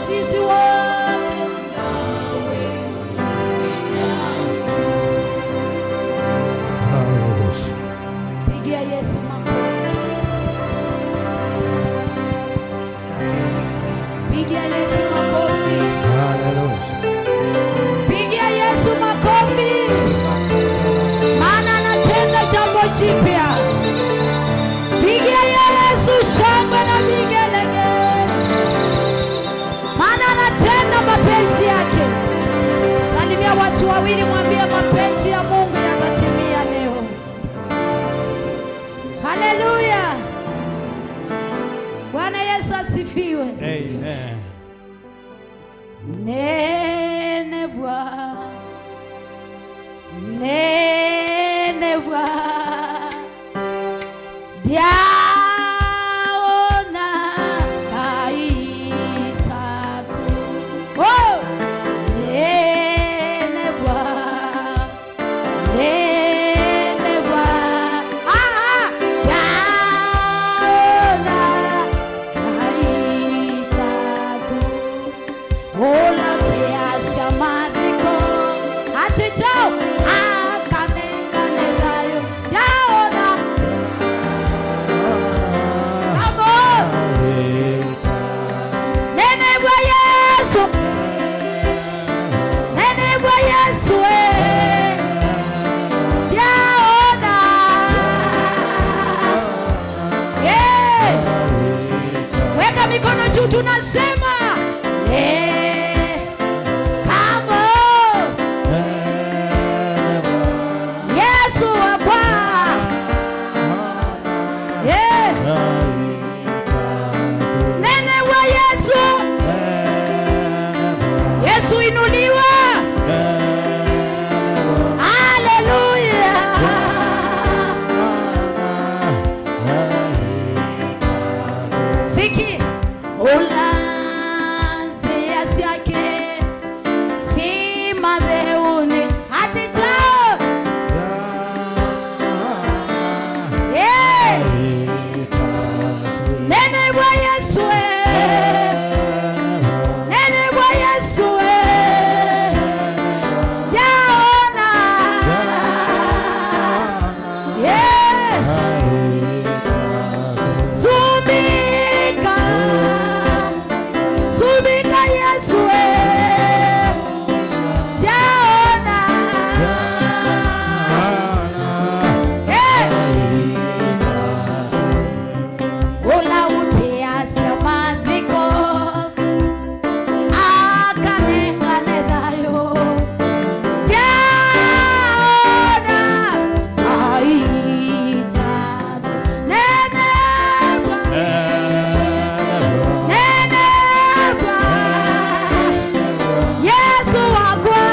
Sisi wote. Hallelujah. Pigia Yesu makofi. Pigia Yesu makofi. Hallelujah. Pigia Yesu makofi. Maana anatenda jambo jipya. Pigia Yesu shangwe na vigelegele. Maana anatenda mapenzi yake. Salimia watu wawili, mwambie mapenzi ya Mungu yatatimia leo. Haleluya. Bwana Yesu asifiwe. Amen. Nene Bwana, nene Bwana, ndiaona kaitako. Oh! Nene Bwana, nene Bwana, ah, ndiaona kaitako. Olateasia madhiko atichao akanenganelayo yaona. Come on. Nene bwa Yesu, nene bwa Yesu, eh. Yaona, yeah. Weka mikono juu, tunasema eh, come on. Yesu wakwa, yeah. Nene wa Yesu, Yesu inuliwa, haleluya. Siki ulaze asiake si mareuni hadi chao, yeah. Nene wa Yesu, eh. Nene wa Yesu, eh. Yaona, yeah. Zumika, zumika Yesu, eh. Yaona, yeah. Ula utiasia madhiko akanenganelayo yaona aitako nenebwa nenebwa Yesu wakwa.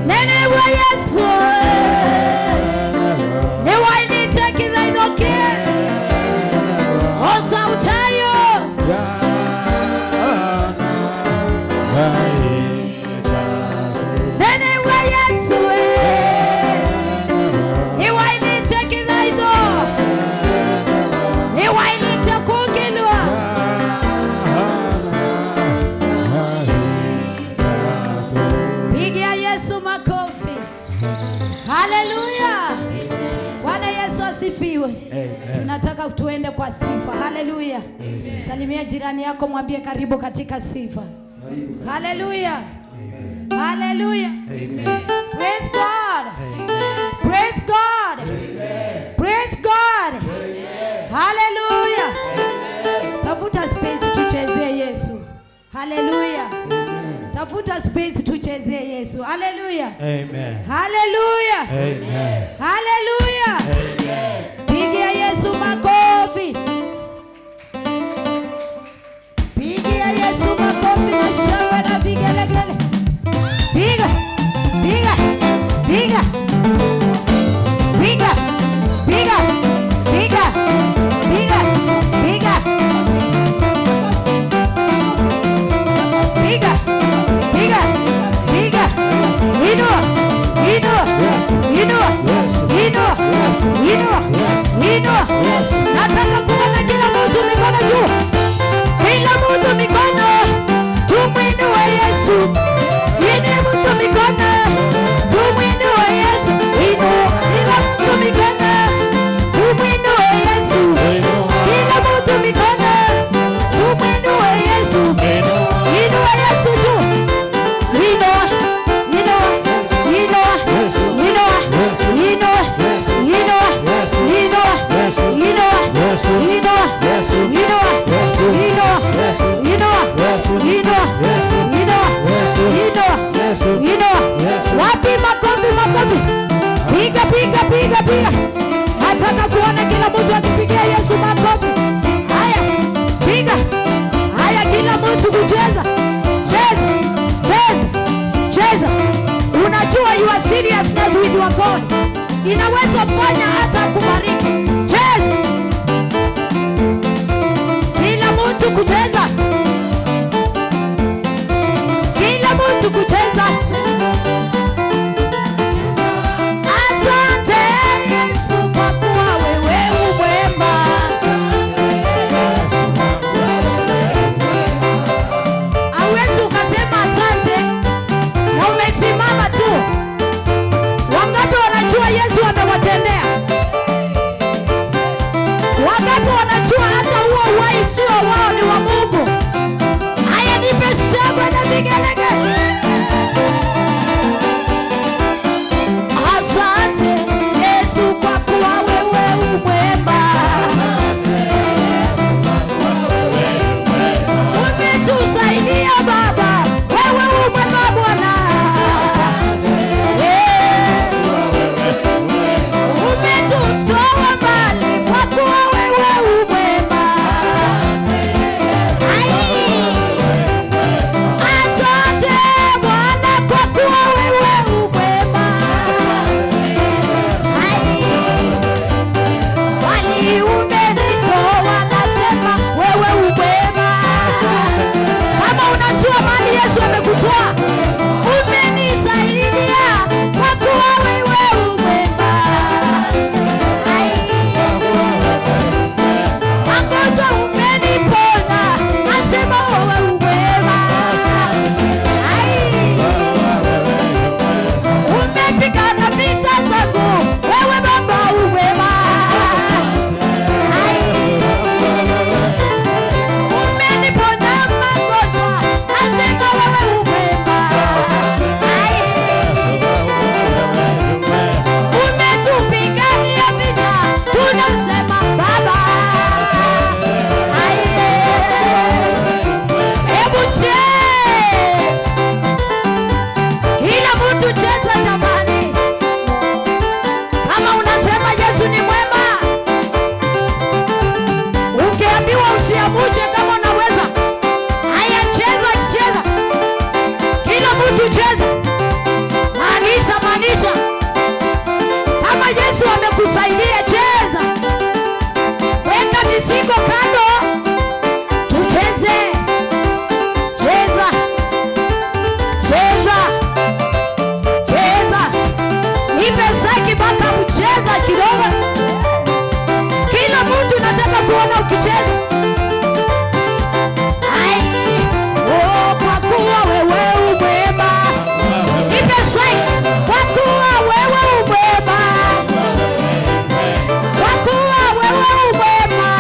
Nenebwa Yesu, niwailite kithaithokie osautayo. Nene wa Yesu, niwailite kithaitho, niwailite kukilwa. Pigia Yesu makofi. Haleluya. Bwana Yesu asifiwe. Tunataka tuende kwa sifa. Haleluya. Salimia jirani yako, mwambie karibu katika sifa. Haleluya. Haleluya. Praise God. Praise God. Praise God. Haleluya. Tafuta space tuchezee Yesu. Haleluya. Tafuta space tuchezee Yesu. Haleluya. Amen. Haleluya. Amen. Haleluya. Pigia Yesu makofi. Pigia Yesu makofi na shangwe na vigelegele. Piga, piga, piga. Piga, piga, piga, piga, piga. Piga, piga, piga. Inua, inua, inua. piga, piga. Nataka kuona kila mtu akipigia Yesu makofi. Haya, piga. Haya, kila mtu kucheza. Cheza, cheza, cheza. Unajua your seriousness with your God inaweza fanya hata kubariki. Cheza. Kila mtu kucheza. Kila mtu kucheza. Asante Yesu kwa kuwa wewe u mwema. Hauwezi ukasema asante na umesimama tu. Wangapi wanajua Yesu amewatendea? Wangapi wanajua hata huo uhai sio wao, ni wa Mungu? Haya, nipe shangwe na vigelegele. Asante Yesu kwa kuwa wewe u mwema. Umetusaidia Baba, wewe u mwema Bwana. Yeah. Umetutoa mbali kwa kuwa wewe u mwema. Ai. Asante Bwana kwa kuwa wewe u mwema. Ai. Mbali umenitoa, nasema wewe u mwema. Kama unajua mahali Yesu amekutoa, umenisaidia kwa kuwa wewe u mwema. Ai. Magonjwa umeniponya, nasema wewe u mwema. Ai. Umepigana vita zangu, wewe Baba u mwema. Ai. Umeniponya magonjwa, nasema wewe u mwema. Ai. Umetupigania vita, tunasema Baba. Ai. Hebu cheza. Kila mtu cheza jamani. Kama unasema Yesu ni mwema, ukiambiwa ujiamushe kama unaweza. Haya, cheza, cheza. Kila mtu cheza. Maanisha, maanisha. Kama Yesu amekusaidia, cheza. Weka mizigo kando, tucheze. Cheza. Cheza. Cheza. Nipe zaki mpaka mcheza kidogo. Kila mtu nataka kuona ukicheza. Ai, oh, kwa kuwa wewe u mwema. Nipe zaki, kwa kuwa wewe u mwema. Kwa kuwa wewe u mwema.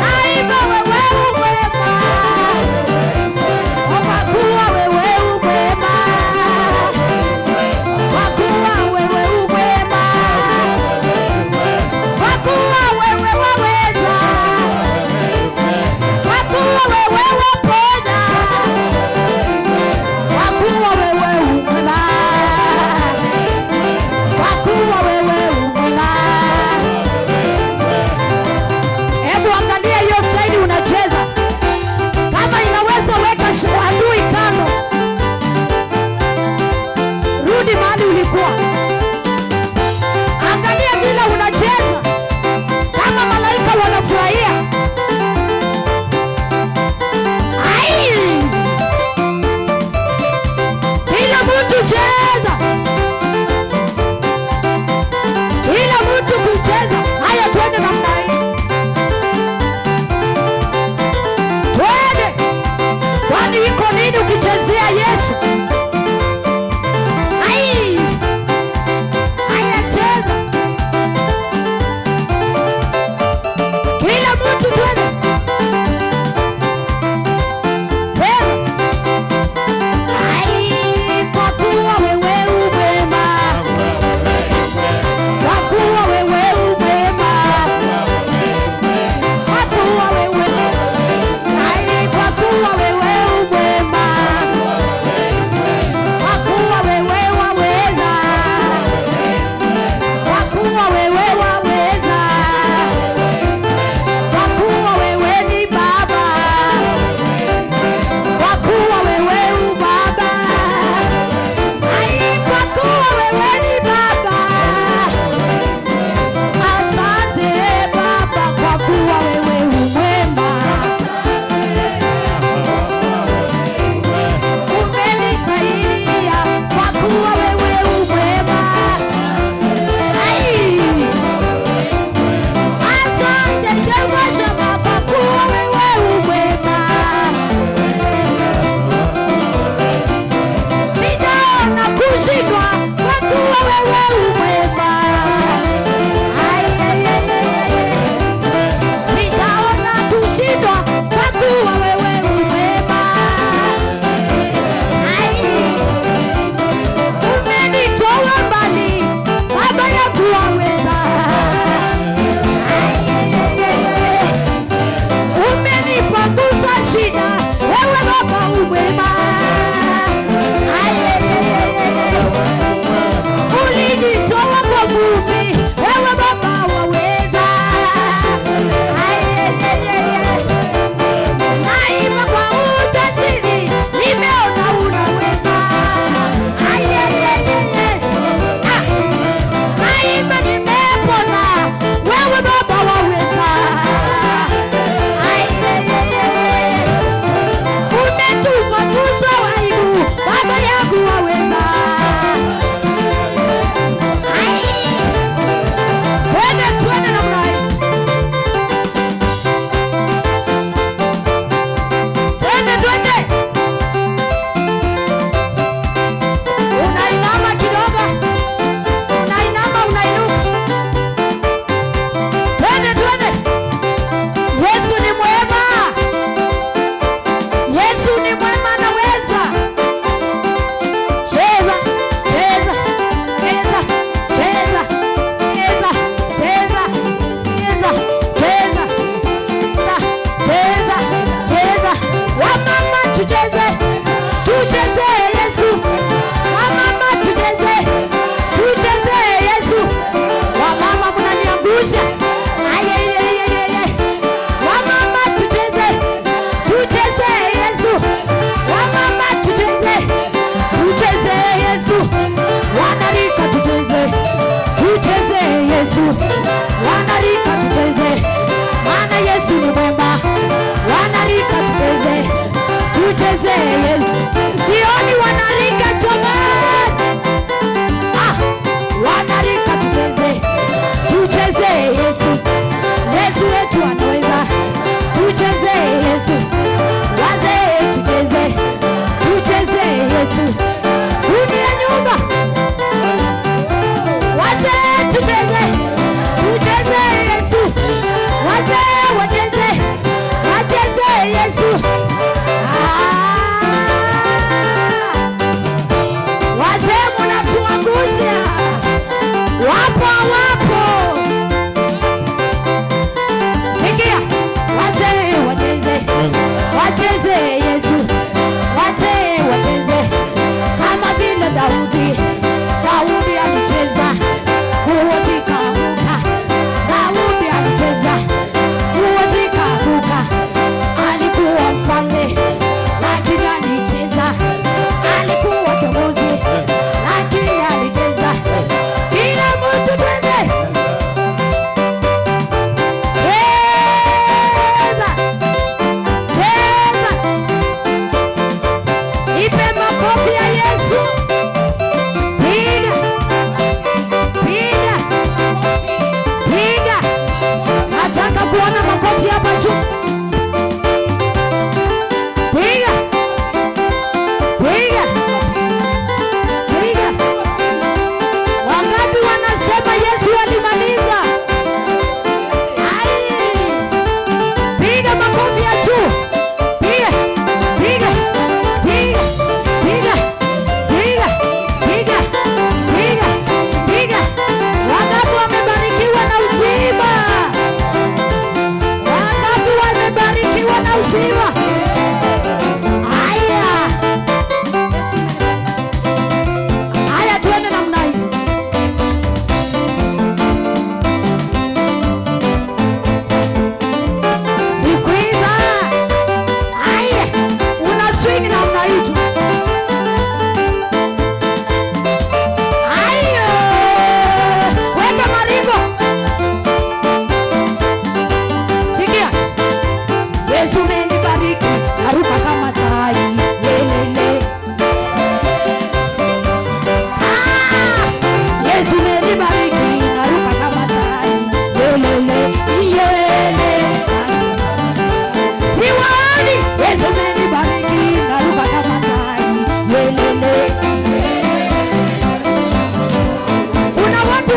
Naimba wewe u mwema. Oh, kwa kuwa wewe u mwema. Kwa kuwa wewe u mwema.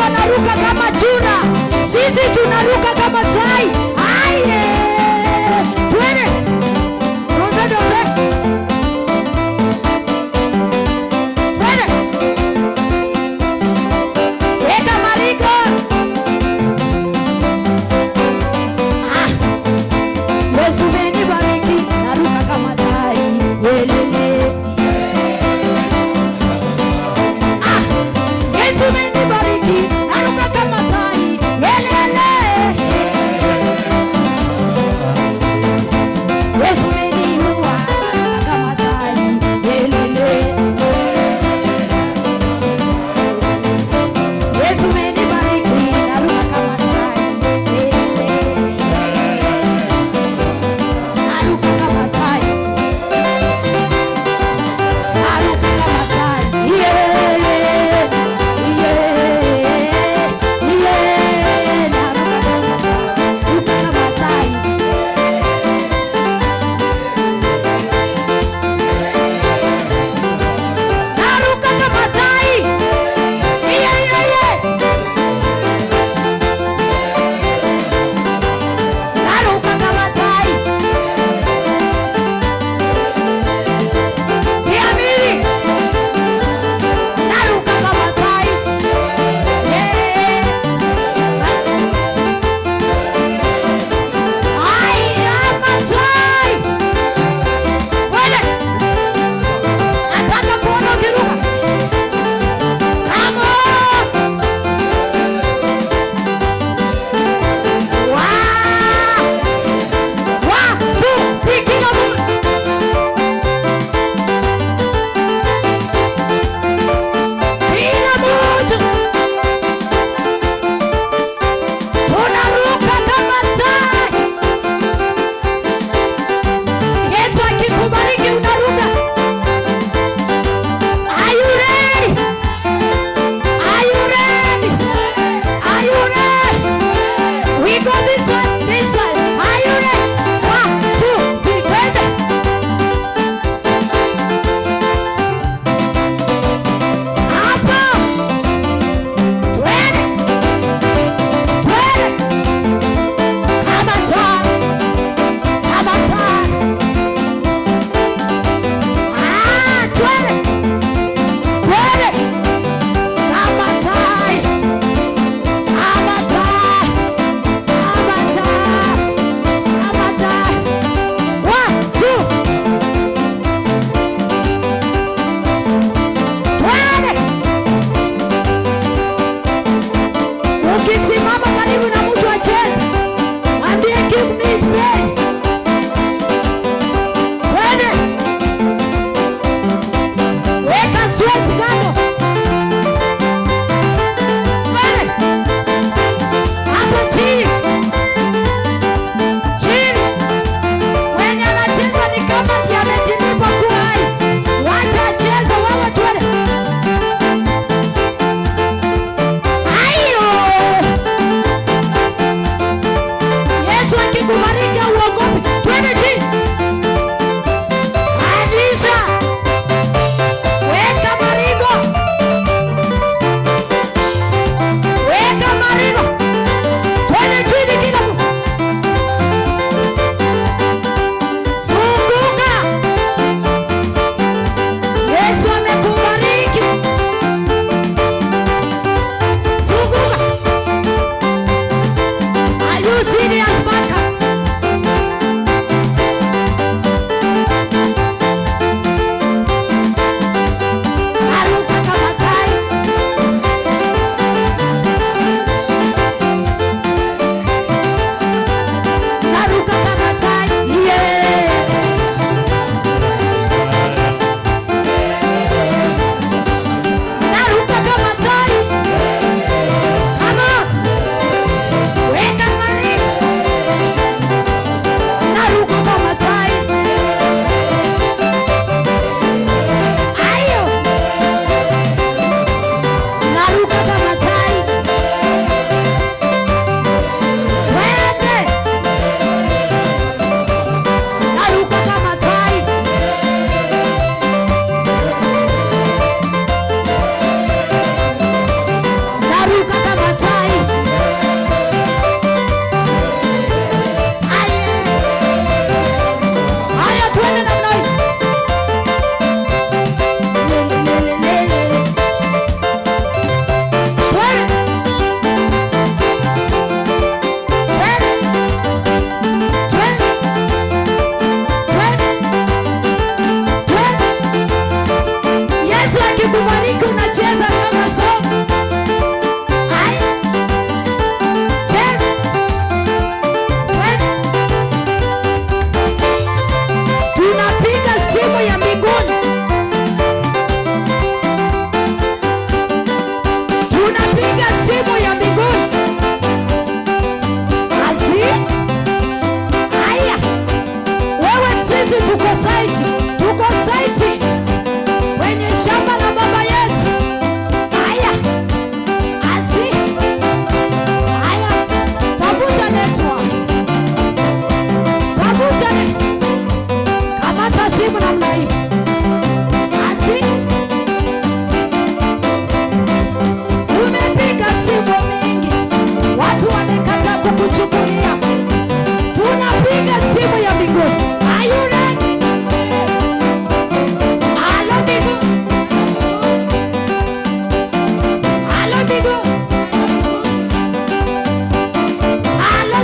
wanaruka kama chura, sisi tunaruka kama tai. Aye, twende doze doze, twende weka mariko. Ah, Yesu amenibariki, naruka kama tai. Yelele. Ah, Yesu amenibariki, naruka kama tai. Yelele.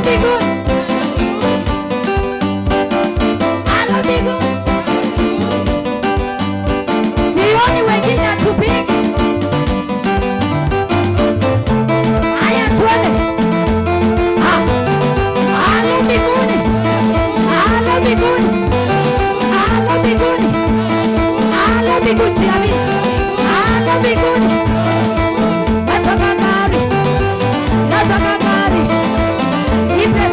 mbinguni. Halo mbinguni. Sioni wengine hatupigi. Haya twende. Ah. Halo mbinguni. Halo mbinguni. Halo mbinguni. Halo mbinguni jiamini. Halo mbinguni. Nataka gari. Nataka gari. Nipe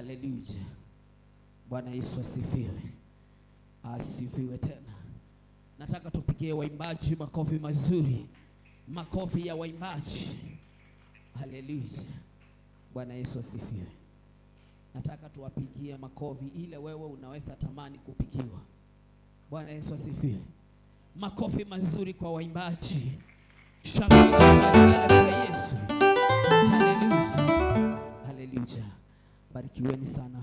Haleluya. Bwana Yesu asifiwe. Asifiwe tena. Nataka tupigie waimbaji makofi mazuri, makofi ya waimbaji. Haleluya. Bwana Yesu asifiwe. Nataka tuwapigie makofi ile wewe unaweza tamani kupigiwa. Bwana Yesu asifiwe. Makofi mazuri kwa waimbaji. Shangwe na vigelegele kwa Yesu. Haleluya. Haleluya. Barikiweni sana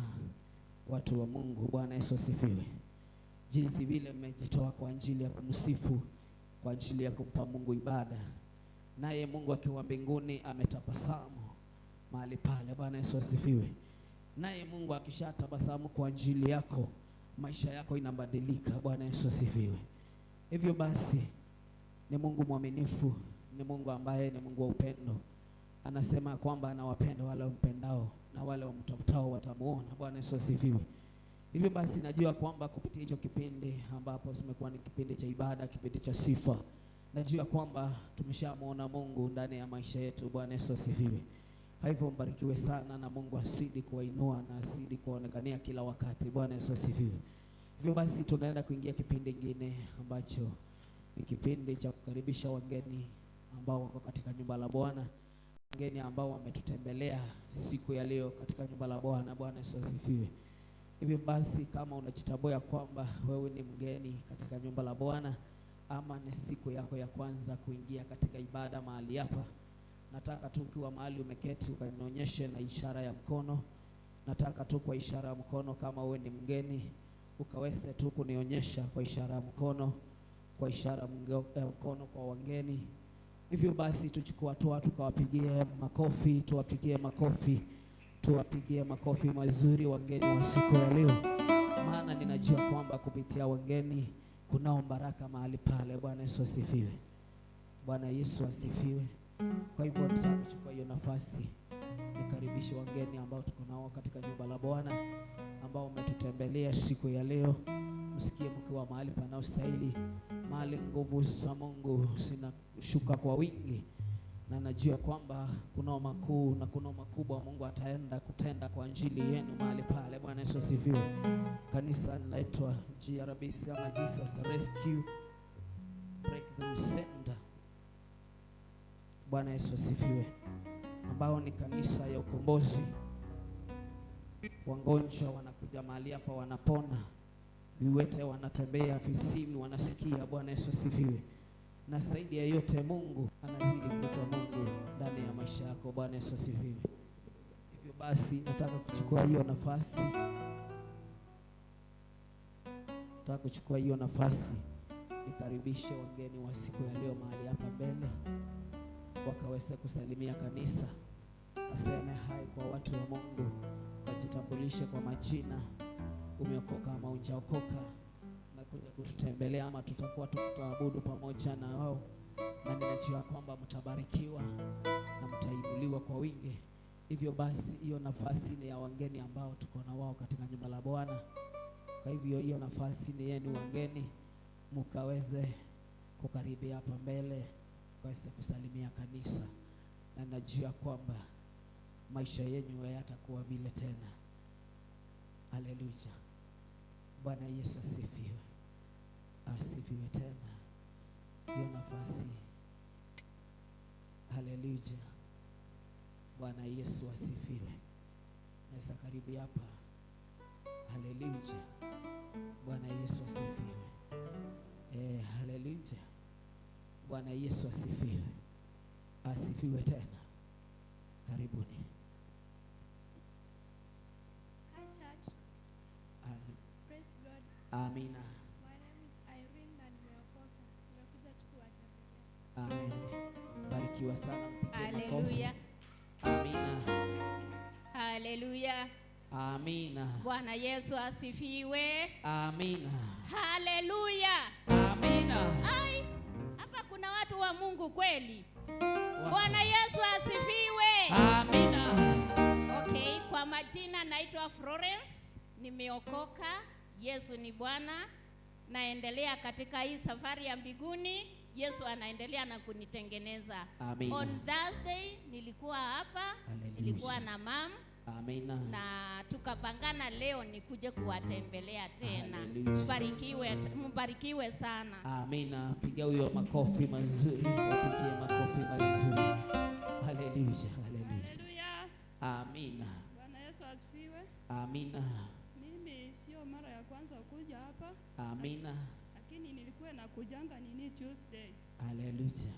watu wa Mungu. Bwana Yesu asifiwe. Jinsi vile mmejitoa kwa ajili ya kumsifu, kwa ajili ya kumpa Mungu ibada, naye Mungu akiwa mbinguni ametabasamu mahali pale. Bwana Yesu asifiwe. Naye Mungu akishatabasamu kwa ajili yako, maisha yako inabadilika. Bwana Yesu asifiwe. Hivyo basi ni Mungu mwaminifu, ni Mungu ambaye ni Mungu wa upendo. Anasema kwamba anawapenda wale wampendao na wale wamtafutao watamuona. Bwana Yesu asifiwe. Hivyo basi najua kwamba kupitia hicho kipindi ambapo simekuwa ni kipindi cha ibada, kipindi cha sifa, najua kwamba tumeshamwona Mungu ndani ya maisha yetu. Bwana Yesu asifiwe. Kwa hivyo mbarikiwe sana na Mungu azidi kuwainua na azidi kuwaonekania kila wakati. Bwana Yesu asifiwe. Hivyo basi tunaenda kuingia kipindi kingine ambacho ni kipindi cha kukaribisha wageni ambao wako katika nyumba la Bwana, wageni ambao wametutembelea siku ya leo katika nyumba la Bwana. Bwana Yesu asifiwe. Hivyo basi kama unajitambua ya kwamba wewe ni mgeni katika nyumba la Bwana ama ni siku yako ya kwanza kuingia katika ibada mahali hapa, nataka tu ukiwa mahali umeketi ukanionyeshe na ishara ya mkono. Nataka tu kwa ishara ya mkono, kama wewe ni mgeni ukaweze tu kunionyesha kwa ishara ya mkono, kwa ishara ya mkono kwa wageni. Hivyo basi tuchukue hatua tukawapigie makofi, tuwapigie makofi, tuwapigie makofi mazuri wageni wa siku ya leo, maana ninajua kwamba kupitia wageni kunao baraka mahali pale. Bwana Yesu asifiwe. Bwana Yesu asifiwe. Kwa hivyo nataka kuchukua hiyo nafasi nikaribishe wageni ambao tuko nao katika nyumba la Bwana ambao umetutembelea siku ya leo. Msikie mkiwa mahali panaostahili, mahali nguvu za Mungu zinashuka kwa wingi, na najua kwamba kunao makuu na kunao makubwa Mungu ataenda kutenda kwa ajili yenu mahali pale. Bwana Yesu asifiwe. Kanisa linaitwa GRBC ama Jesus Rescue Breakthrough Center. Bwana Yesu asifiwe, ambao ni kanisa ya ukombozi. Wagonjwa wanakuja mahali hapa wanapona, viwete wanatembea, viziwi wanasikia. Bwana Yesu asifiwe. Na zaidi ya yote Mungu anazidi kuitwa Mungu ndani ya maisha yako. Bwana Yesu asifiwe. Hivyo basi nataka kuchukua hiyo nafasi, nataka kuchukua hiyo nafasi nikaribishe wageni wa siku ya leo mahali hapa mbele, wakaweze kusalimia kanisa, waseme hai kwa watu wa Mungu, wajitambulishe kwa majina, umeokoka ama hujaokoka, umekuja kututembelea ama tutakuwa tutaabudu pamoja na wao, na ninajua kwamba mtabarikiwa na mtainuliwa kwa wingi. Hivyo basi hiyo nafasi ni ya wageni ambao tuko na wao katika nyumba la Bwana. Kwa hivyo hiyo nafasi ni yenu wageni, mkaweze kukaribia hapa mbele, mkaweze kusalimia kanisa, na najua kwamba maisha yenu hayatakuwa vile tena. Haleluya. Bwana Yesu asifiwe. Asifiwe tena. Hiyo nafasi. Haleluya. Bwana Yesu asifiwe. Naweza karibu hapa. Haleluya. Bwana Yesu asifiwe. Haleluya. Bwana Yesu asifiwe. Asifiwe tena. Karibuni. Hi church, praise God. Amina. My name is Irene na nimeokoka. Nimekuja tu kuwatembelea. Amen. Barikiwa sana, mpigie makofi. Haleluya. Amina. Haleluya. Amina. Bwana Yesu asifiwe. Amina. Haleluya. Amina. Ai, hapa kuna watu wa Mungu kweli. Bwana Yesu asifiwe. Amina. Okay, kwa majina naitwa Florence, nimeokoka. Yesu ni Bwana. Naendelea katika hii safari ya mbinguni. Yesu anaendelea na kunitengeneza. Amina. On Thursday nilikuwa hapa, Haleluya. nilikuwa na mam. Amina. Na tukapangana leo nikuje kuwatembelea tena. Hallelujah. Mbarikiwe, mbarikiwe sana. Amina. Piga huyo makofi mazuri, wapigie makofi mazuri. Haleluya, haleluya. Haleluya. Amina. Bwana Yesu asifiwe. Amina. Mimi sio mara ya kwanza kuja hapa. Amina. Lakini nilikuwa nakujanga nini Tuesday. Haleluya.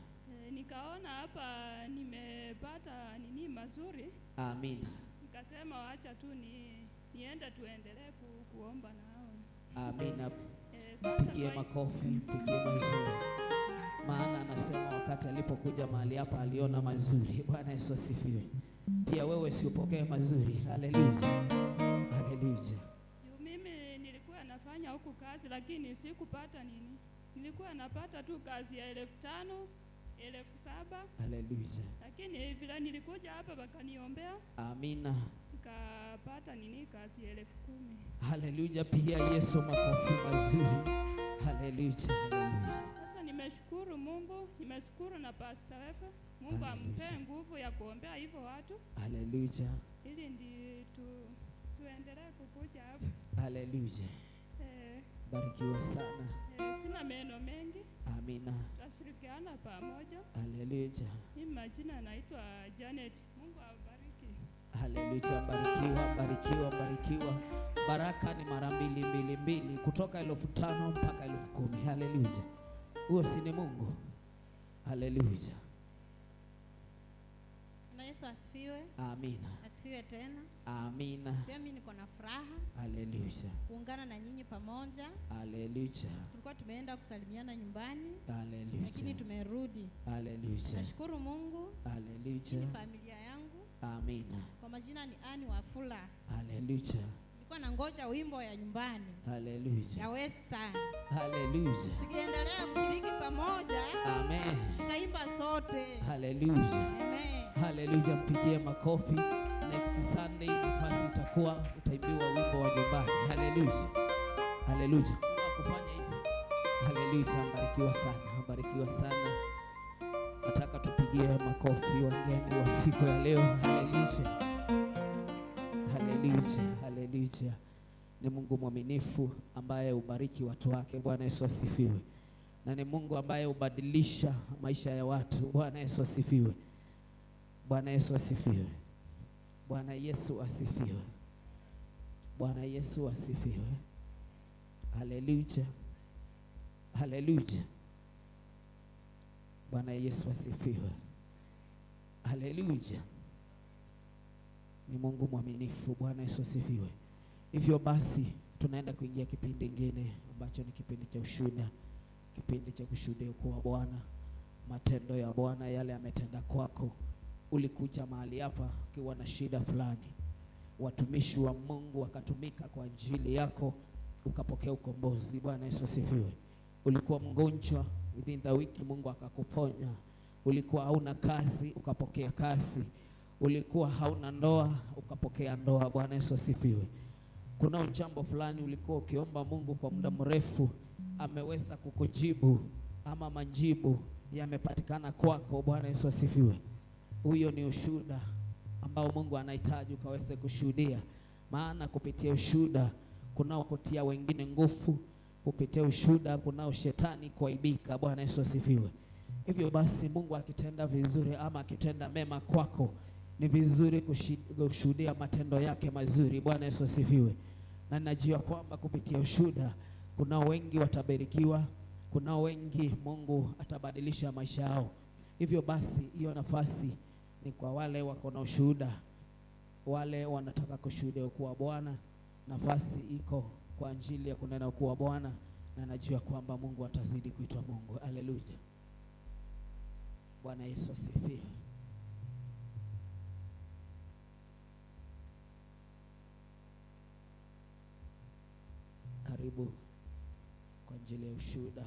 Nikaona hapa nimepata nini mazuri. Amina. Nikasema wacha tu niende tuendelee kuomba nao. Amina. Sasa Pigie makofi, pigie mazuri. Maana anasema wakati alipokuja mahali hapa aliona mazuri. Bwana Yesu asifiwe. Pia wewe si upokee mazuri. Haleluya. Haleluya. Mimi nilikuwa nafanya huku kazi lakini sikupata nini. Nilikuwa napata tu kazi ya 5,000, 7,000. Haleluya. Lakini vile nilikuja hapa wakaniombea. Amina. Nikapata nini kazi ya 10,000. Haleluya. Pia Yesu makofi mazuri. Haleluya. Haleluya. Sasa nimeshukuru Mungu, nimeshukuru na Pastor Efa. Mungu ampe nguvu ya kuombea hivyo watu. Haleluya. Ili ndi tuendelee kukuja hapa. Haleluya. Barikiwa sana. Sina meno mengi. Amina. Tutashirikiana pamoja. Haleluya. Mimi majina naitwa Janet. Mungu awabariki. Haleluya. Barikiwa, barikiwa, barikiwa. Baraka ni mara 2 2 2, kutoka 5,000 mpaka 10,000. Haleluya. Huo si ni Mungu? Haleluya. Na Yesu asifiwe. Amina. Asifiwe tena. Amina. Pia mimi niko na furaha. Haleluya. Kuungana na nyinyi pamoja. Haleluya. Tulikuwa tumeenda kusalimiana nyumbani. Haleluya. Lakini tumerudi. Haleluya. Nashukuru Mungu. Haleluya. Ni familia yangu. Amina. Kwa majina ni Annie Wafula. Haleluya. Nilikuwa nangoja wimbo ya nyumbani. Haleluya. Ya Western. Haleluya. Tukiendelea kushiriki pamoja. Amen. Tutaimba sote. Haleluya. Amen. Haleluya, mpigie makofi. Next Sunday nafasi itakuwa utaimbiwa wimbo wa nyumbani. Haleluya. Haleluya. Kufanya hivi. Haleluya, mbarikiwa sana. Mbarikiwa sana. Nataka tupigie makofi wageni wa siku ya leo. Haleluya. Haleluya. Haleluya. Ni Mungu mwaminifu ambaye hubariki watu wake. Bwana Yesu asifiwe. Na ni Mungu ambaye hubadilisha maisha ya watu. Bwana Yesu asifiwe. Bwana Yesu asifiwe. Bwana Yesu asifiwe. Bwana Yesu asifiwe. Haleluya. Haleluya. Bwana Yesu asifiwe. Haleluya. Ni Mungu mwaminifu. Bwana Yesu asifiwe. Hivyo basi tunaenda kuingia kipindi kingine ambacho ni kipindi cha ushuhuda, kipindi cha kushuhudia kwa Bwana, matendo ya Bwana yale ametenda kwako. Ulikuja mahali hapa ukiwa na shida fulani, watumishi wa Mungu wakatumika kwa ajili yako, ukapokea ukombozi. Bwana Yesu asifiwe. Ulikuwa mgonjwa, within the week Mungu akakuponya. Ulikuwa hauna kazi, ukapokea kazi. Ulikuwa hauna ndoa, ukapokea ndoa. Bwana Yesu asifiwe. Kuna jambo fulani ulikuwa ukiomba Mungu kwa muda mrefu, ameweza kukujibu ama majibu yamepatikana kwako. Bwana Yesu asifiwe. Huyo ni ushuhuda ambao Mungu anahitaji ukaweze kushuhudia. Maana kupitia ushuhuda kunao kutia wengine nguvu, kupitia ushuhuda kunao shetani kuaibika. Bwana Yesu asifiwe. Hivyo basi Mungu akitenda vizuri ama akitenda mema kwako, ni vizuri kushuhudia matendo yake mazuri. Bwana Yesu asifiwe. Na ninajua kwamba kupitia ushuhuda kunao wengi watabarikiwa, kunao wengi Mungu atabadilisha maisha yao. Hivyo basi hiyo nafasi ni kwa wale wako na ushuhuda, wale wanataka kushuhudia ukuu wa Bwana. Nafasi iko kwa ajili ya kunena ukuu wa Bwana, na najua kwamba Mungu atazidi kuitwa Mungu. Haleluya. Bwana Yesu asifiwe. Karibu kwa ajili ya ushuhuda,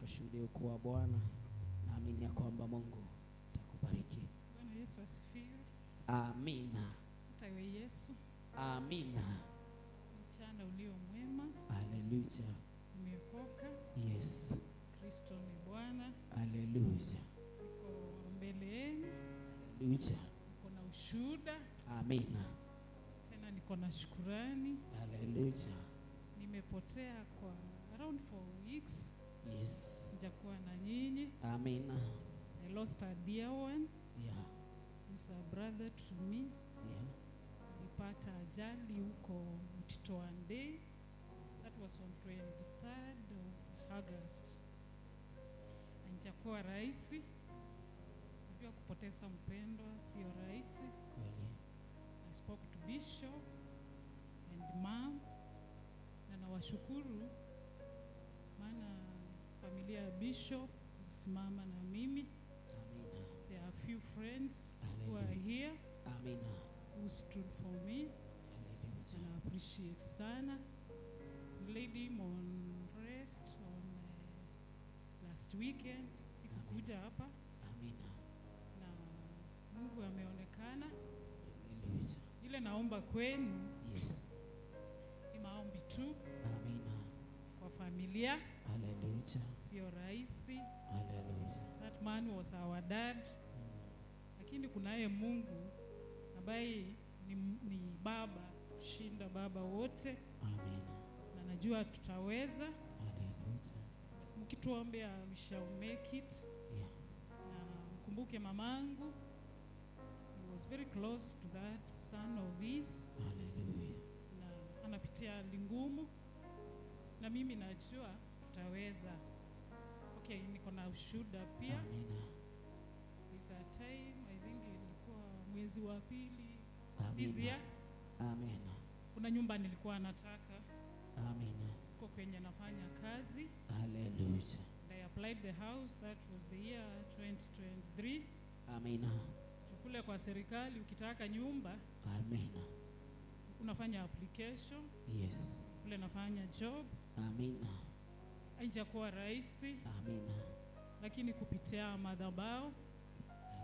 kashuhudia ukuu wa Bwana. Naamini ya kwamba Mungu atakubariki. Bwana Yesu asifiwe. Amina. Mtawe Yesu. Amina. Mchana ulio mwema. Haleluya. Nimeokoka. Yes. Kristo ni Bwana. Haleluya. Niko mbele yenu. Haleluya. Niko na ushuhuda. Amina. Tena niko na shukurani. Haleluya. Nimepotea kwa around 4 weeks. Sijakuwa na nyinyi. Amina. I lost a dear one who's a brother to me. Alipata ajali huko Mtito Andei. That was on 23rd of August. Haijakuwa rahisi. Najua kupoteza mpendwa sio rahisi. Kweli. I spoke to Bishop and Mom na nawashukuru, maana familia ya Bishop ilisimama na mimi. Amina. There are few friends who are Hallelujah. here Amina. Who stood for me Hallelujah. And I appreciate sana. Laid him on rest on last weekend, sikukuja hapa Amina. Na Mungu ameonekana. Hallelujah. Ile naomba kwenu ni maombi tu Amina. Kwa familia, Hallelujah. Sio rahisi. Hallelujah. That man was our dad, lakini kunaye Mungu ambaye ni baba kushinda baba wote, Amina. Na najua tutaweza. Hallelujah. Mkituombea, we shall make it. Na mkumbuke mamangu, he was very close to that son of his Hallelujah. Na anapitia hali ngumu, na mimi najua tutaweza. Okay, niko na ushuhuda pia. Amina. Is a time, I think ilikuwa mwezi wa pili this Amina. year, Amina. Kuna nyumba nilikuwa nataka Amina. huko kwenye nafanya kazi. Hallelujah. And I applied the house, that was the year 2023. Amina. Kule kwa serikali ukitaka nyumba Amina. Unafanya application. Kule nafanya job. Amina. Haijakuwa rahisi, Amina. Lakini kupitia madhabahu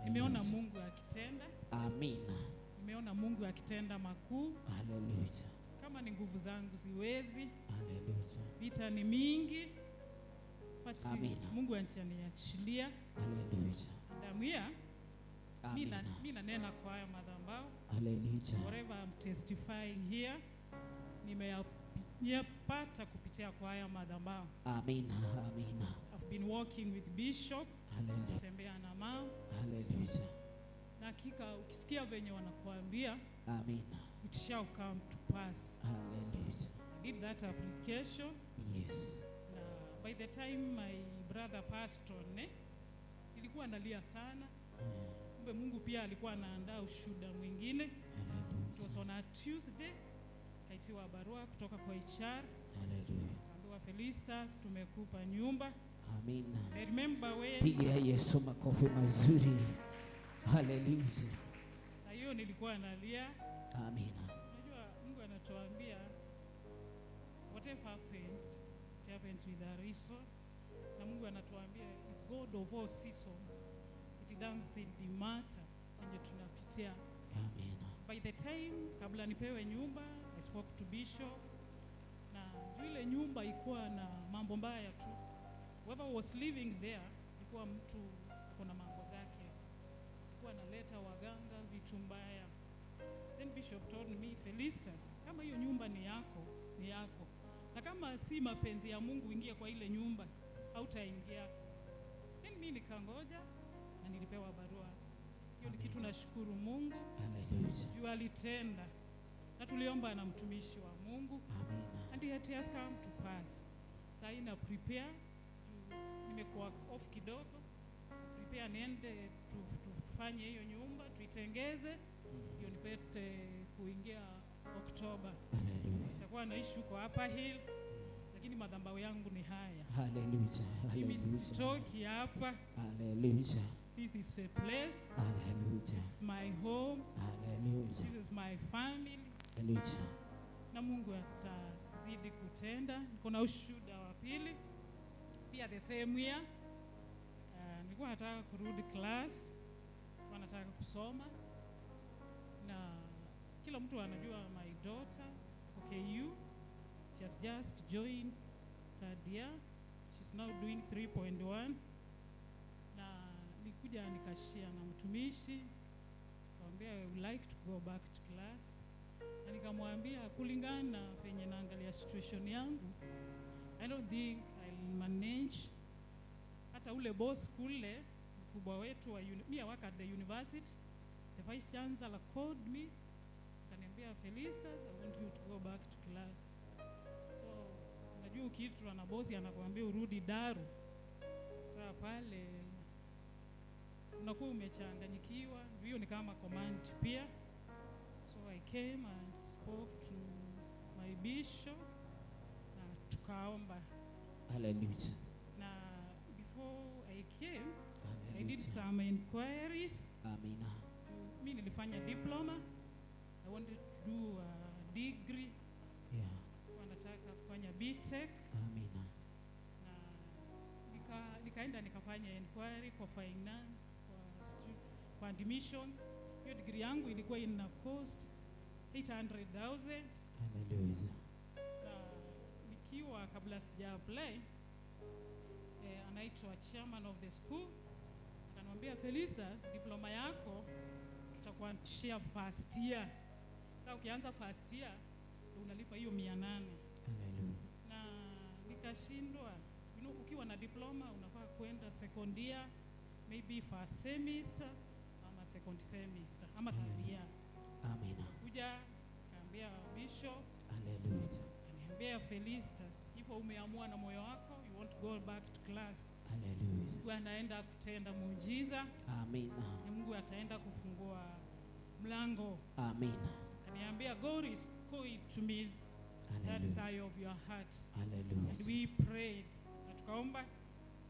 nimeona Hallelujah. Mungu akitenda. Amina. Nimeona Mungu akitenda makuu. Hallelujah. Kama ni nguvu zangu siwezi, Hallelujah. Vita ni mingi, but Amina. Mungu hajaniachilia. Hallelujah. And I'm here. Mi Amina. Mi nanena kwa haya madhabahu. Hallelujah. Whatever I'm testifying here, nimeyapata kupitia kwa haya madhabahu. Amina. Amina. I've been walking with Bishop, Hallelujah. tembea na mama, Hallelujah. Na hakika ukisikia venye wanakuambia, Amina. It shall come to pass. Hallelujah. I did that application na by the time my brother passed on, nilikuwa nalia sana. Kumbe Mungu pia alikuwa anaandaa ushuhuda mwingine. It was Hallelujah. on a Tuesday, kaitiwa barua kutoka kwa HR, Hallelujah. kaambiwa, "Felistas, tumekupa nyumba." Amina. I remember when Pigia Yesu makofi mazuri. Hallelujah. Saa hiyo nilikuwa nalia. Amina. Unajua Mungu anatuambia whatever happens, it happens with a reason. Na Mungu anatuambia is God of all seasons. It doesn't matter chenye tunapitia. Amina. By the time kabla nipewe nyumba, I spoke to Bishop, na juu ile nyumba ilikuwa na mambo mbaya tu. Whoever was living there ilikuwa mtu ako na mambo zake, alikuwa analeta waganga, vitu mbaya. Then Bishop told me, "Felistas, kama hiyo nyumba ni yako, ni yako, na kama si mapenzi ya Mungu uingie kwa ile nyumba, hautaingia." Then mi nikangoja na nilipewa barua. Hiyo ni kitu nashukuru Mungu Hallelujah. Juu alitenda, na tuliomba na mtumishi wa Mungu Amina. And it has come to pass. Saa hii na prepare juu nimekuwa off kidogo, prepare niende tufanye hiyo nyumba tuitengeze, ndio nipate kuingia Oktoba. Hallelujah. Nitakuwa naishi huko Upper Hill, lakini madhabahu yangu ni haya. Hallelujah. Mimi Hallelujah. sitoki hapa. Hallelujah. This is a place. Hallelujah. This is my home. Hallelujah. This is my family. Hallelujah. Na Mungu atazidi kutenda. Niko na ushuhuda wa pili pia the same year. Nilikuwa nataka kurudi class, nilikuwa nataka kusoma, na kila mtu anajua my daughter ako KU. She has just joined third year. She's now doing 3.1. Na nikuja nikashare na mtumishi, nikamwambia Nikamwambia I would like to go back to class, na nikamwambia kulingana na venye naangalia situation yangu, I don't think I'll manage. Hata ule boss kule, mkubwa wetu wa me, I work at the university, the vice chancellor called me, akaniambia, "Felistas, I want you to go back to class." So unajua ukiitwa na bosi anakuambia urudi daru, sasa pale unakuwa umechanganyikiwa, hiyo ni kama command pia. So I came and spoke to my bishop na tukaomba. Hallelujah. Na before I came, I did Hallelujah. some inquiries. Amina. Mi nilifanya diploma, I wanted to do a degree. Wanataka kufanya BTech. Amina. Na nikaenda nikafanya inquiry kwa finance, kwa admissions. Hiyo degree yangu ilikuwa ina cost 800,000. Hallelujah. Na nikiwa kabla sija apply, anaitwa chairman of the school akaniambia, "Felicitas, diploma yako tutakuanzishia first year. Sasa ukianza first year ndio unalipa hiyo 800." Hallelujah. Na nikashindwa. Ukiwa na diploma unafaa kwenda second year, maybe first semester ama second semester ama third year. Amina. Kuja kaambia bishop, Hallelujah. kaniambia, "Felicitas, hivyo umeamua na moyo wako, you want to go back to class." Hallelujah. Mungu anaenda kutenda muujiza. Amina. Na Mungu ataenda kufungua mlango. Amina. Kaniambia God is going to meet that Hallelujah. desire of your heart. And Hallelujah. we prayed na tukaomba,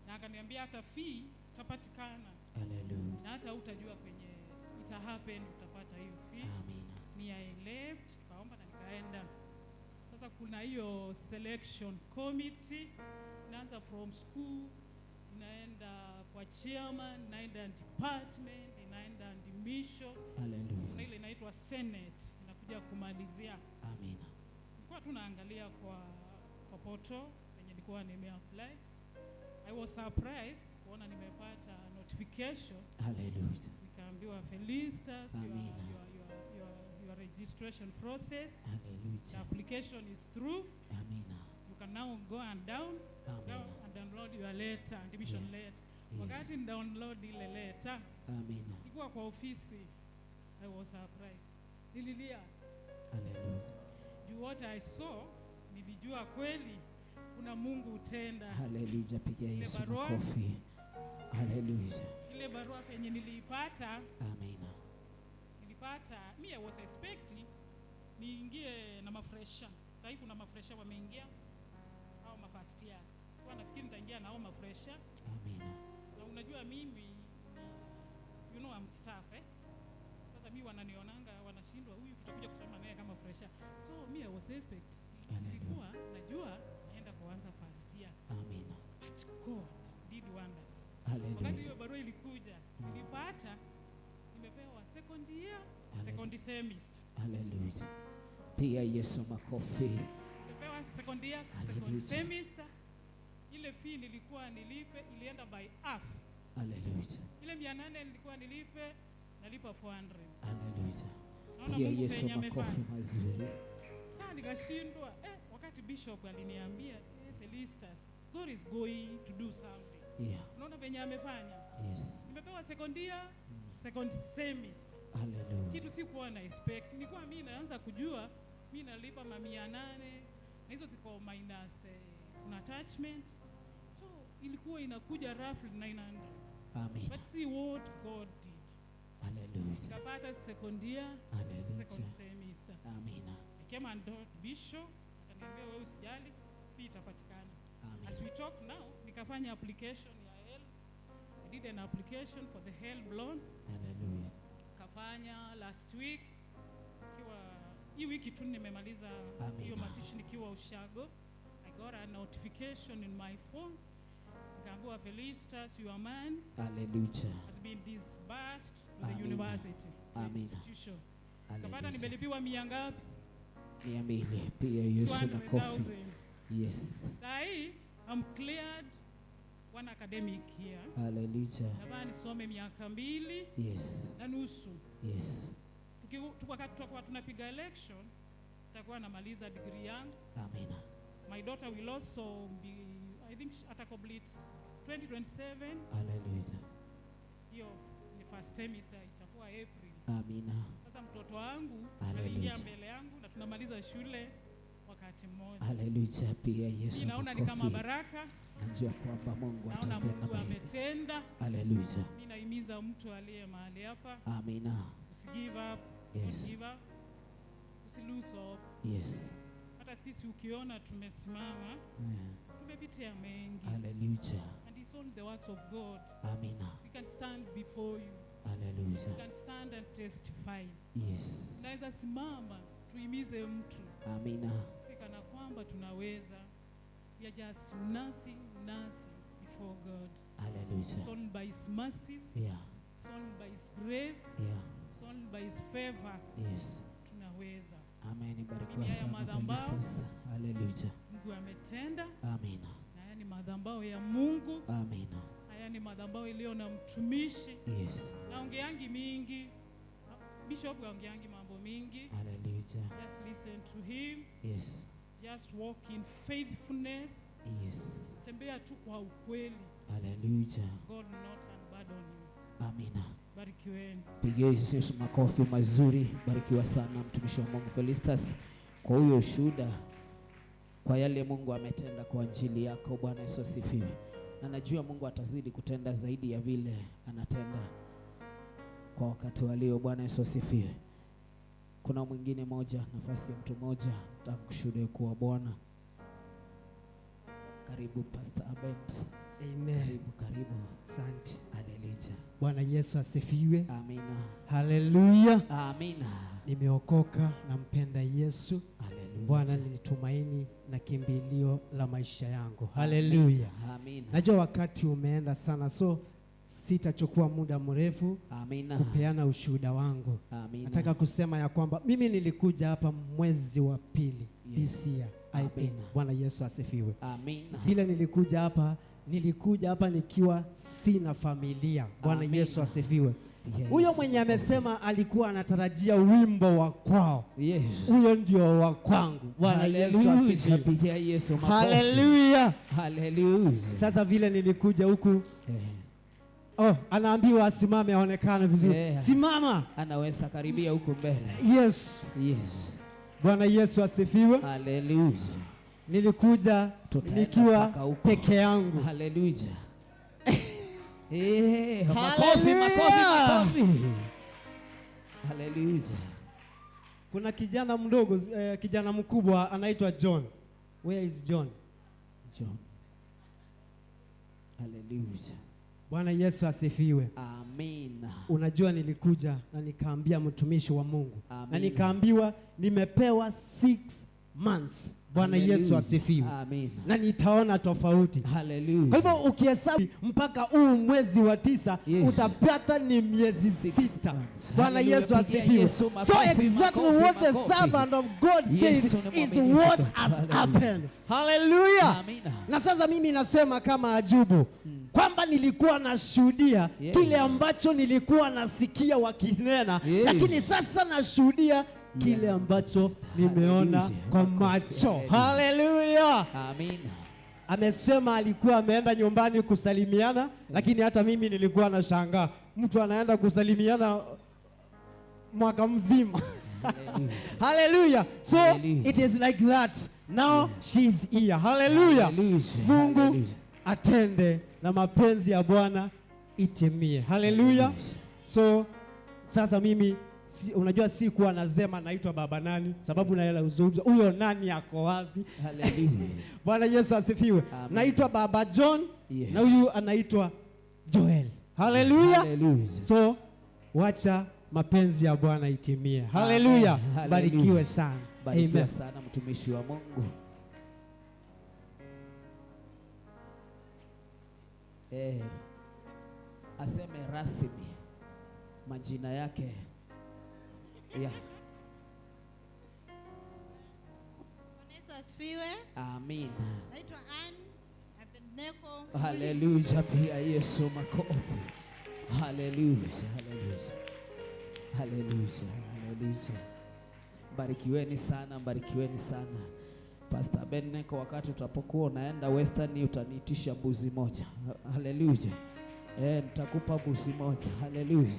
na akaniambia hata fee itapatikana Hallelujah. na hata utajua kwenye ita happen utapata hiyo fee. Amina. Me, I left, tukaomba na nikaenda. Sasa kuna hiyo selection committee, inaanza from school, inaenda kwa chairman, inaenda department, inaenda admission. Kuna Hallelujah. ile inaitwa senate inakuja kumalizia. Amina. Nilikuwa tu naangalia kwa portal penye nilikuwa nimeapply. I was surprised kuona nimepata notification. Hallelujah. Nikaambiwa, "Felistas, Amina. your registration process, the Hallelujah. application is through. Amina. You can now go and down go Amina. and download your letter, admission letter." Wakati ni download ile letter, Amina. nilikuwa kwa ofisi, I was surprised, nililia. Hallelujah. Juu what I saw, nilijua kweli kuna Mungu utenda. Hallelujah. Piga Ile Yesu barua. makofi. Hallelujah. Ile barua penye niliipata, Amina. nilipata, me, I was expecting niingie na mafresher. Sahii kuna mafresher wameingia au ma first years, kwa nafikiri nitaingia na hao mafresher. Amina. Na unajua mimi ni, I'm staff, eh? Sasa mi wananionanga wanashindwa, huyu tutakuja kusoma naye kama fresher. So me, I was expect, Hallelujah. nilikuwa najua naenda kuanza first year. Amina. But God did wonders. Wakati Hallelujah. hiyo barua ilikuja, nilipata nimepewa second year, second semester. Hallelujah. Piga Yesu makofi. Nimepewa second year, second Hallelujah. semester. Ile fee nilikuwa nilipe ilienda by half. Hallelujah. Ile 800 nilikuwa nilipe, nalipa 400. Hallelujah. Naona Piga Mungu Yesu penye makofi amefanya. mazuri. Ah, nikashindwa. Wakati bishop aliniambia, "Felistas, God is going to do something." Unaona penye amefanya? Yes. Nimepewa second year, second semester. Hallelujah. Kitu sikuwa na expect. Nilikuwa mimi naanza kujua mi nalipa ma 800 na hizo ziko minus, kuna attachment. So ilikuwa inakuja roughly 900. Amina. But see what God did. Hallelujah. Nikapata second year, Hallelujah. second semester. Amina. I came and told bishop, akaniambia wewe usijali, fee itapatikana. As Amina. we talk now, nikafanya application ya HELB. I did an application for the HELB loan. Hallelujah. Kafanya last week. Kiwa hii wiki tu nimemaliza Amina. hiyo mazishi nikiwa Ushago. I got a notification in my phone. Nikaambiwa, "Felistas, your money Hallelujah. has been disbursed to the Amina. university, to the Amina. institution." Nikapata Hallelujah. nimelipiwa mia ngapi? 200. Piga Yesu makofi. 200,000. Yes. Saa hii I'm cleared. One academic year. Hallelujah. Nafaa nisome miaka 2 na nusu. Wakati tutakuwa tunapiga election, takuwa namaliza degree yangu. Amina. My daughter will also be, I think ata complete 2027. Hallelujah. Hiyo ni first semester, itakuwa April. Amina. Sasa mtoto wangu Hallelujah. aliingia mbele yangu na tunamaliza shule wakati mmoja. Hallelujah. Pia Yesu Mimi naona ni kama makofi. baraka, Najua kwamba Mungu naona atatenda Mungu mengi. ametenda. Hallelujah. Mimi nahimiza mtu aliye mahali hapa, Amina. usi give up, don't give up, usi lose hope. Hata sisi ukiona tumesimama, tumepitia mengi. Hallelujah. And it's on the works of God. Amina. We can stand before you. Hallelujah. We can stand and testify. Tunaweza simama tuhimize mtu. Amina. Si kana kwamba tunaweza. We are just nothing, nothing before God. Hallelujah. It's only by His mercies, it's only by His grace, it's only by His favor tunaweza. Amen. Barikiwa Mimi haya sana madhabahu, Felicitas. Hallelujah. Mungu ametenda. Amina. Na haya ni madhabahu ya Mungu. Amina. Haya ni madhabahu iliyo na mtumishi. Naongeangi mingi. Bishop aongeangi mambo mingi. Hallelujah. Just listen to him. Just walk in faithfulness. Tembea tu kwa ukweli. Hallelujah. God will not unburden you. Amina. Barikiweni. Pigie Yesu makofi mazuri. Barikiwa sana mtumishi wa Mungu Felicitas kwa huyo ushuhuda, kwa yale Mungu ametenda kwa ajili yako. Bwana Yesu asifiwe. Na najua Mungu atazidi kutenda zaidi ya vile anatenda kwa wakati wa leo. Bwana Yesu asifiwe. Kuna mwingine moja, nafasi ya mtu mmoja, nataka kushuhudia kuwa Bwana. Karibu Pastor Abed. Amen. Karibu, karibu. Asante. Hallelujah. Bwana Yesu asifiwe. Amina. Haleluya. Amina. Nimeokoka, nampenda Yesu. Haleluya. Bwana ni tumaini na kimbilio la maisha yangu. Haleluya. Amina. Najua wakati umeenda sana, so sitachukua muda mrefu Amina. kupeana ushuhuda wangu. Amina. Nataka kusema ya kwamba mimi nilikuja hapa mwezi wa pili this year. I think. Amina. Bwana Yesu asifiwe. Amina. Vile nilikuja hapa nikiwa sina familia. Bwana Amina. Yesu asifiwe. Huyo mwenye amesema alikuwa anatarajia wimbo wa kwao. Huyo ndio wa kwangu. Bwana Yesu Hallelujah. asifiwe. Pigia Yesu makofi. Hallelujah. Hallelujah. Sasa vile nilikuja huku, oh, anaambiwa asimame aonekane vizuri. Simama. Anaweza karibia huku mbele. Yes. Bwana Yesu asifiwe. Hallelujah. Nilikuja Tutaenda nikiwa mpaka huko. peke yangu. Hallelujah. Makofi, makofi, makofi. Hallelujah. Kuna kijana mdogo, kijana mkubwa anaitwa John. Where is John? John. Hallelujah. Bwana Yesu asifiwe. Amina. Unajua nilikuja na nikaambia mtumishi wa Mungu. Amina. Na nikaambiwa nimepewa 6 months. Bwana Yesu Hallelujah. asifiwe. Amina. Na nitaona tofauti. Hallelujah. Kwa hivyo ukihesabu mpaka huu mwezi wa 9 utapata ni miezi Six 6. months. Bwana Hallelujah. Yesu Pigia asifiwe. Yesu So makofi, exactly makofi, what the makofi. servant of God said Yesu ni is mwaminifu. what has Hallelujah. happened. Hallelujah. Amina. Na sasa mimi nasema kama Ajubu kwamba nilikuwa nashuhudia kile ambacho nilikuwa nasikia wakinena, lakini sasa nashuhudia kile ambacho nimeona Hallelujah. kwa macho. Hallelujah. Hallelujah. Amina. Amesema alikuwa ameenda nyumbani kusalimiana, lakini hata mimi nilikuwa nashangaa mtu anaenda kusalimiana mwaka mzima. Hallelujah. So Hallelujah. it is like that. Now she's here. Hallelujah. Hallelujah. Mungu Hallelujah. atende na mapenzi ya Bwana itimie. Hallelujah. Hallelujah. So sasa mimi si, unajua si kuwa nasema naitwa baba nani, sababu naela uzungumza huyo nani ako wapi? Hallelujah. Bwana Yesu asifiwe. Amen. Naitwa baba John na huyu anaitwa Joel. Hallelujah. Hallelujah. So wacha mapenzi ya Bwana itimie. Hallelujah. Amen. Hallelujah. Barikiwe sana. Barikiwe Amen. sana mtumishi wa Mungu. Aseme rasmi majina yake. Yeah. Bwana Yesu asifiwe. Amin. Naitwa Ann Abednego. Abednego. Haleluya, pia Yesu makofi. Haleluya, haleluya. Haleluya, haleluya. Barikiweni sana, barikiweni sana. Pastor Abednego, wakati utapokuwa unaenda Western utaniitisha mbuzi moja. Haleluya. Nitakupa mbuzi moja. Haleluya.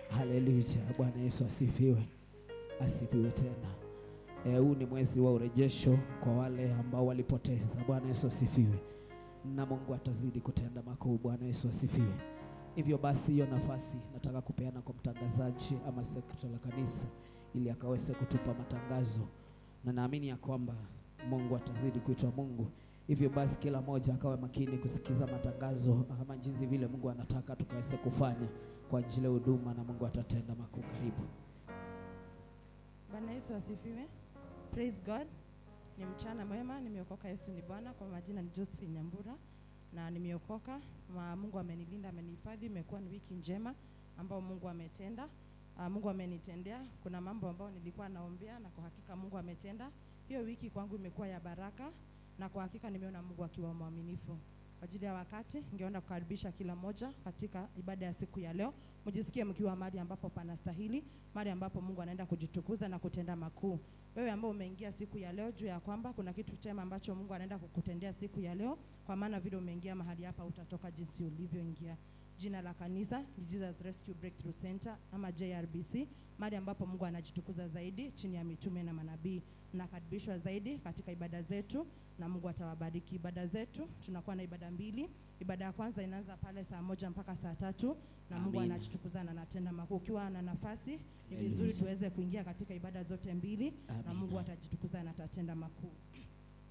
Haleluya. Bwana Yesu asifiwe. Asifiwe tena. Huu ni mwezi wa urejesho kwa wale ambao walipoteza. Bwana Yesu asifiwe. Na Mungu atazidi kutenda makuu. Bwana Yesu asifiwe. Hivyo basi hiyo nafasi nataka kupeana kwa mtangazaji ama sekretari la kanisa ili akaweze kutupa matangazo, na naamini ya kwamba Mungu atazidi kuitwa Mungu. Hivyo basi kila mmoja akawe makini kusikiza matangazo ama jinsi vile Mungu anataka tukaweze kufanya kwa ajili ya huduma, na Mungu atatenda makuu. Karibu. Bwana Yesu asifiwe. Praise God. Ni mchana mwema, nimeokoka. Yesu ni Bwana. Kwa majina ni Josephine Nyambura na nimeokoka. Mungu amenilinda, amenihifadhi. Imekuwa ni wiki njema ambao Mungu ametenda. Mungu amenitendea. Kuna mambo ambayo nilikuwa naombea na kwa hakika Mungu ametenda. Hiyo wiki kwangu imekuwa ya baraka na kwa hakika nimeona Mungu akiwa mwaminifu. Kwa ajili ya wakati, ningeona kukaribisha kila moja katika ibada ya siku ya leo. Mjisikie mkiwa mahali ambapo panastahili, mahali ambapo Mungu anaenda kujitukuza na kutenda makuu. Wewe ambao umeingia siku ya leo, juu ya kwamba kuna kitu chema ambacho Mungu anaenda kukutendea siku ya leo, kwa maana vile umeingia mahali hapa utatoka jinsi ulivyoingia. Jina la kanisa ni Jesus Rescue Breakthrough Center ama JRBC, mahali ambapo Mungu anajitukuza zaidi chini ya mitume na manabii. Mnakaribishwa zaidi katika ibada zetu na Mungu atawabariki. Ibada zetu tunakuwa na ibada mbili. Ibada ya kwanza inaanza pale saa 1 mpaka saa 3 na Mungu anajitukuza na anatenda makuu. Ukiwa na nafasi ni vizuri tuweze kuingia katika ibada zote mbili na Mungu atajitukuza na atatenda makuu.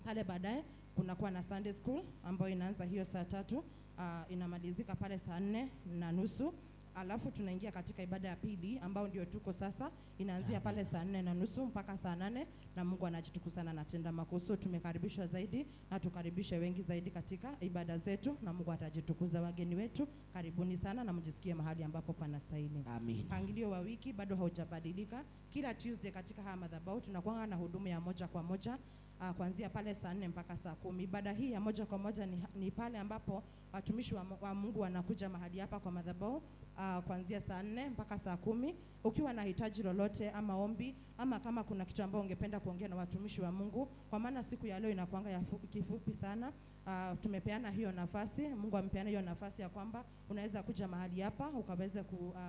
Pale baadaye kunakuwa na Sunday School ambayo inaanza hiyo saa 3, inamalizika pale saa 4:30. Alafu tunaingia katika ibada ya pili ambao ndio tuko sasa, inaanzia pale saa 4:30 mpaka saa 8 na Mungu anajitukuza na anatenda makuu. So tumekaribishwa zaidi na tukaribishe wengi zaidi katika ibada zetu na Mungu atajitukuza. Wageni wetu karibuni sana na mjisikie mahali ambapo panastahili. Amen. Mpangilio wa wiki bado haujabadilika. Kila Tuesday katika haya madhabahu tunakuwa na huduma ya moja kwa moja kuanzia pale saa 4 mpaka saa 10. Ibada hii ya moja kwa moja ni pale ambapo watumishi wa Mungu wanakuja mahali hapa kwa madhabahu kuanzia saa 4 mpaka saa 10. Ukiwa na hitaji lolote ama ombi ama kama kuna kitu ambacho ungependa kuongea na watumishi wa Mungu, kwa maana siku ya leo inakuanga ya kifupi sana. Tumepeana hiyo nafasi, Mungu amepeana hiyo nafasi ya kwamba unaweza kuja mahali hapa ukaweze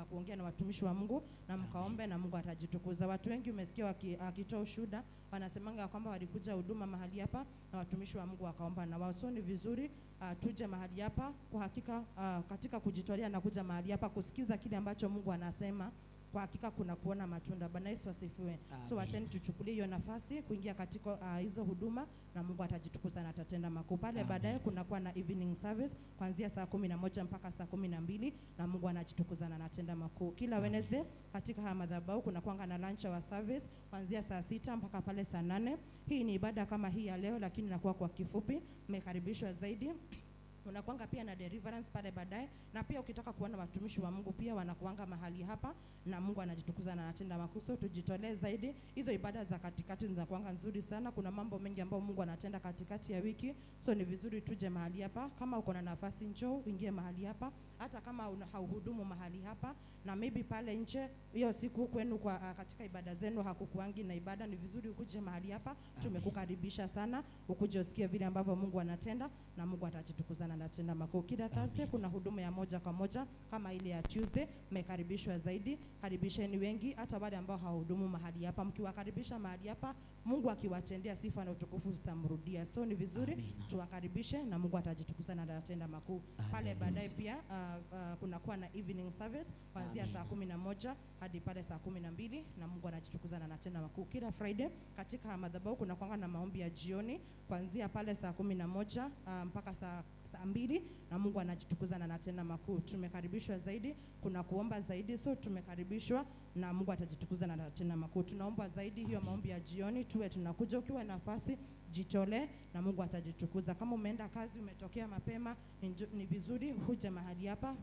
kuongea na watumishi wa Mungu na mkaombe na Mungu atajitukuza. Watu wengi umesikia wakitoa ushuhuda, wanasemanga kwamba walikuja huduma mahali hapa na watumishi wa Mungu wakaomba na wao. So ni vizuri tuje mahali hapa kwa hakika, katika kujitolea na kuja mahali hapa kusikiza kile ambacho Mungu anasema. Kwa hakika kuna kuona matunda. Bwana Yesu asifiwe. So wacheni tuchukulie hiyo nafasi kuingia katika hizo huduma na Mungu atajitukuza na atatenda makuu. Pale baadaye kunakuwa na evening service kuanzia saa 11 mpaka saa 12 na Mungu anajitukuza na anatenda makuu. Kila Wednesday katika haya madhabahu kunakuwa na lunch hour service kuanzia saa 6 mpaka pale saa 8. Hii ni ibada kama hii ya leo, lakini inakuwa kwa kifupi. Mmekaribishwa zaidi. Unakuanga pia na deliverance pale baadaye, na pia ukitaka kuona watumishi wa Mungu pia wanakuanga mahali hapa na Mungu anajitukuza na anatenda makuu. So tujitolee zaidi. Hizo ibada za katikati zinakuanga nzuri sana. Kuna mambo mengi ambayo Mungu anatenda katikati ya wiki, so ni vizuri tuje mahali hapa. Kama uko na nafasi njoo uingie mahali hapa, hata kama hauhudumu mahali hapa na maybe pale nje hiyo siku kwenu kwa katika ibada zenu hakukuangi na ibada, ni vizuri ukuje mahali hapa. Tumekukaribisha sana, ukuje usikie vile ambavyo Mungu anatenda na Mungu atajitukuza na anatenda makuu. Kila Thursday kuna huduma ya moja kwa moja kama ile ya Tuesday. Mmekaribishwa zaidi, karibisheni wengi, hata wale ambao hawahudumu mahali hapa. Mkiwakaribisha mahali hapa, Mungu akiwatendea sifa na utukufu zitamrudia. So ni vizuri tuwakaribishe na Mungu atajitukuza na atatenda makuu. Pale baadaye pia kunakuwa na evening service kuanzia saa 11 hadi pale saa 12 na Mungu anajitukuza na anatenda makuu. Kila Friday katika madhabahu kunakuwa na maombi ya jioni kuanzia pale saa 11 mpaka saa 2 na Mungu anajitukuza na anatenda makuu. Tumekaribishwa zaidi, kuna kuomba zaidi, so tumekaribishwa na Mungu atajitukuza na anatenda makuu. Tunaomba zaidi hiyo maombi ya jioni, tuwe tunakuja. Ukiwa nafasi jitole na Mungu atajitukuza. Kama umeenda kazi umetokea mapema, ni vizuri huje mahali hapa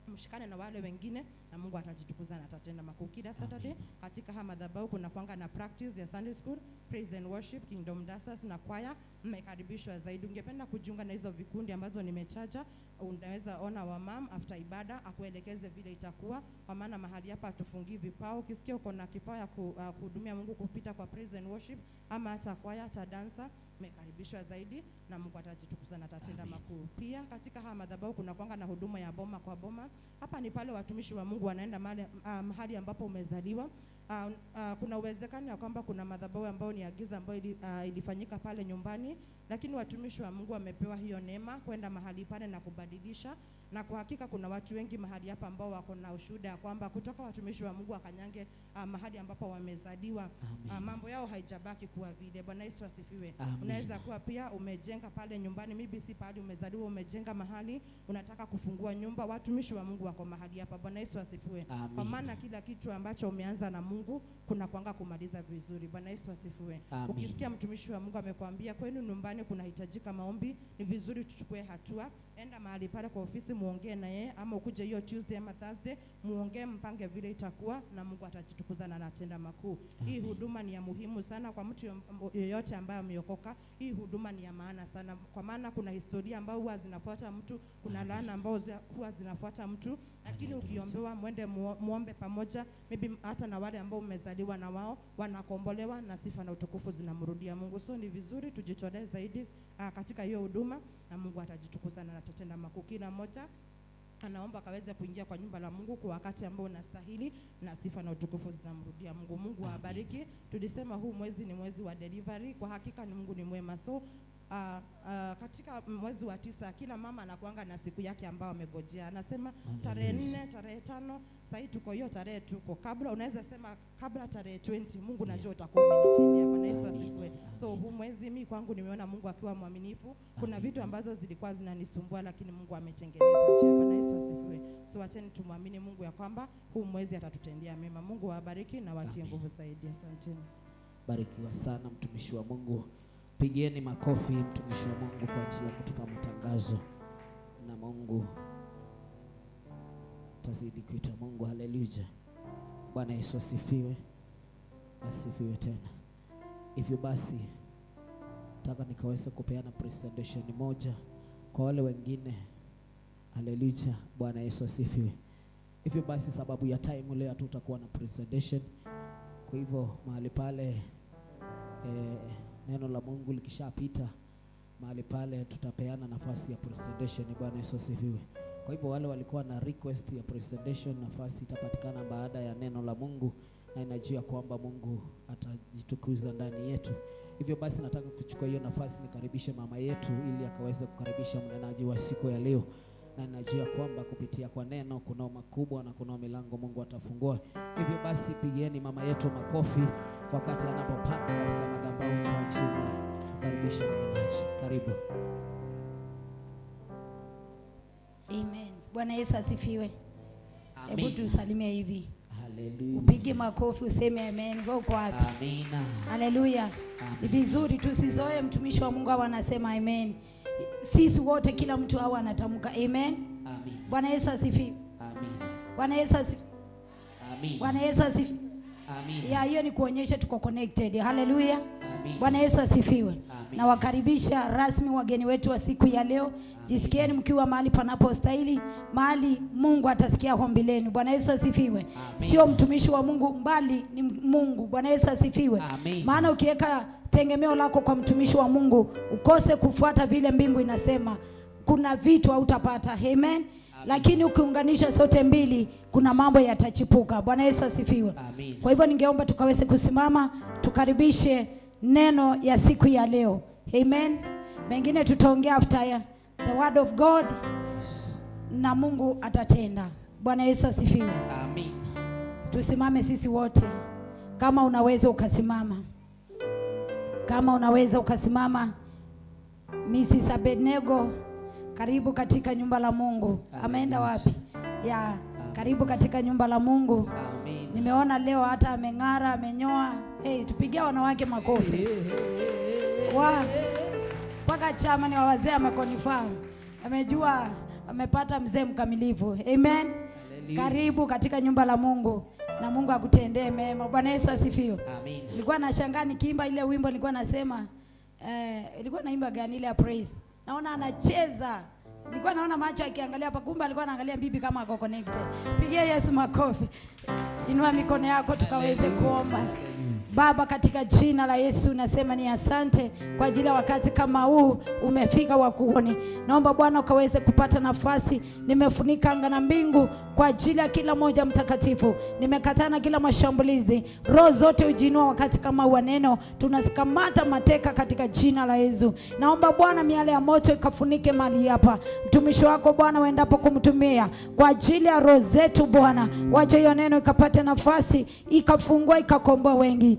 Mshikane na wale wengine na Mungu atajitukuza na atatenda makuu. Kila Saturday katika haya madhabahu kuna kwanga na practice ya Sunday school, praise and worship, Kingdom Dancers na kwaya. Mmekaribishwa zaidi. Ungependa kujiunga na hizo vikundi ambazo nimetaja, unaweza ona wamam after ibada akuelekeze vile itakuwa, kwa maana mahali hapa hatufungii vipao. Ukisikia uko na kipao ya kuhudumia Mungu kupita kwa praise and worship ama hata kwaya, hata dansa, mmekaribishwa zaidi na Mungu atajitukuza na atatenda makuu. Pia katika haya madhabahu kuna kwanga na huduma ya boma kwa boma. Hapa ni pale watumishi wa Mungu wanaenda mahali ambapo umezaliwa. Kuna uwezekano ya kwamba kuna madhabahu ambayo ni agiza ambayo ilifanyika pale nyumbani, lakini watumishi wa Mungu wamepewa hiyo neema kwenda mahali pale na kubadilisha. Na kwa hakika kuna watu wengi mahali hapa ambao wako na ushuhuda ya kwamba kutoka watumishi wa Mungu wakanyange mahali ambapo wamezaliwa, mambo yao haijabaki kuwa vile. Bwana Yesu asifiwe. Unaweza kuwa pia umejenga pale nyumbani, maybe si pahali umezaliwa, umejenga mahali unataka kufungua nyumba, watumishi wa Mungu wako mahali hapa. Bwana Yesu asifiwe. Kwa maana kila kitu ambacho umeanza na Mungu kuna kwanga kumaliza vizuri. Bwana Yesu asifiwe. Ukisikia mtumishi wa Mungu amekwambia kwenu nyumbani kunahitajika maombi, ni vizuri tuchukue hatua. Enda mahali pale kwa ofisi muongee na yeye, ama ukuje hiyo Tuesday ama Thursday muongee, mpange vile itakuwa, na Mungu atajitukuza na anatenda makuu. Hii huduma ni ya muhimu sana kwa mtu yeyote ambaye ameokoka. Hii huduma ni ya maana sana, kwa maana kuna historia ambayo huwa zinafuata mtu, kuna laana ambazo huwa zinafuata mtu, lakini ukiombewa mwende muombe pamoja, maybe hata na wale ambao umezaliwa na wao wanakombolewa na sifa na utukufu zinamrudia Mungu. So ni vizuri tujitolee zaidi katika hiyo huduma na Mungu atajitukuza na atatenda makuu. Kila mmoja anaomba akaweze kuingia kwa nyumba la Mungu kwa wakati ambao unastahili na sifa na utukufu zinamrudia Mungu. Mungu awabariki. Tulisema huu mwezi ni mwezi wa delivery. Kwa hakika ni Mungu ni mwema. So katika mwezi wa 9 kila mama anakuanga na siku yake ambayo amegojea. Anasema tarehe 4, tarehe 5, sasa tuko hiyo tarehe tuko. Kabla unaweza sema kabla tarehe 20 Mungu najua utakuwa umenitendea. Bwana Yesu asifiwe. So huu mwezi mimi kwangu nimeona Mungu akiwa mwaminifu. Kuna vitu ambazo zilikuwa zinanisumbua lakini Mungu ametengeneza njia. Bwana Yesu asifiwe. So acheni tumwamini Mungu ya kwamba huu mwezi atatutendea mema. Mungu awabariki na watie nguvu zaidi. Asanteni. Barikiwa sana mtumishi wa Mungu. Pigieni makofi mtumishi wa Mungu kwa ajili ya kutupa matangazo, na Mungu tazidi kuita Mungu. Haleluya. Bwana Yesu asifiwe. Asifiwe tena. Hivyo basi nataka nikaweza kupeana presentation moja kwa wale wengine. Haleluya. Bwana Yesu asifiwe. Hivyo basi sababu ya time leo hatutakuwa na presentation. Kwa hivyo mahali pale neno la Mungu likishapita mahali pale tutapeana nafasi ya presentation. Bwana Yesu asifiwe. Kwa hivyo wale walikuwa na request ya presentation, nafasi itapatikana baada ya neno la Mungu, na inajua kwamba Mungu atajitukuza ndani yetu. Hivyo basi nataka kuchukua hiyo nafasi nikaribishe mama yetu ili akaweze kukaribisha mnenaji wa siku ya leo. Na ninajua kwamba kupitia kwa neno kunao makubwa na kunao milango Mungu atafungua. Hivyo basi pigieni mama yetu makofi wakati anapopanda katika madhabahu kwa ajili kukaribisha mnenaji. Karibu. Amen. Bwana Yesu asifiwe. Hebu tusalimie hivi. Haleluya. Upige makofi useme amen. Wewe uko wapi? Amina. Haleluya. Ni vizuri tusizoe mtumishi wa Mungu anasema amen. Sisi wote kila mtu awe anatamka amen. Amen. Bwana Yesu asifiwe. Amen. Bwana Yesu asifiwe. Amen. Bwana Yesu asifiwe. Amen. Ya hiyo ni kuonyesha tuko connected. Haleluya. Amen. Bwana Yesu asifiwe. Amen. Na wakaribisha rasmi wageni wetu wa siku ya leo. Jisikieni mkiwa mahali panapostahili, mahali Mungu atasikia ombi lenu. Bwana Yesu asifiwe. Sio mtumishi wa Mungu mbali ni Mungu. Bwana Yesu asifiwe. Maana ukiweka tegemeo lako kwa mtumishi wa Mungu ukose kufuata vile mbingu inasema, kuna vitu hautapata. Amen. Lakini ukiunganisha sote mbili kuna mambo yatachipuka. Bwana Yesu asifiwe. Amen. Kwa hivyo ningeomba tukaweze kusimama tukaribishe neno ya siku ya leo. Amen. Mengine tutaongea after the word of God. Na Mungu atatenda. Bwana Yesu asifiwe. Amen. Tusimame sisi wote. Kama unaweza ukasimama. Kama unaweza ukasimama. Mrs. Abednego, karibu katika nyumba la Mungu. Ameenda wapi? Ya, karibu katika nyumba la Mungu. Amen. Nimeona leo hata ameng'ara, amenyoa. Hey, tupigie wanawake makofi. Wa mpaka chama ni wa wazee amekonifirm. Amejua Amepata mzee mkamilifu. Amen. Karibu katika nyumba la Mungu na Mungu akutendee mema. Bwana Yesu asifiwe. Amen. Nilikuwa nashangaa nikiimba ile wimbo, nilikuwa nasema ilikuwa naimba gani ile ya praise. Naona anacheza. Nilikuwa naona macho akiangalia hapa, kumbe alikuwa anaangalia bibi kama ako connected. Pigia Yesu makofi. Inua mikono yako tukaweze kuomba. Baba, katika jina la Yesu nasema ni asante kwa ajili ya wakati kama huu umefika wa kuoni. Naomba Bwana ukaweze kupata nafasi. Nimefunika anga na mbingu kwa ajili ya kila mmoja mtakatifu. Nimekatana kila mashambulizi, roho zote ujiinua wakati kama huu wa neno, tunazikamata mateka katika jina la Yesu. Naomba Bwana miale ya moto ikafunike mahali hapa. Mtumishi wako Bwana uendapo kumtumia kwa ajili ya roho zetu Bwana, wacha hiyo neno ikapate nafasi, ikafungua, ikakomboa wengi.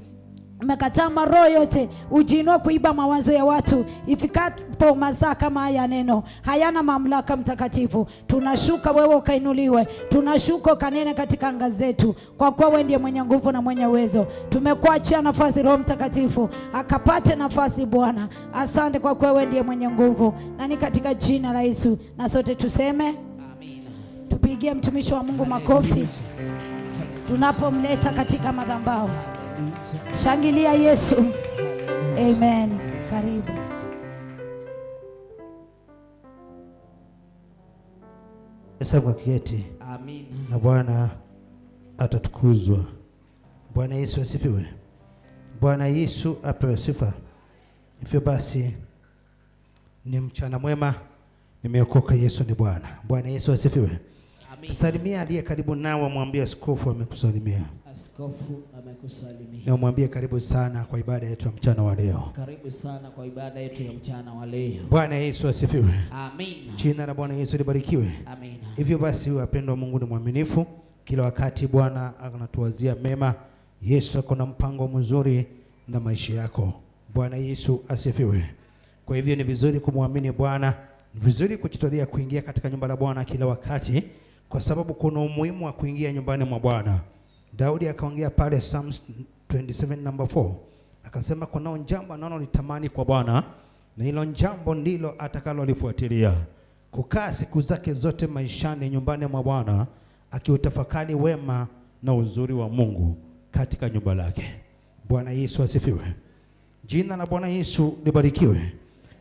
Umekataa maroho yote ujiinua kuiba mawazo ya watu. Ifikapo masaa kama haya, neno hayana mamlaka. Mtakatifu, tunashuka wewe ukainuliwe, tunashuka ukanene katika anga zetu, kwa kuwa wewe ndiye mwenye nguvu na mwenye uwezo. Tumekuachia nafasi, Roho Mtakatifu akapate nafasi Bwana. Asante kwa kuwa wewe ndiye mwenye nguvu, na ni katika jina la Yesu na sote tuseme Amina. Tupigie mtumishi wa Mungu makofi tunapomleta katika madhabahu. Shangilia Yesu. Amen. Karibu. Hesabu akiketi. Amina. Na Bwana atatukuzwa. Bwana Yesu asifiwe. Bwana Yesu apewe sifa. Hivyo basi ni mchana mwema, nimeokoka, Yesu ni Bwana. Bwana Yesu asifiwe. Amina. Salimia aliye karibu nawe, mwambie askofu amekusalimia. Askofu amekusalimia. Na umwambie karibu sana kwa ibada yetu ya mchana wa leo. Karibu sana kwa ibada yetu ya mchana wa leo. Bwana Yesu asifiwe. Amina. Jina la Bwana Yesu libarikiwe. Amina. Hivyo basi wapendwa, Mungu ni mwaminifu. Kila wakati Bwana anatuwazia mema. Yesu ako na mpango mzuri na maisha yako. Bwana Yesu asifiwe. Kwa hivyo ni vizuri kumwamini Bwana, ni vizuri kujitolea kuingia katika nyumba la Bwana kila wakati, kwa sababu kuna umuhimu wa kuingia nyumbani mwa Bwana. Daudi akaongea pale Psalms 27 number 4, akasema kunao jambo analolitamani kwa Bwana, na hilo jambo ndilo atakalolifuatilia, kukaa siku zake zote maishani nyumbani mwa Bwana, akiutafakari wema na uzuri wa Mungu katika nyumba lake. Bwana Yesu asifiwe. Jina la Bwana Yesu libarikiwe.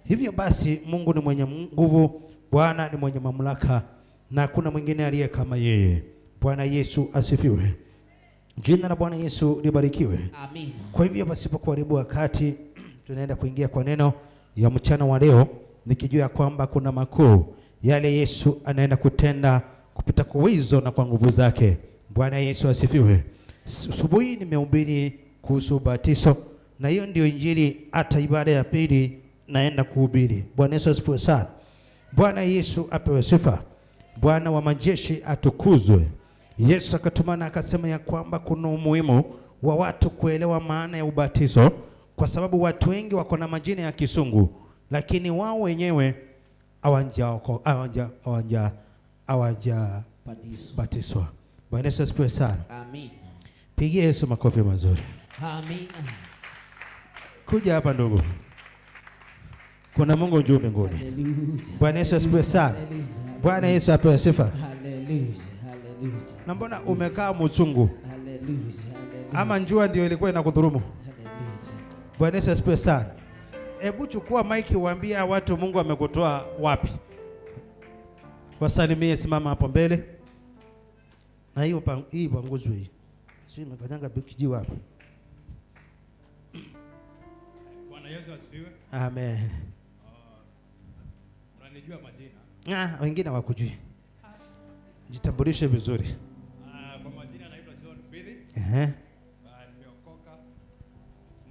Hivyo basi Mungu ni mwenye nguvu, Bwana ni mwenye mamlaka, na hakuna mwingine aliye kama yeye. Bwana Yesu asifiwe. Jina la Bwana Yesu libarikiwe. Amina. Kwa hivyo pasipo kuharibu wakati, tunaenda kuingia kwa neno ya mchana wa leo, nikijua kwamba kuna makuu yale Yesu anaenda kutenda kupita kwa uwezo na kwa nguvu zake. Bwana Yesu asifiwe. Asubuhi nimehubiri kuhusu ubatizo, na hiyo ndio injili. Hata ibada ya pili naenda kuhubiri. Bwana Yesu asifiwe sana. Bwana Yesu apewe sifa. Bwana wa majeshi atukuzwe. Yesu akatumana akasema ya kwamba kuna umuhimu wa watu kuelewa maana ya ubatizo, kwa sababu watu wengi wako na majina ya kisungu, lakini wao wenyewe hawajabatizwa. Bwana Yesu asifiwe sana. Amen. Pigie Yesu makofi mazuri. Amen. Kuja hapa ndugu. Kuna Mungu juu mbinguni. Bwana Yesu asifiwe sana. Bwana Yesu apewe sifa. Haleluya. Haleluya. Na mbona umekaa mchungu? Haleluya. Ama njua ndio ilikuwa inakudhulumu? Haleluya. Bwana Yesu asifiwe sana. Hebu chukua maiki uambie watu Mungu amekutoa wapi. Wasalimie, simama hapo mbele. Na hiyo hii panguzwe hii. Sio imekanyanga kijiwe hapo. Bwana Yesu asifiwe. Amen. Unanijua majina? Wengine hawakujui. Jitambulishe vizuri. Kwa majina naitwa John Bidhi. Nimeokoka,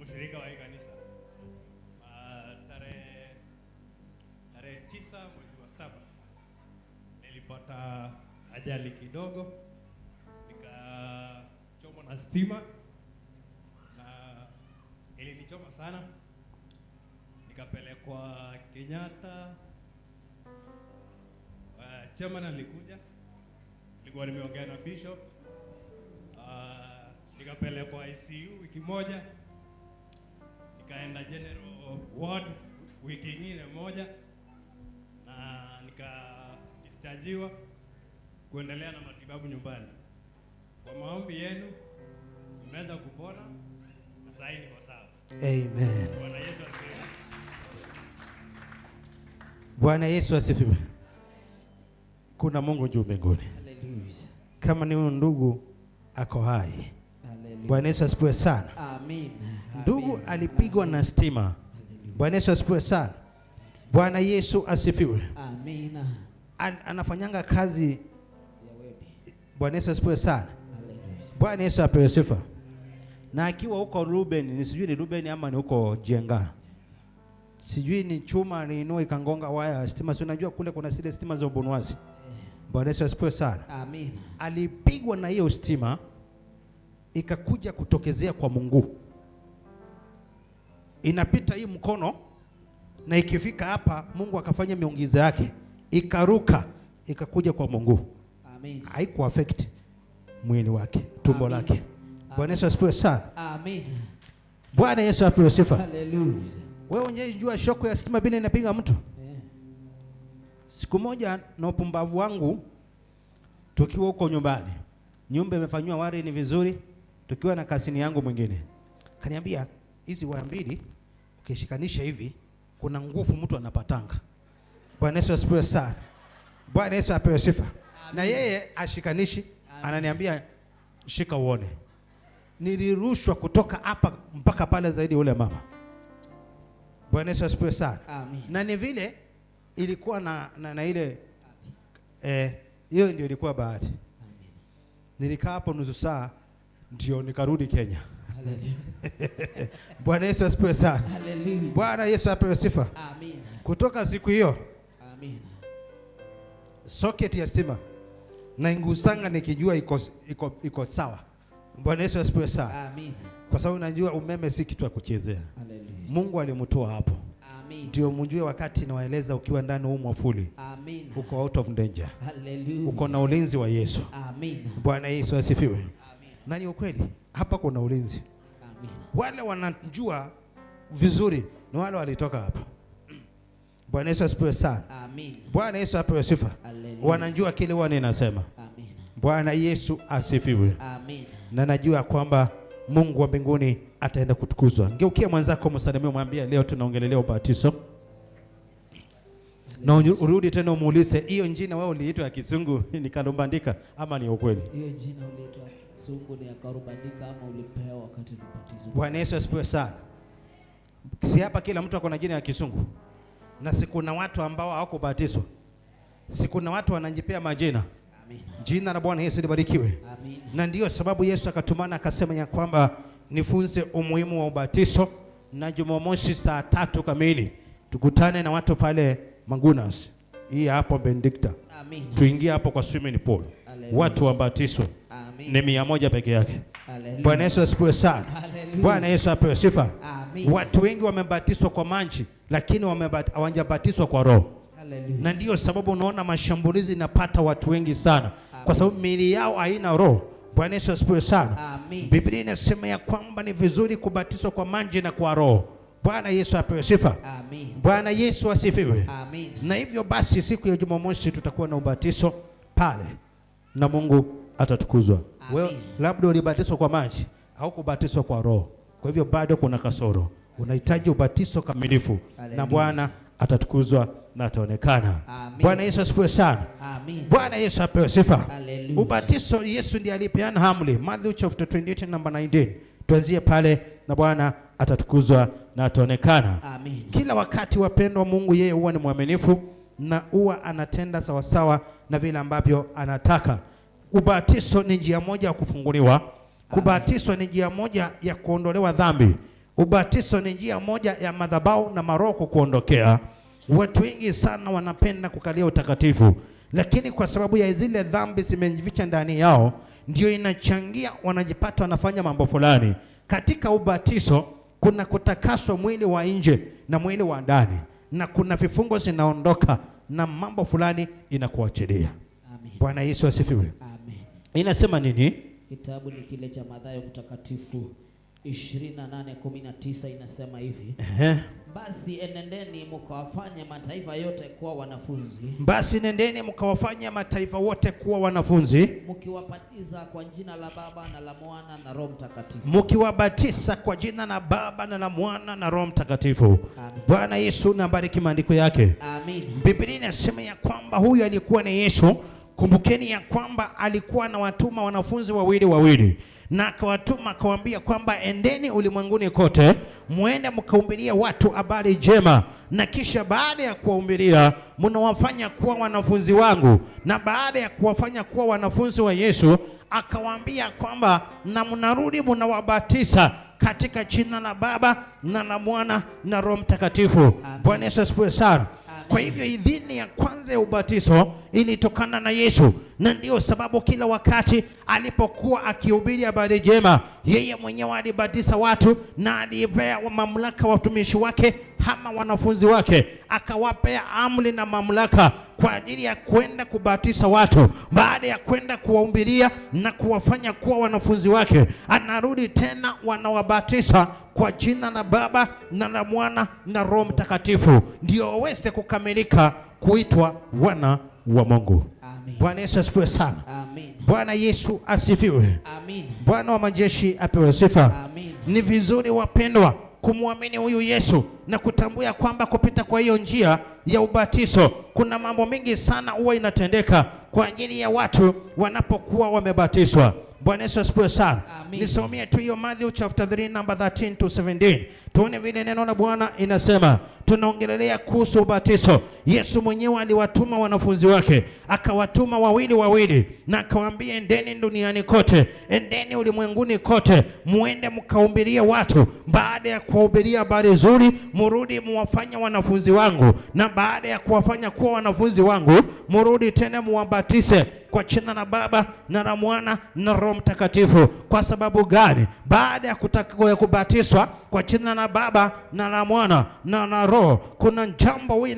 mshirika wa hii kanisa. Tarehe 9 mwezi wa 7 nilipata ajali kidogo, nikachomwa na stima na ilinichoma sana, nikapelekwa Kenyatta. Chairman alikuja, nilikuwa nimeongea na bishop. Nikapelekwa ICU wiki moja, nikaenda general ward wiki nyingine moja, na nika Nikadischargiwa kuendelea na matibabu nyumbani. Kwa maombi yenu nimeweza kupona na sasa niko sawa. Amen. Bwana Yesu asifiwe. Bwana Yesu asifiwe. Kuna Mungu juu mbinguni. Hallelujah. Kama ni huyu ndugu ako hai. Hallelujah. Bwana Yesu asifiwe sana. Amen. Ndugu alipigwa na stima. Bwana Yesu asifiwe sana. Bwana Yesu asifiwe. Amina. Anafanyanga kazi. Bwana Yesu asifiwe sana. Bwana Yesu apewe sifa. Na akiwa huko Ruben, ni sijui ni Ruben ama ni huko Jenga. Sijui ni chuma aliinua ikangonga waya ya stima. Si unajua kule kuna zile stima za ubunuazi. Bwana Yesu asifiwe sana. Amina. Alipigwa na hiyo stima ikakuja kutokezea kwa Mungu. Inapita hii mkono na ikifika hapa Mungu akafanya miujiza yake. Ikaruka ikakuja kwa Mungu. Amen. Haiku affect mwili wake, tumbo lake. Bwana Yesu asifiwe sana. Amen. Bwana Yesu apewe sifa. Hallelujah. Wewe unajua shoko ya stima bila inapiga mtu? Siku moja na upumbavu wangu tukiwa huko nyumbani. Nyumba imefanywa wari ni vizuri, tukiwa na kasini yangu mwingine. Kaniambia hizi waya mbili ukishikanisha hivi kuna nguvu mtu anapatanga. Bwana Yesu asifiwe sana. Bwana Yesu apewe sifa. Na yeye ashikanishi, ananiambia shika uone. Nilirushwa kutoka hapa mpaka pale zaidi ule mama. Bwana Yesu asifiwe sana. Amen. Na ni vile ilikuwa na ile hiyo ndio ilikuwa bahati. Amen. Nilikaa hapo nusu saa ndio nikarudi Kenya. Hallelujah. Bwana Yesu asifiwe sana. Hallelujah. Bwana Yesu apewe sifa. Amen. Kutoka siku hiyo Amen. socket ya stima na ingusanga nikijua iko sawa. Bwana Yesu asifiwe sana. Amen. Kwa sababu najua umeme si kitu ya kuchezea. Hallelujah. Mungu alimtoa hapo. Amen. Ndio mjue wakati nawaeleza ukiwa ndani huu mwafuli. Amen. Uko out of danger. Hallelujah. Uko na ulinzi wa Yesu. Amen. Bwana Yesu asifiwe. Amen. Na ni ukweli hapa kuna ulinzi. Amen. Wale wanajua vizuri ni wale walitoka hapa. Bwana Yesu asifiwe sana. Amen. Bwana Yesu apewe sifa. Hallelujah. Wanajua kile huwa ninasema. Amen. Bwana Yesu asifiwe. Amen. Na najua kwamba Mungu wa mbinguni ataenda kutukuzwa. Ngeukia mwenzako msalimie, mwambie leo tunaongelelea ubatizo. Na urudi tena umuulize hiyo jina wewe uliitwa ya kizungu ni kalumbandika ama ni ukweli? Hiyo jina uliitwa kizungu ni ya kalumbandika ama ulipewa wakati ulibatizwa? Bwana Yesu asifiwe sana. Si hapa kila mtu ako na jina ya kizungu. Na si kuna watu ambao hawakubatizwa. Si kuna watu wanajipea majina. Amen. Jina la Bwana Yesu libarikiwe. Amen. Na ndiyo sababu Yesu akatumana akasema ya kwamba nifunze umuhimu wa ubatizo, na Jumamosi saa 3 kamili tukutane na watu pale Mangunas. Hii hapo Benedicta. Amen. Tuingie hapo kwa swimming pool. Hallelujah. Watu wabatizwe. Amen. Ni 100 peke yake. Hallelujah. Bwana Yesu asifiwe sana. Hallelujah. Bwana Yesu apewe sifa. Amen. Watu wengi wamebatizwa kwa maji lakini hawajabatizwa kwa roho. Hallelujah. Na ndiyo sababu unaona mashambulizi inapata watu wengi sana. Kwa sababu miili yao haina roho. Bwana Yesu asifiwe sana. Amen. Biblia inasema ya kwamba ni vizuri kubatizwa kwa maji na kwa roho. Bwana Yesu apewe sifa. Amen. Bwana Yesu asifiwe. Amen. Na hivyo basi siku ya Jumamosi tutakuwa na ubatizo pale na Mungu atatukuzwa. Wewe labda ulibatizwa kwa maji au kubatizwa kwa roho. Kwa hivyo bado kuna kasoro. Unahitaji ubatizo kamilifu. Na Bwana atatukuzwa na ataonekana. Bwana Yesu asifiwe sana. Amen. Bwana Yesu apewe sifa. Hallelujah. Ubatizo Yesu ndiye alipeana amri. Matthew chapter 28 number 19. Tuanzie pale na Bwana atatukuzwa na ataonekana. Amen. Kila wakati wapendwa, Mungu yeye huwa ni mwaminifu na huwa anatenda sawasawa na vile ambavyo anataka. Ubatizo ni njia moja ya kufunguliwa. Kubatizwa ni njia moja ya kuondolewa dhambi. Ubatizo ni njia moja ya madhabahu na maroho kuondokea. Watu wengi sana wanapenda kukalia utakatifu, lakini kwa sababu ya zile dhambi zimejificha ndani yao, ndio inachangia wanajipata wanafanya mambo fulani. Katika ubatizo kuna kutakaswa mwili wa nje na mwili wa ndani, na kuna vifungo zinaondoka na mambo fulani inakuachilia. Amen. Bwana Yesu asifiwe. Amen. Inasema nini? Kitabu ni kile cha Mathayo mtakatifu 28:19 inasema hivi. Ehe. Basi enendeni mkawafanye mataifa yote kuwa wanafunzi, Basi nendeni mkawafanya mataifa wote kuwa wanafunzi, mkiwabatiza kwa jina la Baba na la Mwana na Roho Mtakatifu. Mkiwabatiza kwa jina la Baba na la Mwana na Roho Mtakatifu. Amen. Bwana Yesu na bariki maandiko yake. Amin. Biblia inasema ya kwamba huyu alikuwa ni Yesu. Kumbukeni ya kwamba alikuwa anawatuma wanafunzi wawili wawili, na akawatuma akawaambia kwamba endeni ulimwenguni kote, muende mkahubiria watu habari njema, na kisha baada ya kuwahubiria mnawafanya kuwa wanafunzi wangu. Na baada ya kuwafanya kuwa wanafunzi wa Yesu, akawaambia kwamba na mnarudi mnawabatiza katika jina la Baba na la Mwana na Roho Mtakatifu. Bwana Yesu asifiwe sana. Kwa hivyo idhini ya kwanza ya ubatizo ilitokana na Yesu, na ndiyo sababu kila wakati alipokuwa akihubiri habari njema, yeye mwenyewe alibatiza watu na alipea mamlaka watumishi wake ama wanafunzi wake, akawapea amri na mamlaka kwa ajili ya kwenda kubatiza watu. Baada ya kwenda kuwahubiria na kuwafanya kuwa wanafunzi wake, anarudi tena wanawabatiza kwa jina la Baba na la Mwana na Roho Mtakatifu, ndio waweze kukamilika kuitwa wana wa Mungu. Amen. Bwana Yesu asifiwe sana. Amen. Bwana Yesu asifiwe. Amen. Bwana wa majeshi apewe sifa. Amen. Ni vizuri wapendwa kumwamini huyu Yesu na kutambua kwamba kupita kwa hiyo njia ya ubatizo kuna mambo mengi sana huwa inatendeka kwa ajili ya watu wanapokuwa wamebatizwa. Bwana Yesu asifiwe sana. Nisomee tu hiyo Matthew chapter 3 number 13 to 17. Tuone vile neno la Bwana inasema. Tunaongelelea kuhusu ubatizo. Yesu mwenyewe aliwatuma wanafunzi wake, akawatuma wawili wawili na akawaambia, endeni duniani kote, endeni ulimwenguni kote, muende mkahubirie watu. Baada ya kuwahubiria habari nzuri, murudi muwafanye wanafunzi wangu, na baada ya kuwafanya kuwa wanafunzi wangu, murudi tena muwabatize kwa jina la Baba na la Mwana na Roho Mtakatifu. Kwa sababu gani? Baada ya kutaka kubatizwa kwa jina la Baba na la Mwana na la Roho, kuna jambo huwa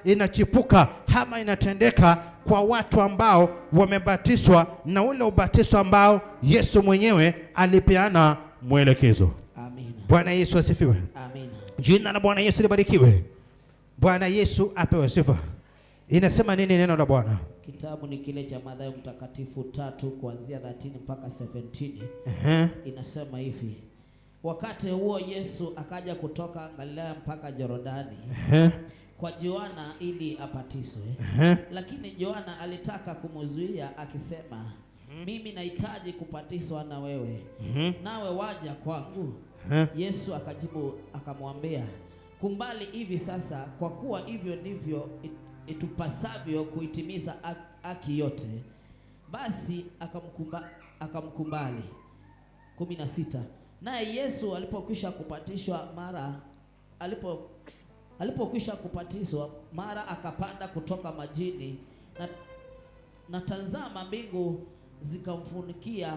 inachipuka ama inatendeka kwa watu ambao wamebatizwa na ule ubatizo ambao Yesu mwenyewe alipeana mwelekezo. Amen. Bwana Yesu asifiwe. Amen. Jina la Bwana Yesu libarikiwe. Bwana Yesu apewe sifa. Inasema nini neno la Bwana? Kitabu ni kile cha Mathayo Mtakatifu 3 kuanzia 13 mpaka 17. Inasema hivi: wakati huo Yesu akaja kutoka Galilaya mpaka Yordani kwa Yohana ili abatizwe. Lakini Yohana alitaka kumzuia akisema, mimi nahitaji kubatizwa na wewe, nawe waja kwangu? Yesu akajibu akamwambia, kumbali hivi sasa, kwa kuwa hivyo ndivyo itupasavyo kuitimiza haki yote. Basi akamkumbali. 16. Naye Yesu alipokwisha kupatishwa mara akapanda kutoka majini, na tazama mbingu zikamfunikia,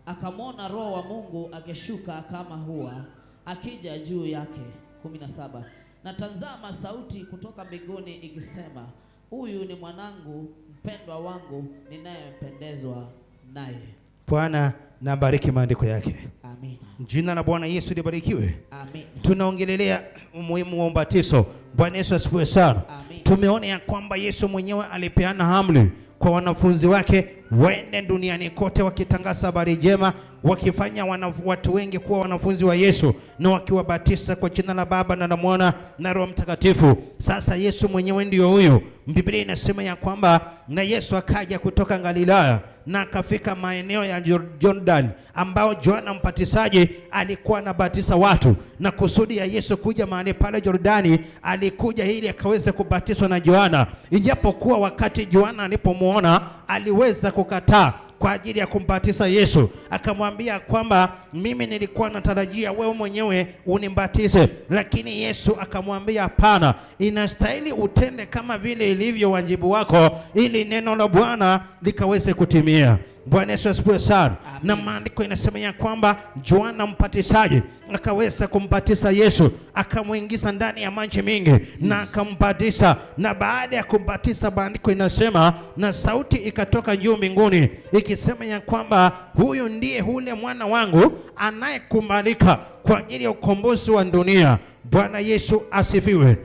akamwona Roho wa Mungu akishuka kama hua akija juu yake. 17. Na tazama sauti kutoka mbinguni ikisema, huyu ni mwanangu mpendwa wangu ninayempendezwa naye. Bwana na bariki maandiko yake. Amen. Jina la Bwana Yesu libarikiwe. Amen. Tunaongelelea umuhimu wa ubatizo. Bwana Yesu asifiwe sana. Amen. Tumeona ya kwamba Yesu mwenyewe alipeana amri kwa wanafunzi wake waende duniani kote wakitangaza habari njema, wakifanya watu wengi kuwa wanafunzi wa Yesu na wakiwabatiza kwa jina la Baba na la Mwana na Roho Mtakatifu. Sasa Yesu mwenyewe ndio huyu. Biblia inasema ya kwamba na Yesu akaja kutoka Galilaya na akafika maeneo ya Jordan ambao Yohana Mbatizaji alikuwa anabatiza watu, na kusudi ya Yesu kuja mahali pale Jordani, alikuja ili akaweze kubatizwa na Yohana. Ijapokuwa wakati Yohana alipomuona aliweza kukataa kwa ajili ya kumbatiza Yesu, akamwambia kwamba mimi nilikuwa natarajia wewe mwenyewe unibatize, lakini Yesu akamwambia hapana, inastahili utende kama vile ilivyo wajibu wako ili neno la Bwana likaweze kutimia. Bwana Yesu asifiwe sana. Na maandiko inasema ya kwamba Yohana Mbatizaji akaweza kumbatiza Yesu, akamwingiza ndani ya maji mingi na akambatiza. Na baada ya kumbatiza, maandiko inasema na sauti ikatoka juu mbinguni ikisema ya kwamba huyu ndiye ule mwana wangu anayekubalika kwa ajili ya ukombozi wa dunia. Bwana Yesu asifiwe.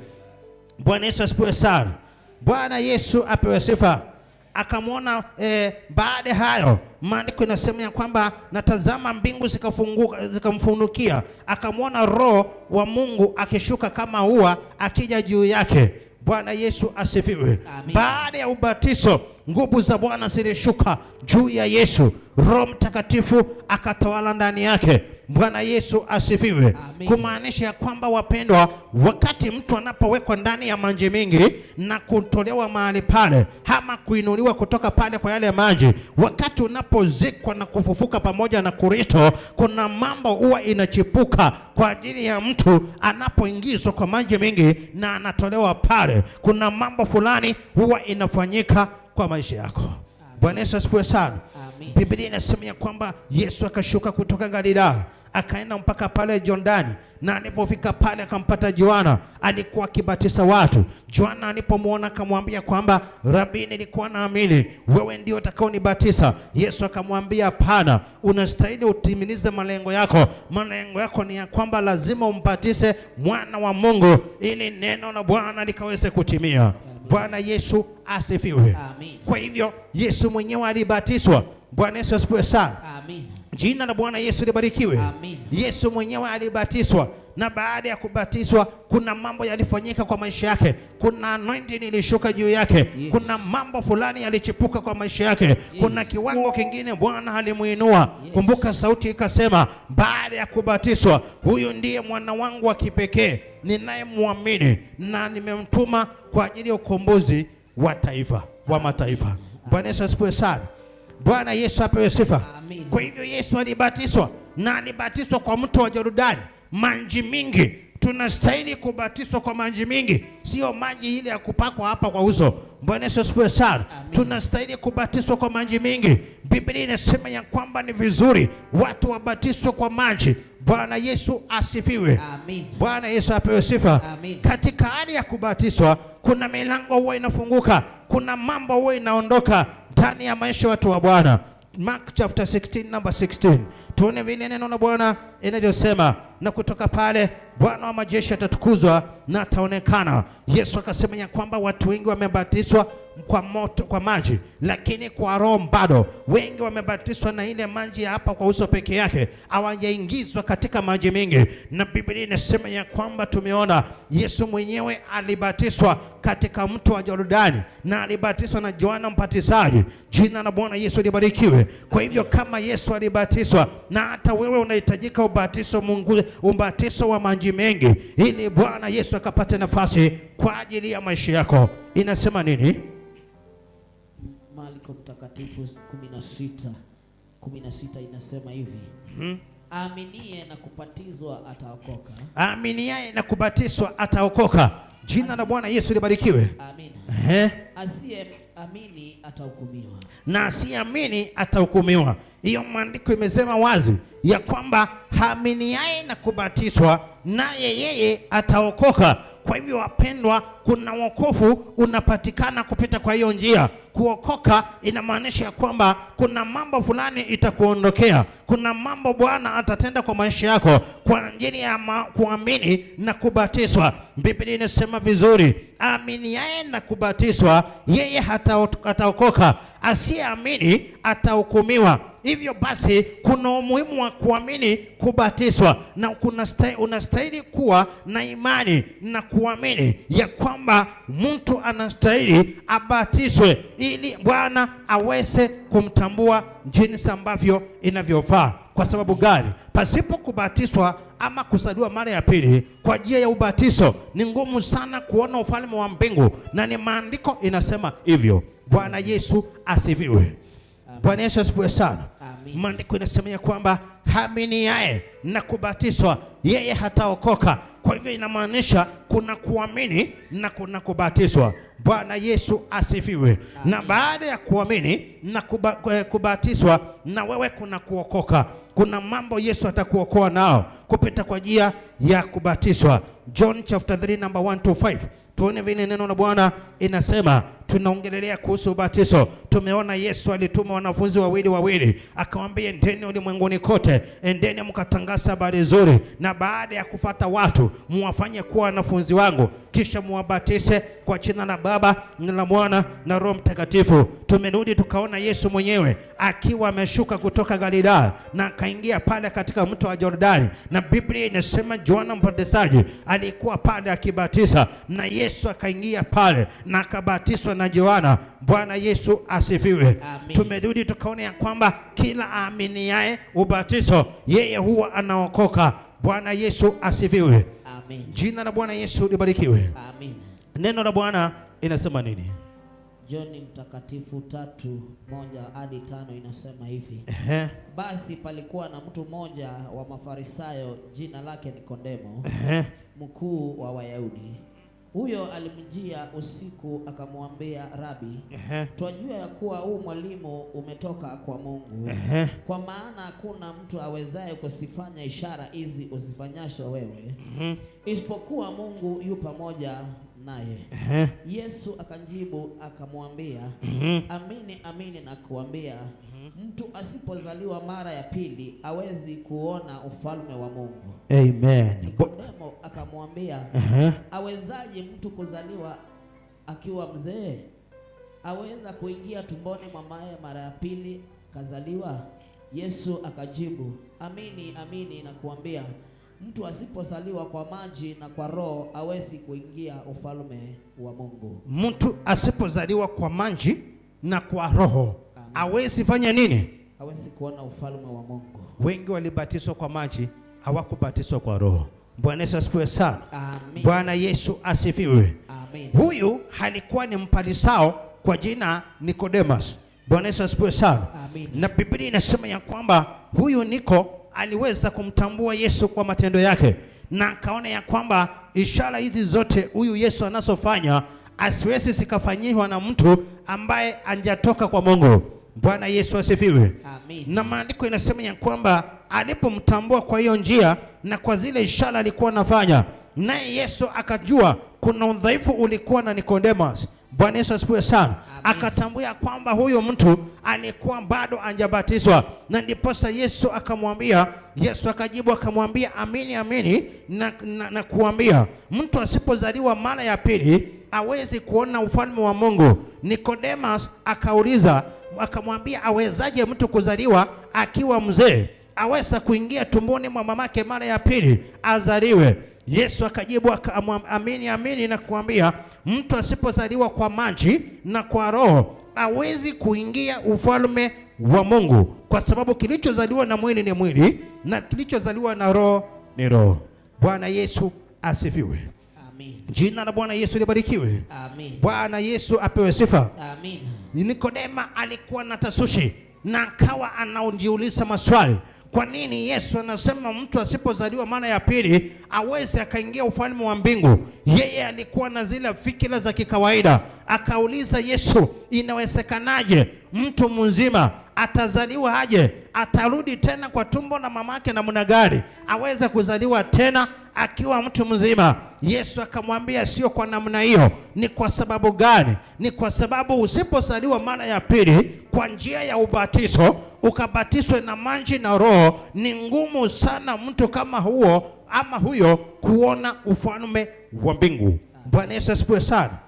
Bwana Yesu asifiwe sana. Bwana Yesu apewe sifa. Akamwona baada hayo maandiko inasema ya kwamba natazama mbingu zikafunguka, zikamfunukia, akamwona Roho wa Mungu akishuka kama ua akija juu yake. Bwana Yesu asifiwe. Baada ya ubatizo, nguvu za Bwana zilishuka juu ya Yesu, Roho Mtakatifu akatawala ndani yake. Bwana Yesu asifiwe. Kumaanisha ya kwamba wapendwa, wakati mtu anapowekwa ndani ya maji mingi na kutolewa mahali pale ama kuinuliwa kutoka pale kwa yale maji, wakati unapozikwa na kufufuka pamoja na Kristo, kuna mambo huwa inachipuka kwa ajili ya mtu anapoingizwa kwa maji mingi na anatolewa pale. Kuna mambo fulani huwa inafanyika kwa maisha yako. Bwana Yesu asifiwe sana. Biblia inasema ya kwamba Yesu akashuka kutoka Galilaya akaenda mpaka pale Jordani, na alipofika pale akampata Yohana, alikuwa akibatiza watu. Yohana alipomwona akamwambia kwamba Rabi, nilikuwa naamini wewe ndio utakaonibatiza. Yesu akamwambia hapana, unastahili utimilize malengo yako. Malengo yako ni ya kwamba lazima umbatize mwana wa Mungu ili neno la Bwana likaweze kutimia. Bwana Yesu asifiwe. Kwa hivyo Yesu mwenyewe alibatizwa. Bwana Yesu asifiwe sana. Amin. Jina la Bwana Yesu libarikiwe. Amin. Yesu mwenyewe alibatizwa, na baada ya kubatizwa kuna mambo yalifanyika kwa maisha yake. Kuna anointing ilishuka juu yake. Yes. Kuna mambo fulani yalichipuka kwa maisha yake. Yes. Kuna kiwango kingine Bwana alimuinua. Yes. Kumbuka sauti ikasema baada ya kubatizwa, huyu ndiye mwana wangu wa kipekee ninayemwamini na nimemtuma kwa ajili ya ukombozi wa taifa, wa mataifa. Bwana Yesu asifiwe sana. Bwana Yesu apewe sifa. Amin. Kwa hivyo Yesu alibatizwa, na alibatizwa kwa mto wa Jordani, maji mingi. Tunastahili kubatizwa kwa maji mingi, sio maji ile ya kupakwa hapa kwa uso. Bwana Yesu asifiwe sana. Tunastahili kubatizwa kwa maji mingi. Biblia inasema ya kwamba ni vizuri watu wabatizwe kwa maji. Bwana Yesu asifiwe. Amin. Bwana Yesu apewe sifa. Amin. Katika hali ya kubatizwa kuna milango huwa inafunguka, kuna mambo huwa inaondoka ndani ya maisha watu wa Bwana. Mark chapter 16 number 16. Tuone vile neno la Bwana inavyosema, na kutoka pale Bwana wa majeshi atatukuzwa na ataonekana. Yesu akasema ya kwamba watu wengi wamebatizwa kwa moto, kwa maji, lakini kwa roho bado. Wengi wamebatizwa na ile maji ya hapa kwa uso peke yake, hawajaingizwa katika maji mingi. Na Biblia inasema ya kwamba tumeona Yesu mwenyewe alibatizwa katika mto wa Jordani na alibatizwa na Yohana Mbatizaji. Jina la Bwana Yesu libarikiwe. Kwa hivyo kama Yesu alibatizwa, na hata wewe unahitajika ubatizo Mungu, ubatizo wa maji mengi, ili Bwana Yesu akapate nafasi kwa ajili ya maisha yako. Inasema nini? Marko mtakatifu 16:16 inasema hivi. Aaminie na kubatizwa ataokoka. Aaminiaye na kubatizwa ataokoka. Jina la Bwana Yesu libarikiwe. Amina. Asiyeamini atahukumiwa. Na asiyeamini atahukumiwa. Hiyo maandiko imesema wazi ya kwamba haaminiaye na kubatizwa naye yeye ataokoka. Kwa hivyo wapendwa, kuna wokovu unapatikana kupita kwa hiyo njia. Kuokoka inamaanisha kwamba kuna mambo fulani itakuondokea, kuna mambo Bwana atatenda kwa maisha yako kwa ajili ya kuamini na kubatizwa. Biblia inasema vizuri, aaminiaye na kubatizwa yeye ataokoka, asiyeamini atahukumiwa. Hivyo basi kuna umuhimu wa kuamini kubatizwa, na unastahili kuwa na imani na kuamini ya kwamba mtu anastahili abatizwe ili Bwana aweze kumtambua jinsi ambavyo inavyofaa. Kwa sababu gani? Pasipo kubatizwa ama kuzaliwa mara ya pili kwa njia ya ubatizo ni ngumu sana kuona ufalme wa mbingu, na ni maandiko inasema hivyo. Bwana Yesu asifiwe. Bwana Yesu asifiwe sana. Maandiko inasema ya kwamba haaminiaye na kubatizwa yeye hataokoka. Kwa Kwa hivyo inamaanisha kuna kuamini na kuna kubatizwa. Bwana Yesu asifiwe. Na baada ya kuamini na kubatizwa, na wewe kuna kuokoka. Kuna mambo Yesu atakuokoa nao kupita kwa njia ya kubatizwa. John chapter 3 number 1 to 5. Tuone vile neno la Bwana inasema. Tunaongelelea kuhusu ubatizo. Tumeona Yesu alituma wanafunzi wawili wawili, akawaambia endeni ulimwenguni kote, endeni mkatangaza habari nzuri, na baada ya kufata watu muwafanye kuwa wanafunzi wangu, kisha muwabatise kwa jina la Baba na la Mwana na Roho Mtakatifu. Tumerudi tukaona Yesu mwenyewe akiwa ameshuka kutoka Galilaya na akaingia pale katika mto wa Jordani, na Biblia inasema Yohana Mbatizaji alikuwa pale akibatiza, na Yesu akaingia pale na akabatizwa na Yohana. Bwana Yesu asifiwe. Tumerudi tukaona ya kwamba kila aaminiaye ubatizo yeye huwa anaokoka. Bwana Yesu asifiwe. Amen. Jina la Bwana Yesu libarikiwe. Amen. Neno la Bwana inasema nini? John Mtakatifu 3:1-5 inasema hivi. Basi palikuwa na mtu mmoja wa Mafarisayo, jina lake Nikodemo, mkuu wa Wayahudi. Huyo alimjia usiku akamwambia, Rabi, twajua ya kuwa huu mwalimu umetoka kwa Mungu, kwa maana hakuna mtu awezaye kuzifanya ishara hizi uzifanyasho wewe, isipokuwa Mungu yu pamoja naye. Yesu akajibu akamwambia, amini amini nakuambia, mtu asipozaliwa mara ya pili hawezi kuona ufalme wa Mungu. Amen. Nikodemo akamwambia, awezaje mtu kuzaliwa akiwa mzee? Aweza kuingia tumboni mwa mamaye mara ya pili kazaliwa? Yesu akajibu, amini amini nakuambia, mtu asipozaliwa kwa maji na kwa Roho hawezi kuingia ufalme wa Mungu. Mtu asipozaliwa kwa maji na kwa Roho hawezi fanya nini? Hawezi kuona ufalme wa Mungu. Wengi walibatizwa kwa maji, hawakubatizwa kwa Roho. Bwana Yesu asifiwe sana. Amen. Bwana Yesu asifiwe. Amen. Huyu alikuwa ni Mfarisayo kwa jina Nicodemus. Bwana Yesu asifiwe sana. Amen. Na Biblia inasema ya kwamba huyu Niko aliweza kumtambua Yesu kwa matendo yake, na akaona ya kwamba ishara hizi zote huyu Yesu anazofanya asiwezi zikafanyiwa na mtu ambaye hajatoka kwa Mungu. Bwana Yesu asifiwe. Amen. Na maandiko inasema ya kwamba alipomtambua kwa hiyo njia na kwa zile ishara alikuwa anafanya, naye Yesu akajua kuna udhaifu ulikuwa na Nicodemus. Bwana Yesu asifiwe sana. Akatambua kwamba huyo mtu alikuwa bado hajabatizwa, na ndiposa Yesu akamwambia, Yesu akajibu akamwambia, amini amini na kuambia, mtu asipozaliwa mara ya pili hawezi kuona ufalme wa Mungu. Nicodemus akauliza akamwambia, awezaje mtu kuzaliwa akiwa mzee? Aweza kuingia tumboni mwa mamake mara ya pili azaliwe? Yesu akajibu akamwambia, amini amini na kuambia, mtu asipozaliwa kwa maji na kwa Roho hawezi kuingia ufalme wa Mungu, kwa sababu kilichozaliwa na mwili ni mwili na kilichozaliwa na Roho ni roho. Bwana Yesu asifiwe. Amen. Jina la Bwana Yesu libarikiwe. Amen. Bwana Yesu apewe sifa. Amen. Nikodema alikuwa na tasushi na akawa anajiuliza maswali. Kwa nini Yesu anasema mtu asipozaliwa mara ya pili aweze akaingia ufalme wa mbingu? Yeye alikuwa na zile fikira za kikawaida. Akauliza Yesu, inawezekanaje mtu mzima atazaliwa aje? Atarudi tena kwa tumbo na mamake namna gani? Aweze kuzaliwa tena akiwa mtu mzima? Yesu akamwambia sio kwa namna hiyo. Ni kwa sababu gani? Ni kwa sababu usipozaliwa mara ya pili kwa njia ya ubatizo, ukabatizwe na maji na Roho, ni ngumu sana mtu kama huo ama huyo kuona ufalme wa mbingu. Bwana Yesu asifiwe sana.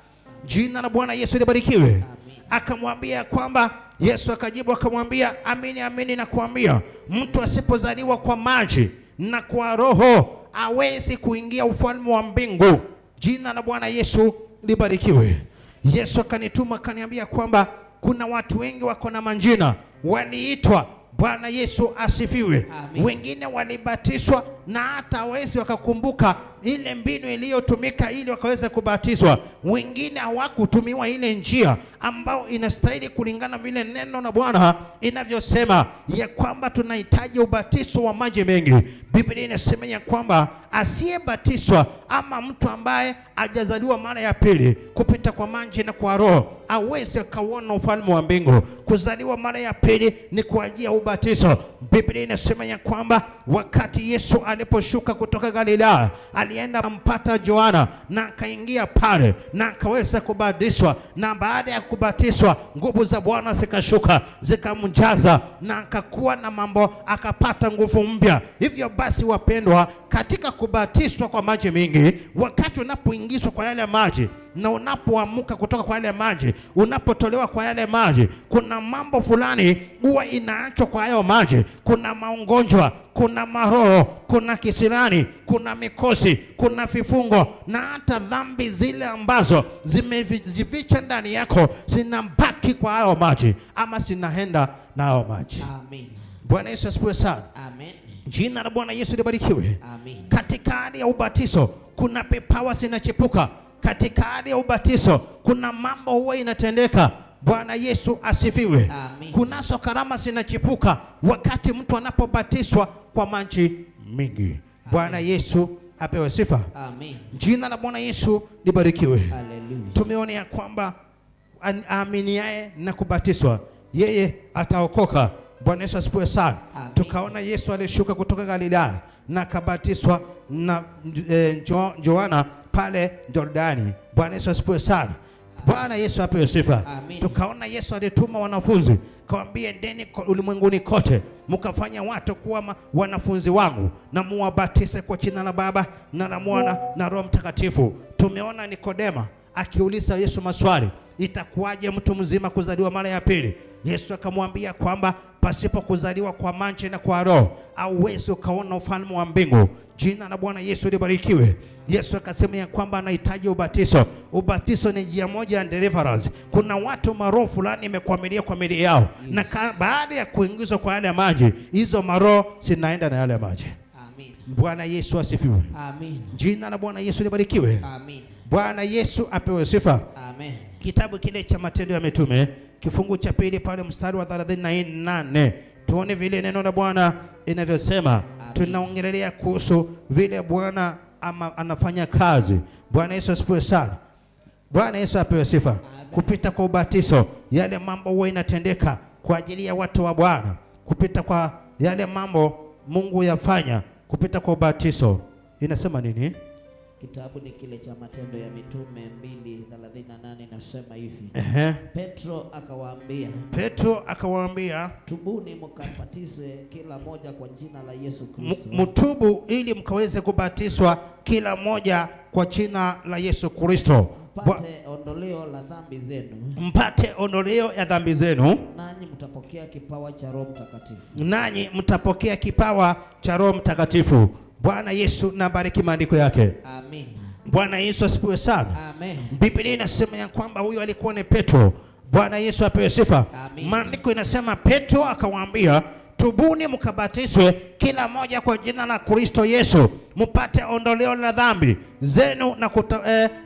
Jina la Bwana Yesu libarikiwe. Akamwambia kwamba Yesu akajibu akamwambia, amini amini nakuambia, mtu asipozaliwa kwa maji na kwa Roho hawezi kuingia ufalme wa mbingu. Jina la Bwana Yesu libarikiwe. Yesu akanituma akaniambia kwamba kuna watu wengi wako na majina waliitwa. Bwana Yesu asifiwe. Amen. Wengine walibatizwa na hata hawezi wakakumbuka ile mbinu iliyotumika ili wakaweze kubatizwa. Wengine hawakutumiwa ile njia ambayo inastahili kulingana vile neno la Bwana inavyosema ya kwamba tunahitaji ubatizo wa maji mengi. Biblia inasema ya kwamba asiyebatizwa ama mtu ambaye hajazaliwa mara ya pili kupita kwa maji na kwa Roho aweze akauona ufalme wa mbingu. Kuzaliwa mara ya pili ni kwa ajili ya ubatizo. Biblia inasema ya kwamba wakati Yesu aliposhuka kutoka Galilaya alienda mpata Yohana na akaingia pale na akaweza kubatizwa, na baada ya kubatizwa nguvu za Bwana zikashuka zikamjaza na akakuwa na mambo, akapata nguvu mpya. Hivyo basi, wapendwa, katika kubatizwa kwa maji mengi, wakati unapoingizwa kwa yale maji na unapoamuka kutoka kwa yale maji, unapotolewa kwa yale maji, kuna mambo fulani huwa inaachwa kwa hayo maji. Kuna magonjwa, kuna maroho, kuna kisirani, kuna mikosi, kuna vifungo na hata dhambi zile ambazo zimejificha ndani yako zinabaki kwa hayo maji ama zinaenda na hayo maji. Amen. Bwana Yesu asifiwe sana. Amen. Jina la Bwana Yesu libarikiwe. Amen. Katika hali ya ubatizo kuna vipawa zinachipuka. Katika hali ya ubatizo kuna mambo huwa inatendeka. Bwana Yesu asifiwe. Amen. Kunazo karama zinachipuka wakati mtu anapobatizwa kwa maji mingi. Bwana Yesu apewe sifa. Amen. Jina la Bwana Yesu libarikiwe. Haleluya. Tumeona ya kwamba aaminiaye na kubatizwa yeye ataokoka. Bwana Yesu asifiwe sana. Amen. Tukaona Yesu alishuka kutoka Galilaya na akabatizwa na Yohana pale Jordani. Bwana Yesu asifiwe sana. Bwana Yesu apewe sifa. Amen. Tukaona Yesu alituma wanafunzi, kawaambia endeni ulimwenguni kote mkafanya watu kuwa wanafunzi wangu na muwabatise kwa jina la Baba na la Mwana na Roho Mtakatifu. Tumeona Nikodema akiuliza Yesu maswali, itakuwaje mtu mzima kuzaliwa mara ya pili? Yesu akamwambia kwamba pasipo kuzaliwa kwa maji na kwa Roho hauwezi ukaona ufalme wa mbingu. Jina la Bwana Yesu libarikiwe. Yesu akasema ya kwamba anahitaji ubatizo. Ubatizo ni njia moja ya deliverance. Kuna watu maroho fulani imekwamilia kwa miili yao, na baada ya kuingizwa kwa yale maji, hizo maroho zinaenda na yale maji. Amen. Bwana Yesu asifiwe. Amen. Jina la Bwana Yesu libarikiwe. Amen. Bwana Yesu apewe sifa. Amen. Kitabu kile cha Matendo ya Mitume kifungu cha pili pale mstari wa 38, tuone vile neno la Bwana inavyosema. Tunaongelea kuhusu vile Bwana anafanya kazi. Bwana Yesu asifiwe sana. Bwana Yesu apewe sifa. Amen. Kupita kwa ubatizo yale mambo huwa inatendeka kwa ajili ya watu wa Bwana. Kupita kwa yale mambo Mungu yafanya kupita kwa ubatizo. Inasema nini? Kitabu ni kile cha Matendo ya Mitume 2:38 inasema hivi. Petro akawaambia, Petro akawaambia, tubuni mkabatizwe kila moja kwa jina la Yesu Kristo. Mtubu ili mkaweze kubatizwa kila moja kwa jina la Yesu Kristo. Mpate ondoleo la dhambi zenu. Mpate ondoleo ya dhambi zenu. Nanyi mtapokea kipawa cha Roho Mtakatifu. Nanyi mtapokea kipawa cha Roho Mtakatifu. Bwana Yesu na bariki maandiko yake. Amen. Bwana Yesu asifiwe sana. Amen. Biblia inasema ya kwamba huyo alikuwa ni Petro. Bwana Yesu apewe sifa. Amen. Maandiko inasema Petro akawaambia, tubuni mkabatizwe kila moja kwa jina la Kristo Yesu mpate ondoleo la dhambi zenu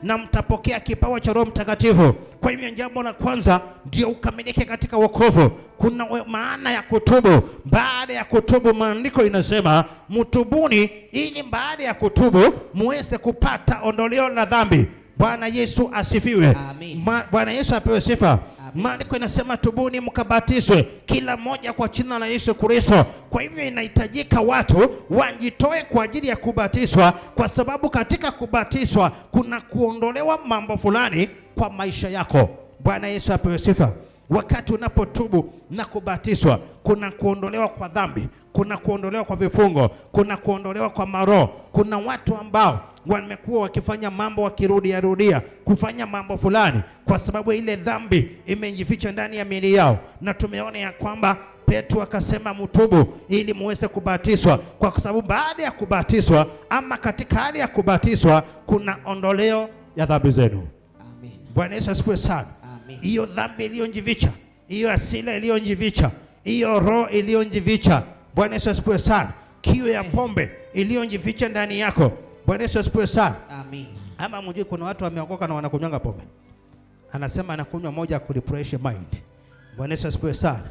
na mtapokea kipawa cha Roho Mtakatifu. Kwa hivyo jambo la kwanza ndio ukamilike katika wokovu. Kuna maana ya kutubu. Baada ya kutubu, maandiko inasema mtubuni ili baada ya kutubu muweze kupata ondoleo la dhambi. Bwana Yesu asifiwe. Amen. Bwana Yesu apewe sifa. Maandiko inasema tubuni mkabatizwe kila mmoja kwa jina la Yesu Kristo. Kwa hivyo inahitajika watu wajitoe kwa ajili ya kubatizwa, kwa sababu katika kubatizwa kuna kuondolewa mambo fulani kwa maisha yako. Bwana Yesu apewe sifa. Wakati unapotubu na kubatizwa kuna kuondolewa kwa dhambi, kuna kuondolewa kwa vifungo, kuna kuondolewa kwa maroho. Kuna watu ambao wamekuwa wakifanya mambo wakirudia rudia kufanya mambo fulani kwa sababu ile dhambi imejificha ndani ya miili yao. Na tumeona ya kwamba Petro akasema mtubu ili muweze kubatizwa, kwa sababu baada ya kubatizwa ama katika hali ya kubatizwa kuna ondoleo ya dhambi zenu. Amen. Bwana Yesu asifiwe sana. Amen. Hiyo dhambi iliyojificha, hiyo asila iliyojificha, hiyo roho iliyojificha, Bwana Yesu asifiwe sana. Kiu ya pombe iliyojificha ndani yako. Bwana Yesu asifiwe sana. Amen. Ama mjui kuna watu wameokoka na wanakunywanga pombe. Anasema anakunywa moja ku refresh mind. Bwana Yesu asifiwe sana.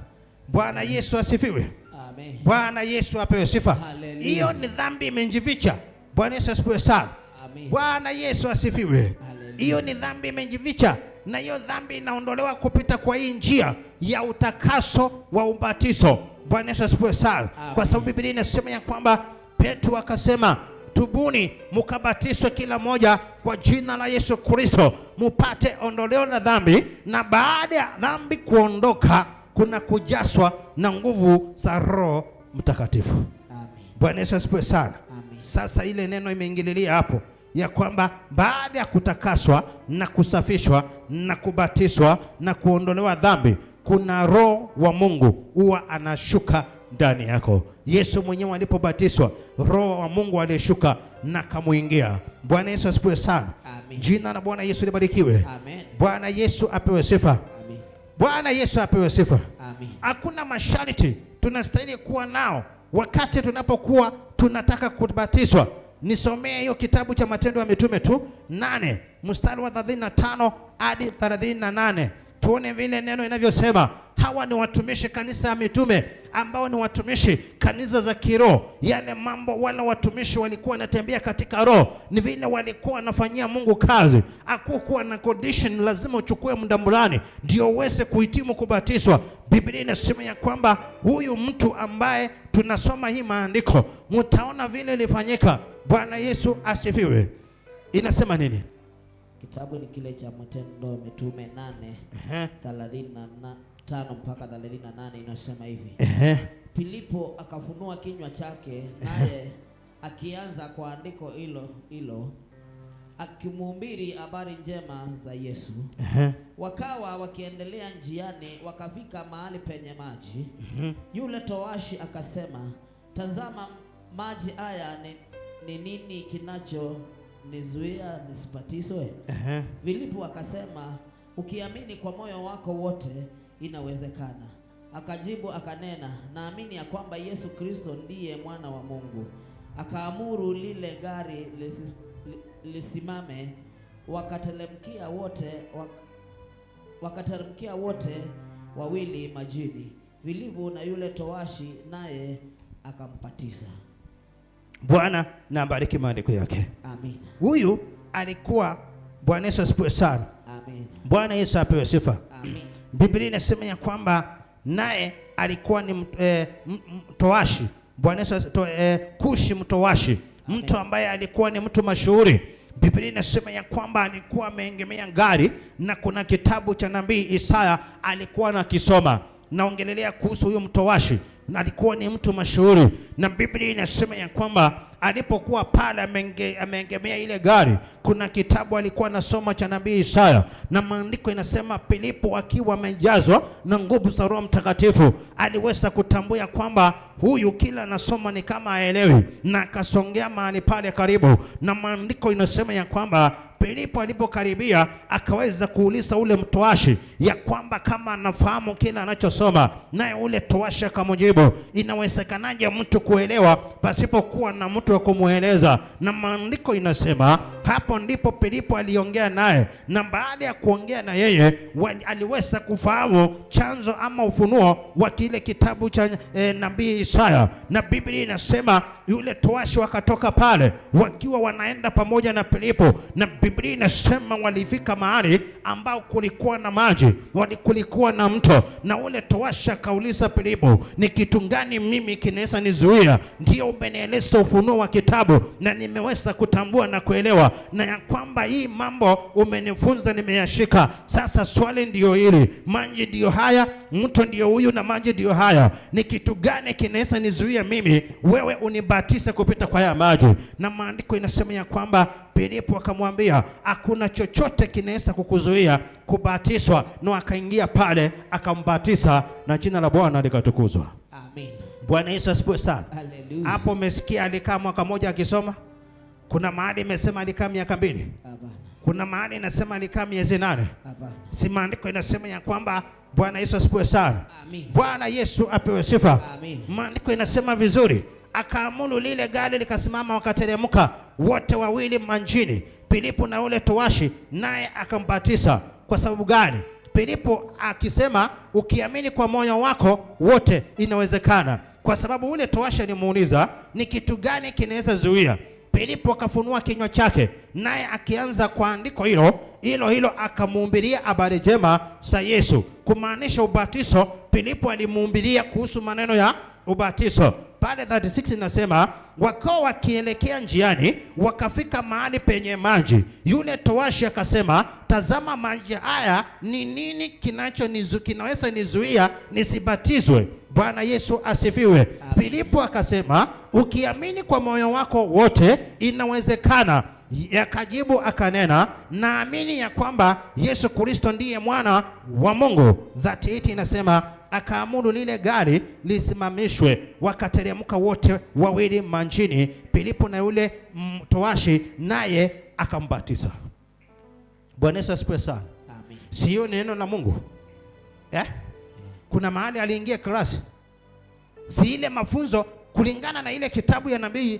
Bwana Yesu asifiwe. Amen. Bwana Yesu apewe sifa. Hallelujah. Hiyo ni dhambi imejificha. Bwana Yesu asifiwe sana. Amen. Bwana Yesu asifiwe. Hallelujah. Hiyo ni dhambi imejificha, na hiyo dhambi inaondolewa kupita kwa hii njia ya utakaso wa ubatizo. Bwana Yesu asifiwe sana. Kwa sababu Biblia inasema ya kwamba Petro akasema, tubuni mkabatizwe kila moja kwa jina la Yesu Kristo mupate ondoleo la dhambi, na baada ya dhambi kuondoka kuna kujaswa na nguvu za Roho Mtakatifu. Amen. Bwana Yesu asifiwe sana. Amen. Sasa ile neno imeingililia hapo ya kwamba baada ya kutakaswa na kusafishwa na kubatizwa na kuondolewa dhambi, kuna Roho wa Mungu huwa anashuka ndani yako. Yesu mwenyewe alipobatizwa, Roho wa Mungu alishuka na kamuingia. Bwana Yesu asifiwe sana. Amen. Jina la Bwana Yesu libarikiwe. Amen. Bwana Yesu apewe sifa. Amen. Bwana Yesu apewe sifa. Amen. Hakuna masharti tunastahili kuwa nao wakati tunapokuwa tunataka kubatizwa. Nisomee hiyo kitabu cha Matendo ya Mitume tu 8 mstari wa 35 hadi 38, tuone vile neno inavyosema. Hawa ni watumishi kanisa ya mitume ambao ni watumishi kanisa za kiroho. Yale mambo wala watumishi walikuwa wanatembea katika roho, ni vile walikuwa wanafanyia Mungu kazi. Hakukuwa na condition, lazima uchukue muda fulani ndio uweze kuhitimu kubatizwa. Biblia inasema ya kwamba huyu mtu ambaye tunasoma hii maandiko, mtaona vile ilifanyika. Bwana Yesu asifiwe. Inasema nini? Kitabu ni kile cha Matendo ya Mitume 8:35 mpaka 38, inasema hivi. Filipo akafunua kinywa chake, naye akianza kwa andiko hilo hilo akimhubiri habari njema za Yesu. Wakawa wakiendelea njiani, wakafika mahali penye maji. Yule towashi akasema, tazama maji haya, ni nini kinacho nizuia nisibatizwe? Filipo akasema, ukiamini kwa moyo wako wote inawezekana. Akajibu akanena, naamini ya kwamba Yesu Kristo ndiye mwana wa Mungu. Akaamuru lile gari lisimame, wakateremkia wote wawili majini, Filipo na yule towashi, naye akampatiza. Bwana na abariki maandiko yake. Amen. Huyu alikuwa, Bwana Yesu asifiwe sana. Amen. Bwana Yesu apewe sifa. Amen. Biblia inasema ya kwamba naye alikuwa ni mtowashi. Bwana Yesu Kushi mtowashi, mtu ambaye alikuwa ni mtu mashuhuri. Biblia inasema ya kwamba alikuwa ameegemea gari na kuna kitabu cha nabii Isaya alikuwa anakisoma. Naongelelea kuhusu huyo mtowashi, na alikuwa ni mtu mashuhuri, na Biblia inasema ya kwamba alipokuwa pale ameegemea ile gari, kuna kitabu alikuwa anasoma cha nabii Isaya, na maandiko inasema Filipo akiwa amejazwa na nguvu za Roho Mtakatifu aliweza kutambua kwamba huyu kila anasoma ni kama haelewi, na akasongea mahali pale karibu, na maandiko inasema ya kwamba Filipo alipokaribia akaweza kuuliza ule mtoashi ya kwamba kama anafahamu kila anachosoma, naye ule toashi akamjibu, inawezekanaje mtu kuelewa pasipokuwa na mtu wa kumueleza? Na maandiko inasema hapo ndipo Filipo aliongea naye, na baada ya kuongea na yeye aliweza kufahamu chanzo ama ufunuo wa kile kitabu cha nabii Isaya. Na Biblia inasema yule toashi wakatoka pale wakiwa wanaenda pamoja na Filipo, na Biblia inasema walifika mahali ambao kulikuwa na maji, kulikuwa na mto, na ule towashi akauliza Filipo, ni kitu gani mimi kinaweza nizuia? Ndio umenieleza ufunuo wa kitabu na nimeweza kutambua na kuelewa, na ya kwamba hii mambo umenifunza nimeyashika. Sasa swali ndio hili, maji ndio haya, mto ndio huyu na maji ndio haya, ni kitu gani kinaweza nizuia mimi wewe unibatize kupita kwa haya maji? Na maandiko inasema ya kwamba Filipo akamwambia hakuna chochote kinaweza kukuzuia kubatizwa, na akaingia pale akambatiza, na jina la Bwana likatukuzwa. Amen. Bwana Yesu asifiwe sana. Hallelujah. Hapo umesikia alikaa mwaka mmoja akisoma? Kuna mahali imesema alikaa miaka 2. Hapana. Kuna mahali inasema alikaa miezi 8. Hapana. Si maandiko inasema ya kwamba Bwana Yesu asifiwe sana. Amen. Bwana Yesu apewe sifa. Amen. Maandiko inasema vizuri, Akaamuru lile gari likasimama, wakateremka wote wawili manjini, Filipo na yule towashi, naye akambatiza. Kwa sababu gani? Filipo akisema ukiamini kwa moyo wako wote inawezekana. Kwa sababu ule towashi alimuuliza ni kitu gani kinaweza zuia. Filipo akafunua kinywa chake, naye akianza kwa andiko hilo hilo hilo akamuhubiria habari njema za Yesu, kumaanisha ubatizo. Filipo alimuhubiria kuhusu maneno ya ubatizo. Pale 36 inasema wakawa wakielekea njiani, wakafika mahali penye maji. Yule towashi akasema, tazama maji haya, ni nini kinaweza nizuia nisibatizwe? Bwana Yesu asifiwe. Filipo akasema, ukiamini kwa moyo wako wote inawezekana. Akajibu akanena, naamini ya kwamba Yesu Kristo ndiye mwana wa Mungu. 38 inasema akaamuru lile gari lisimamishwe, wakateremka wote wawili manjini, Filipo na yule towashi, naye akambatiza. Bwana Yesu asifiwe sana. Amen. Sio neno la Mungu eh? Kuna mahali aliingia class, si ile mafunzo kulingana na ile kitabu ya nabii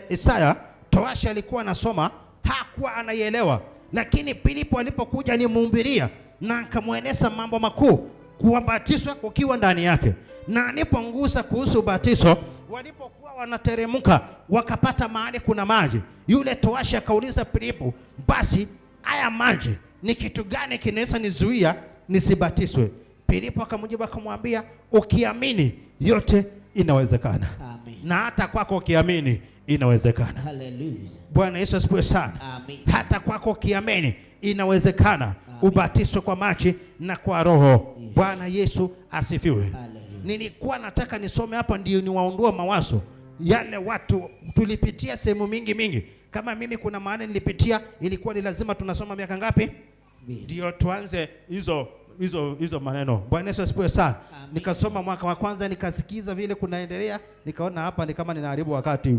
Isaya. Towashi alikuwa anasoma, hakuwa anaielewa, lakini Filipo alipokuja alimuhubiria na akamweleza mambo makuu, kubatizwa kukiwa ndani yake. Na alipongusa kuhusu ubatizo, walipokuwa wanateremka wakapata mahali kuna maji, yule towashi akauliza Filipo, basi haya maji ni kitu gani kinaweza nizuia nisibatizwe? Filipo akamjibu akamwambia, ukiamini yote inawezekana. Amen. Na hata kwako ukiamini inawezekana. Hallelujah. Bwana Yesu asifiwe sana. Amen. Hata kwako ukiamini inawezekana ubatizwe kwa maji na kwa Roho. Yes. Bwana Yesu asifiwe. Hallelujah. Nilikuwa nataka nisome hapa ndio niwaondoe mawazo yale watu tulipitia sehemu mingi mingi. Kama mimi kuna maana nilipitia, ilikuwa ni lazima tunasoma miaka ngapi ndio tuanze hizo maneno. Bwana Yesu asifiwe sana. Nikasoma mwaka wa kwanza, nikasikiza vile kunaendelea, nikaona hapa ni kama ninaharibu wakati,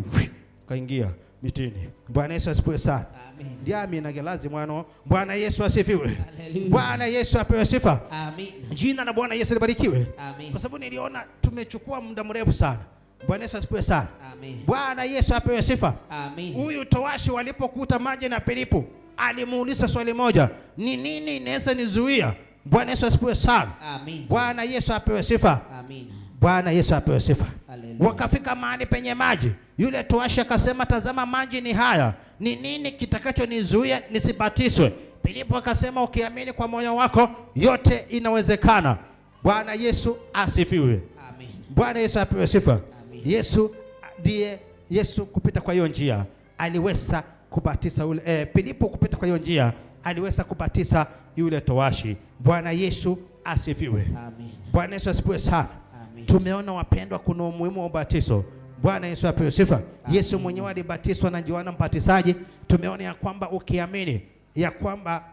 kaingia mitini. Bwana Yesu asifiwe sana. Amen. Ndiami na gelazi mwano. Bwana Yesu asifiwe. Hallelujah. Bwana Yesu apewe sifa. Amen. Jina la Bwana Yesu libarikiwe. Amen. Kwa sababu niliona tumechukua muda mrefu sana. Bwana Yesu asifiwe sana. Amen. Bwana Yesu apewe sifa. Amen. Huyu towashi walipokuta maji na Filipo, alimuuliza swali moja, ni nini inaweza nizuia? Bwana Yesu asifiwe sana. Amen. Bwana Yesu apewe sifa. Amen. Bwana Yesu apewe sifa. Hallelujah. Wakafika mahali penye maji, yule towashi akasema, tazama maji ni haya, ni nini kitakachonizuia nisibatizwe? Filipo akasema, ukiamini kwa moyo wako yote inawezekana. Bwana Yesu asifiwe. Amen. Bwana Yesu apewe sifa. Amen. Yesu ndiye Yesu kupita kwa hiyo njia aliweza kubatiza yule Filipo kupita kwa hiyo njia aliweza kubatiza yule towashi. Bwana Yesu asifiwe. Amen. Bwana Yesu asifiwe sana. Amen. Tumeona wapendwa, kuna umuhimu wa ubatizo. Bwana Yesu apewe sifa. Yesu mwenyewe alibatizwa na Yohana Mbatizaji. Tumeona ya kwamba ukiamini ya kwamba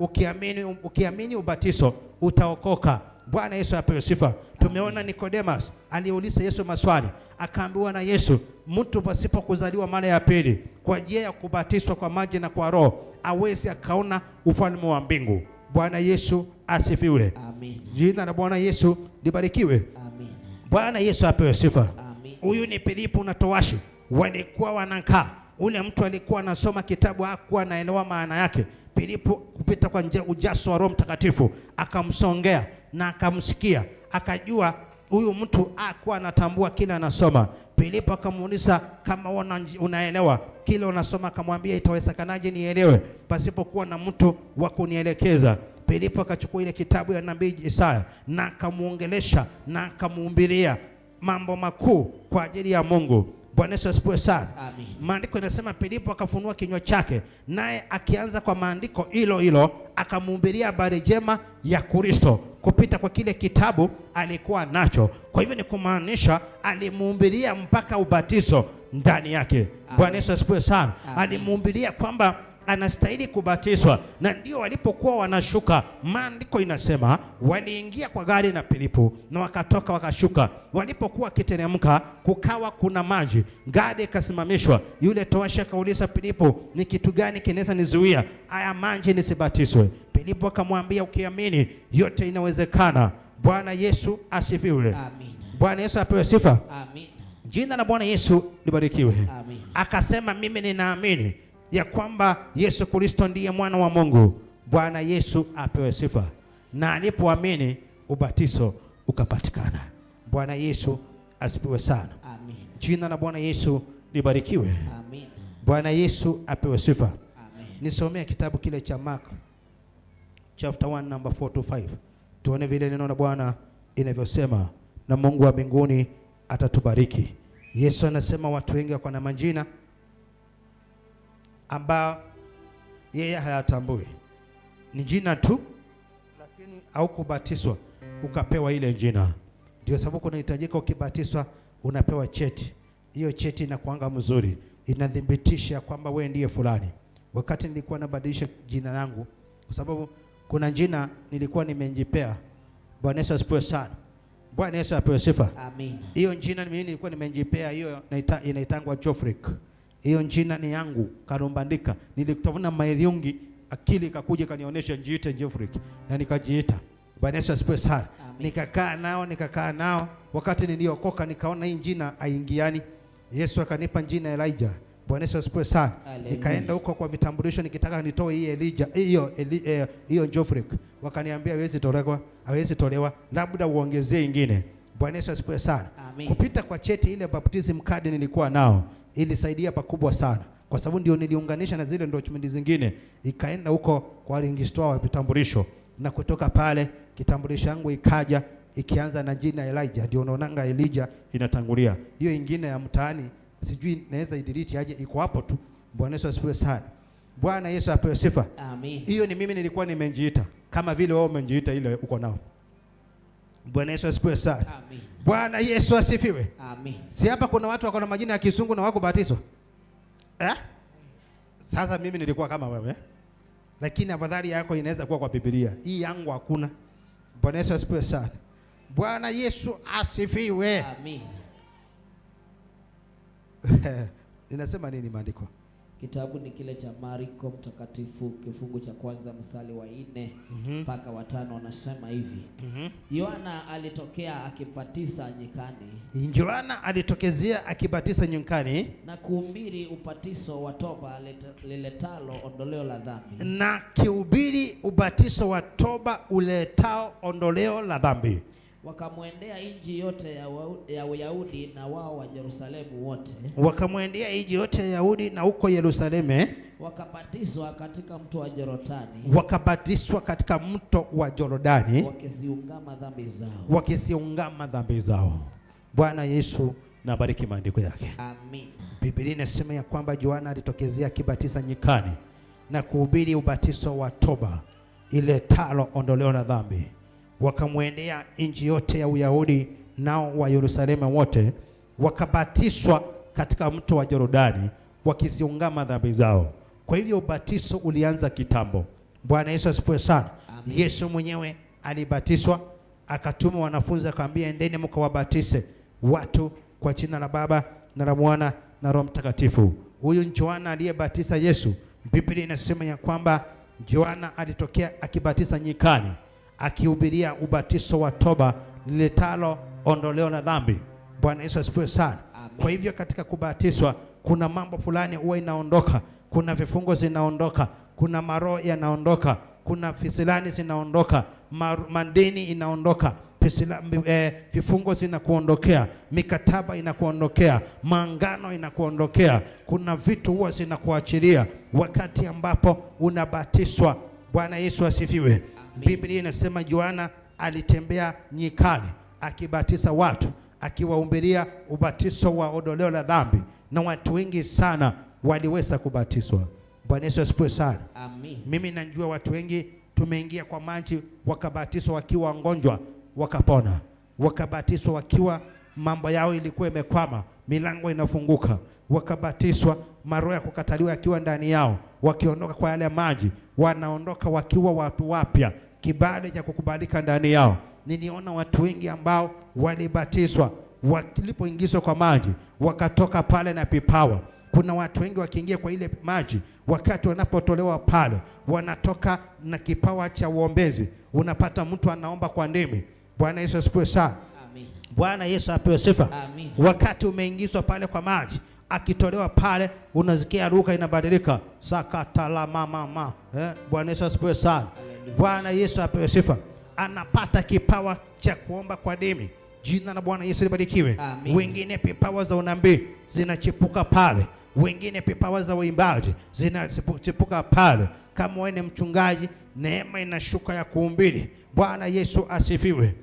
ukiamini ubatizo utaokoka. Bwana Yesu apewe sifa. Tumeona Nicodemus aliuliza Yesu maswali, akaambiwa na Yesu, mtu pasipo kuzaliwa mara ya pili kwa njia ya kubatizwa kwa maji na kwa Roho awezi akaona ufalme wa mbingu. Bwana Yesu asifiwe. Amen. Jina la Bwana Yesu libarikiwe. Amen. Bwana Yesu apewe sifa. Amen. Huyu ni Filipo na towashi walikuwa wanakaa. Ule mtu alikuwa anasoma kitabu, hakuwa anaelewa maana yake. Filipo kupita kwa njia ujazo wa Roho Mtakatifu akamsongea na akamsikia, akajua huyu mtu hakuwa anatambua kile anasoma. Filipo akamuuliza kama unaelewa kile unasoma, akamwambia itawezekanaje nielewe pasipokuwa na mtu wa kunielekeza? Filipo akachukua ile kitabu ya nabii Isaya na akamuongelesha na akamuhubiria mambo makuu kwa ajili ya Mungu. Bwana Yesu asifiwe sana. Amen. Maandiko yanasema Filipo akafunua kinywa chake, naye akianza kwa maandiko hilo hilo akamhubiria habari njema ya Kristo kupita kwa kile kitabu alikuwa nacho. Kwa hivyo ni kumaanisha alimhubiria mpaka ubatizo ndani yake. Bwana Yesu asifiwe sana. Alimhubiria kwamba anastahili kubatizwa, na ndio walipokuwa wanashuka, maandiko inasema waliingia kwa gari na Filipo na wakatoka wakashuka. Walipokuwa wakiteremka, kukawa kuna maji, gari ikasimamishwa. Yule towashi akauliza Filipo, ni kitu gani kinaweza nizuia haya maji nisibatizwe? Filipo akamwambia, ukiamini yote inawezekana. Bwana Yesu asifiwe. Amen. Bwana Yesu apewe sifa. Amen. Jina la Bwana Yesu libarikiwe. Amen. Akasema mimi ninaamini ya kwamba Yesu Kristo ndiye mwana wa Mungu. Bwana Yesu apewe sifa. Na alipoamini ubatizo ukapatikana. Bwana Yesu asifiwe sana. Amen. Jina la Bwana Yesu libarikiwe. Amen. Bwana Yesu apewe sifa. Amen. Nisomee kitabu kile cha Mark chapter 1 number 4 to 5. Tuone vile neno la Bwana inavyosema na Mungu wa mbinguni atatubariki. Yesu anasema watu wengi wako na majina ambao yeye hayatambui. Ni jina tu, lakini haukubatizwa ukapewa ile jina. Ndio sababu kunahitajika ukibatizwa unapewa cheti. Hiyo cheti inakuanga mzuri, inathibitisha kwamba wewe ndiye fulani. Wakati nilikuwa nabadilisha jina langu, kwa sababu kuna jina nilikuwa nimejipea. Bwana Yesu asifiwe sana. Bwana Yesu apewe sifa. Amen. Hiyo jina mimi nilikuwa nimejipea, hiyo inaitangwa Geoffrey. Hiyo jina ni yangu, Karumbandika. Nilikutafuna maeliungi, akili ikakuja ikanionyesha nijiite Geoffrey na nikajiita. Bwana Yesu asifiwe sana. Nikakaa nao. Wakati niliokoka nikaona hii jina haingiani. Yesu akanipa jina Elijah. Bwana Yesu asifiwe sana. Nikaenda huko kwa vitambulisho nikitaka nitoe hii Elijah, hiyo Geoffrey. Wakaniambia hawezi tolewa, labda uongezee ingine. Bwana Yesu asifiwe sana. Amen. Kupita kwa cheti ile baptism card nilikuwa nao ilisaidia pakubwa sana, kwa sababu ndio niliunganisha na zile document zingine, ikaenda huko kwa registrar wa vitambulisho, na kutoka pale kitambulisho yangu ikaja ikianza na jina Elijah. Ndio unaonanga Elijah inatangulia. Hiyo ingine ya mtaani sijui naweza idelete aje, iko hapo tu. Bwana Yesu asifiwe sana. Bwana Yesu apewe sifa. Amen. Hiyo ni mimi nilikuwa nimejiita, kama vile wewe umejiita ile uko nao. Bwana Yesu asifiwe sana. Amen. Bwana Yesu asifiwe. Amen. Si hapa kuna watu wako na majina ya kizungu na wako batizwa? Eh? Sasa mimi nilikuwa kama wewe. Lakini afadhali yako inaweza kuwa kwa Biblia. Hii yangu hakuna. Bwana Yesu asifiwe sana. Bwana Yesu asifiwe. Amen. Ninasema nini maandiko? Kitabu ni kile cha Marko mtakatifu kifungu cha kwanza mstari wa 4 mpaka wa 5, anasema hivi. Yohana alitokea akibatisa nyikani. Yohana alitokezea akibatisa nyikani na kuhubiri ubatizo wa toba liletalo ondoleo la dhambi. Na kuhubiri ubatizo wa toba uletao ondoleo la dhambi. Wakamwendea nchi yote ya Uyahudi na wao wa Yerusalemu wote. Wakamwendea nchi yote ya Yahudi na huko Yerusalemu. Wakabatizwa katika mto wa Yordani. Wakabatizwa katika mto wa Yordani. Wakiziungama dhambi zao. Wakiziungama dhambi zao. Bwana Yesu na bariki maandiko yake. Amen. Biblia inasema ya kwamba Yohana alitokezea akibatiza nyikani na kuhubiri ubatizo wa toba iletalo ondoleo la dhambi. Wakamwendea nchi yote ya Uyahudi nao wa Yerusalemu wote, wakabatizwa katika mto wa Yordani wakiziungama dhambi zao. Kwa hivyo ubatizo ulianza kitambo. Bwana Yesu asifiwe sana. Amen. Yesu mwenyewe alibatizwa, akatuma wanafunzi akamwambia, endeni mkawabatise watu kwa jina la Baba na la Mwana na Roho Mtakatifu. Huyu Yohana aliyebatiza Yesu, Biblia inasema ya kwamba Yohana alitokea akibatiza nyikani, akihubiria ubatizo wa toba liletalo ondoleo la dhambi. Bwana Yesu asifiwe sana. Amen. Kwa hivyo katika kubatizwa kuna mambo fulani huwa inaondoka, kuna vifungo zinaondoka, kuna maroho yanaondoka, kuna fisilani zinaondoka, madeni inaondoka, vifungo zinakuondokea, mikataba inakuondokea, maangano inakuondokea, kuna vitu huwa zinakuachilia wakati ambapo unabatizwa. Bwana Yesu asifiwe. Biblia inasema Yohana alitembea nyikani akibatiza watu, akiwahubiria ubatizo wa ondoleo la dhambi, na watu wengi sana waliweza kubatizwa. Bwana Yesu asifiwe sana. Amen. Mimi najua watu wengi tumeingia kwa maji wakabatizwa wakiwa wagonjwa wakapona, wakabatizwa wakiwa mambo yao ilikuwa imekwama, milango inafunguka, wakabatizwa maroho ya kukataliwa yakiwa ndani yao, wakiondoka kwa yale maji wanaondoka wakiwa watu wapya, kibali cha kukubalika ndani yao. Niliona watu wengi ambao walibatizwa walipoingizwa kwa maji wakatoka pale na vipawa. Kuna watu wengi wakiingia kwa ile maji, wakati wanapotolewa pale wanatoka na kipawa cha uombezi. Unapata mtu anaomba kwa ndimi. Bwana Yesu asifiwe sana. Bwana Yesu apewe sifa. Amen. Wakati umeingizwa pale kwa maji, akitolewa pale unasikia lugha inabadilika, sakata la mama. Bwana Yesu asifiwe sana. Bwana Yesu apewe sifa. Anapata kipawa cha kuomba kwa dimi. Jina la Bwana Yesu libarikiwe. Wengine vipawa za unabii zinachipuka pale, wengine vipawa za uimbaji zinachipuka pale. Kama wewe ni mchungaji, neema inashuka ya kuhubiri. Bwana Yesu asifiwe.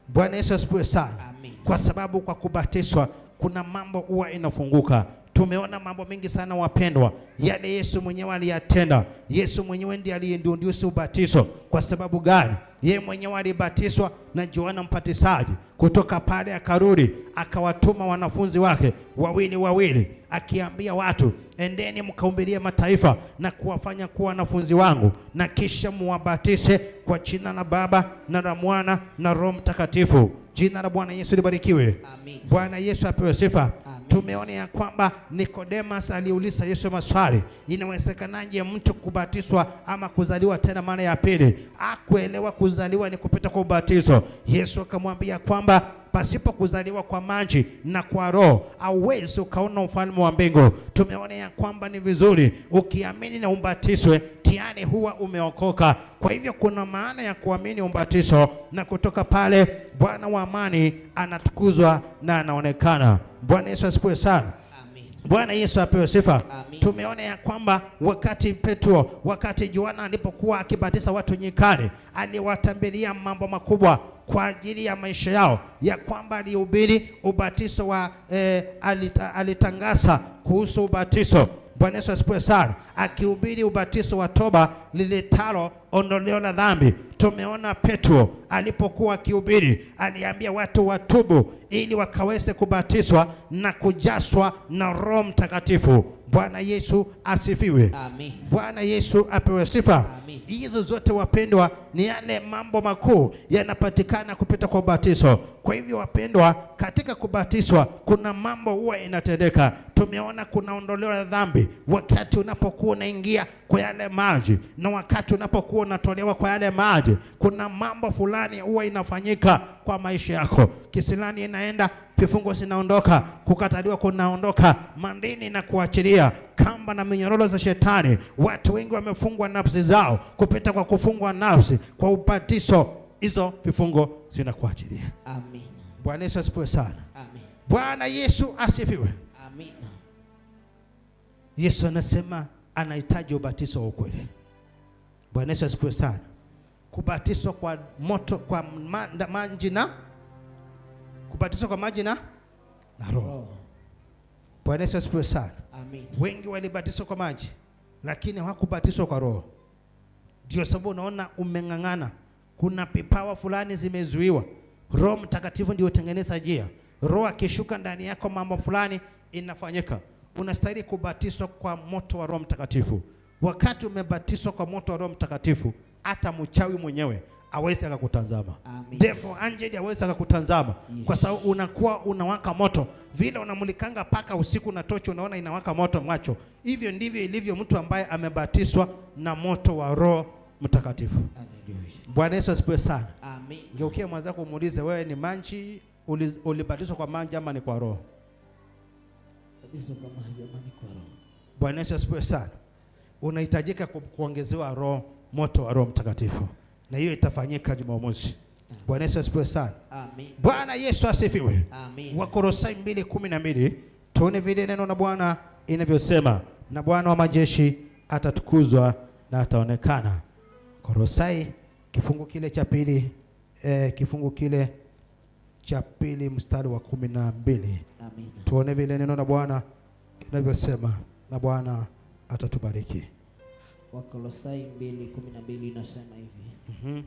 Bwana Yesu asifiwe sana. Amen. Kwa sababu kwa kubatizwa kuna mambo huwa inafunguka. Tumeona mambo mengi sana wapendwa, yale Yesu mwenyewe aliyatenda. Yesu mwenyewe ndiye aliyeintroduce ubatizo. Kwa sababu gani? Yeye mwenyewe alibatizwa na Yohana Mbatizaji. Kutoka pale akarudi akawatuma wanafunzi wake wawili wawili, akiambia watu, endeni mkahubirie mataifa na kuwafanya kuwa wanafunzi wangu, na kisha muwabatise kwa jina la Baba na la Mwana na Roho Mtakatifu. Jina la Bwana Yesu libarikiwe. Amen. Bwana Yesu apewe sifa. Amen. Tumeona ya kwamba Nikodemas aliuliza Yesu maswali, inawezekanaje mtu kubatizwa ama kuzaliwa tena mara ya pili? Hakuelewa kuzaliwa ni kupita kwa ubatizo. Yesu akamwambia kwamba pasipo kuzaliwa kwa maji na kwa Roho hauwezi ukaona ufalme wa mbingu. Tumeona ya kwamba ni vizuri ukiamini na ubatizwe, tayari huwa umeokoka. Kwa hivyo kuna maana ya kuamini ubatizo, na kutoka pale Bwana wa amani anatukuzwa na anaonekana. Bwana Yesu asifiwe sana. Amen. Bwana Yesu apewe sifa. Amen. Tumeona ya kwamba wakati Petro, wakati Yohana alipokuwa akibatiza watu nyikani, aliwatambilia mambo makubwa kwa ajili ya maisha yao, ya kwamba alihubiri ubatizo wa alitangaza kuhusu ubatizo. Bwana Yesu asifiwe sana. Akihubiri ubatizo wa toba liletalo ondoleo la dhambi. Tumeona Petro alipokuwa akihubiri, aliambia watu watubu ili wakaweze kubatizwa na kujaswa na Roho Mtakatifu. Bwana Yesu asifiwe. Amen. Bwana Yesu apewe sifa. Amen. Hizo zote wapendwa, ni yale mambo makuu yanapatikana kupita kwa ubatizo. Kwa hivyo wapendwa, katika kubatizwa kuna mambo huwa inatendeka. Tumeona kuna ondoleo la dhambi wakati unapokuwa unaingia kwa yale maji, na wakati unapokuwa unatolewa kwa yale maji, kuna mambo fulani huwa inafanyika kwa maisha yako. Kisilani inaenda, vifungo zinaondoka, kukataliwa kunaondoka, mandini na kuachilia kamba na minyororo za shetani. Watu wengi wamefungwa nafsi zao kupita kwa kufungwa nafsi kwa ubatizo, hizo vifungo zinakuachilia. Amen. Bwana Yesu asifiwe sana. Amen. Bwana Yesu asifiwe. Amen. Yesu anasema anahitaji ubatizo wa ukweli. Bwana Yesu asifiwe sana. Kubatizwa kwa moto, kwa maji na kubatizwa kwa maji na Roho. Bwana Yesu asifiwe sana. Amen. Wengi walibatizwa kwa maji lakini hawakubatizwa kwa Roho. Ndio sababu unaona umeng'ang'ana. Kuna vipawa fulani zimezuiwa. Roho Mtakatifu ndio hutengeneza njia. Roho akishuka ndani yako mambo fulani inafanyika. Unastahili kubatizwa kwa moto wa Roho Mtakatifu. Wakati umebatizwa kwa moto wa Roho Mtakatifu, hata mchawi mwenyewe hawezi akakutazama. Devil angel hawezi akakutazama. Yes. Kwa sababu unakuwa unawaka moto. Vile unamulikanga paka usiku na tochi unaona inawaka moto macho. Hivyo ndivyo ilivyo mtu ambaye amebatizwa na moto wa Roho Mtakatifu. Hallelujah. Bwana Yesu asifiwe sana. Amen. Ngeukie mwenzako umuulize, wewe ni maji, ulibatizwa kwa maji ama ni kwa Roho? Kabisa kwa maji ama ni kwa Roho. Bwana Yesu asifiwe sana. Unahitajika kuongezewa Roho, moto wa Roho Mtakatifu. Na hiyo itafanyika Jumamosi. Bwana Yesu asifiwe sana. Amen. Bwana Yesu asifiwe. Amen. Wakolosai 2:12, tuone vile neno la Bwana inavyosema, na Bwana wa majeshi atatukuzwa na ataonekana. Kolosai kifungu kile cha pili, kifungu kile cha pili mstari wa 12. Amen. Tuone vile neno la Bwana linavyosema, na Bwana atatubariki. Wakolosai 2:12 inasema hivi.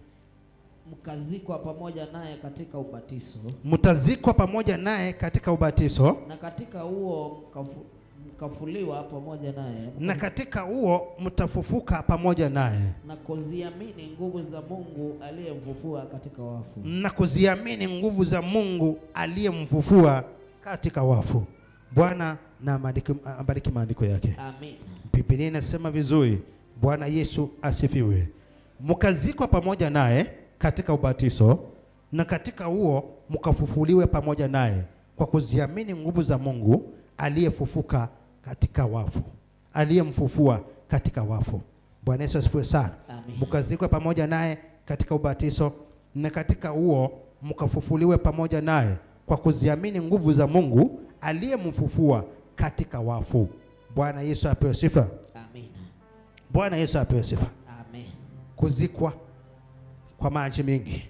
Mkazikwa pamoja naye katika ubatizo. Mtazikwa pamoja naye katika ubatizo. Na katika huo mkafuliwa pamoja naye. Na katika huo mtafufuka pamoja naye. Na kuziamini nguvu za Mungu aliyemfufua katika wafu. Na kuziamini nguvu za Mungu aliyemfufua katika wafu. Bwana na abariki maandiko yake. Amen. Biblia inasema vizuri. Bwana Yesu asifiwe. Mkazikwa pamoja naye katika ubatizo, na katika huo mkafufuliwe pamoja naye kwa kuziamini nguvu za Mungu aliyefufuka katika wafu, aliyemfufua katika wafu. Bwana Yesu asifiwe sana. Mkazikwe pamoja naye katika ubatizo, na katika huo mkafufuliwe pamoja naye kwa kuziamini nguvu za Mungu aliyemfufua katika wafu. Bwana Yesu apewe sifa. Amen. Bwana Yesu apewe sifa. Amen. Kuzikwa kwa maji mingi,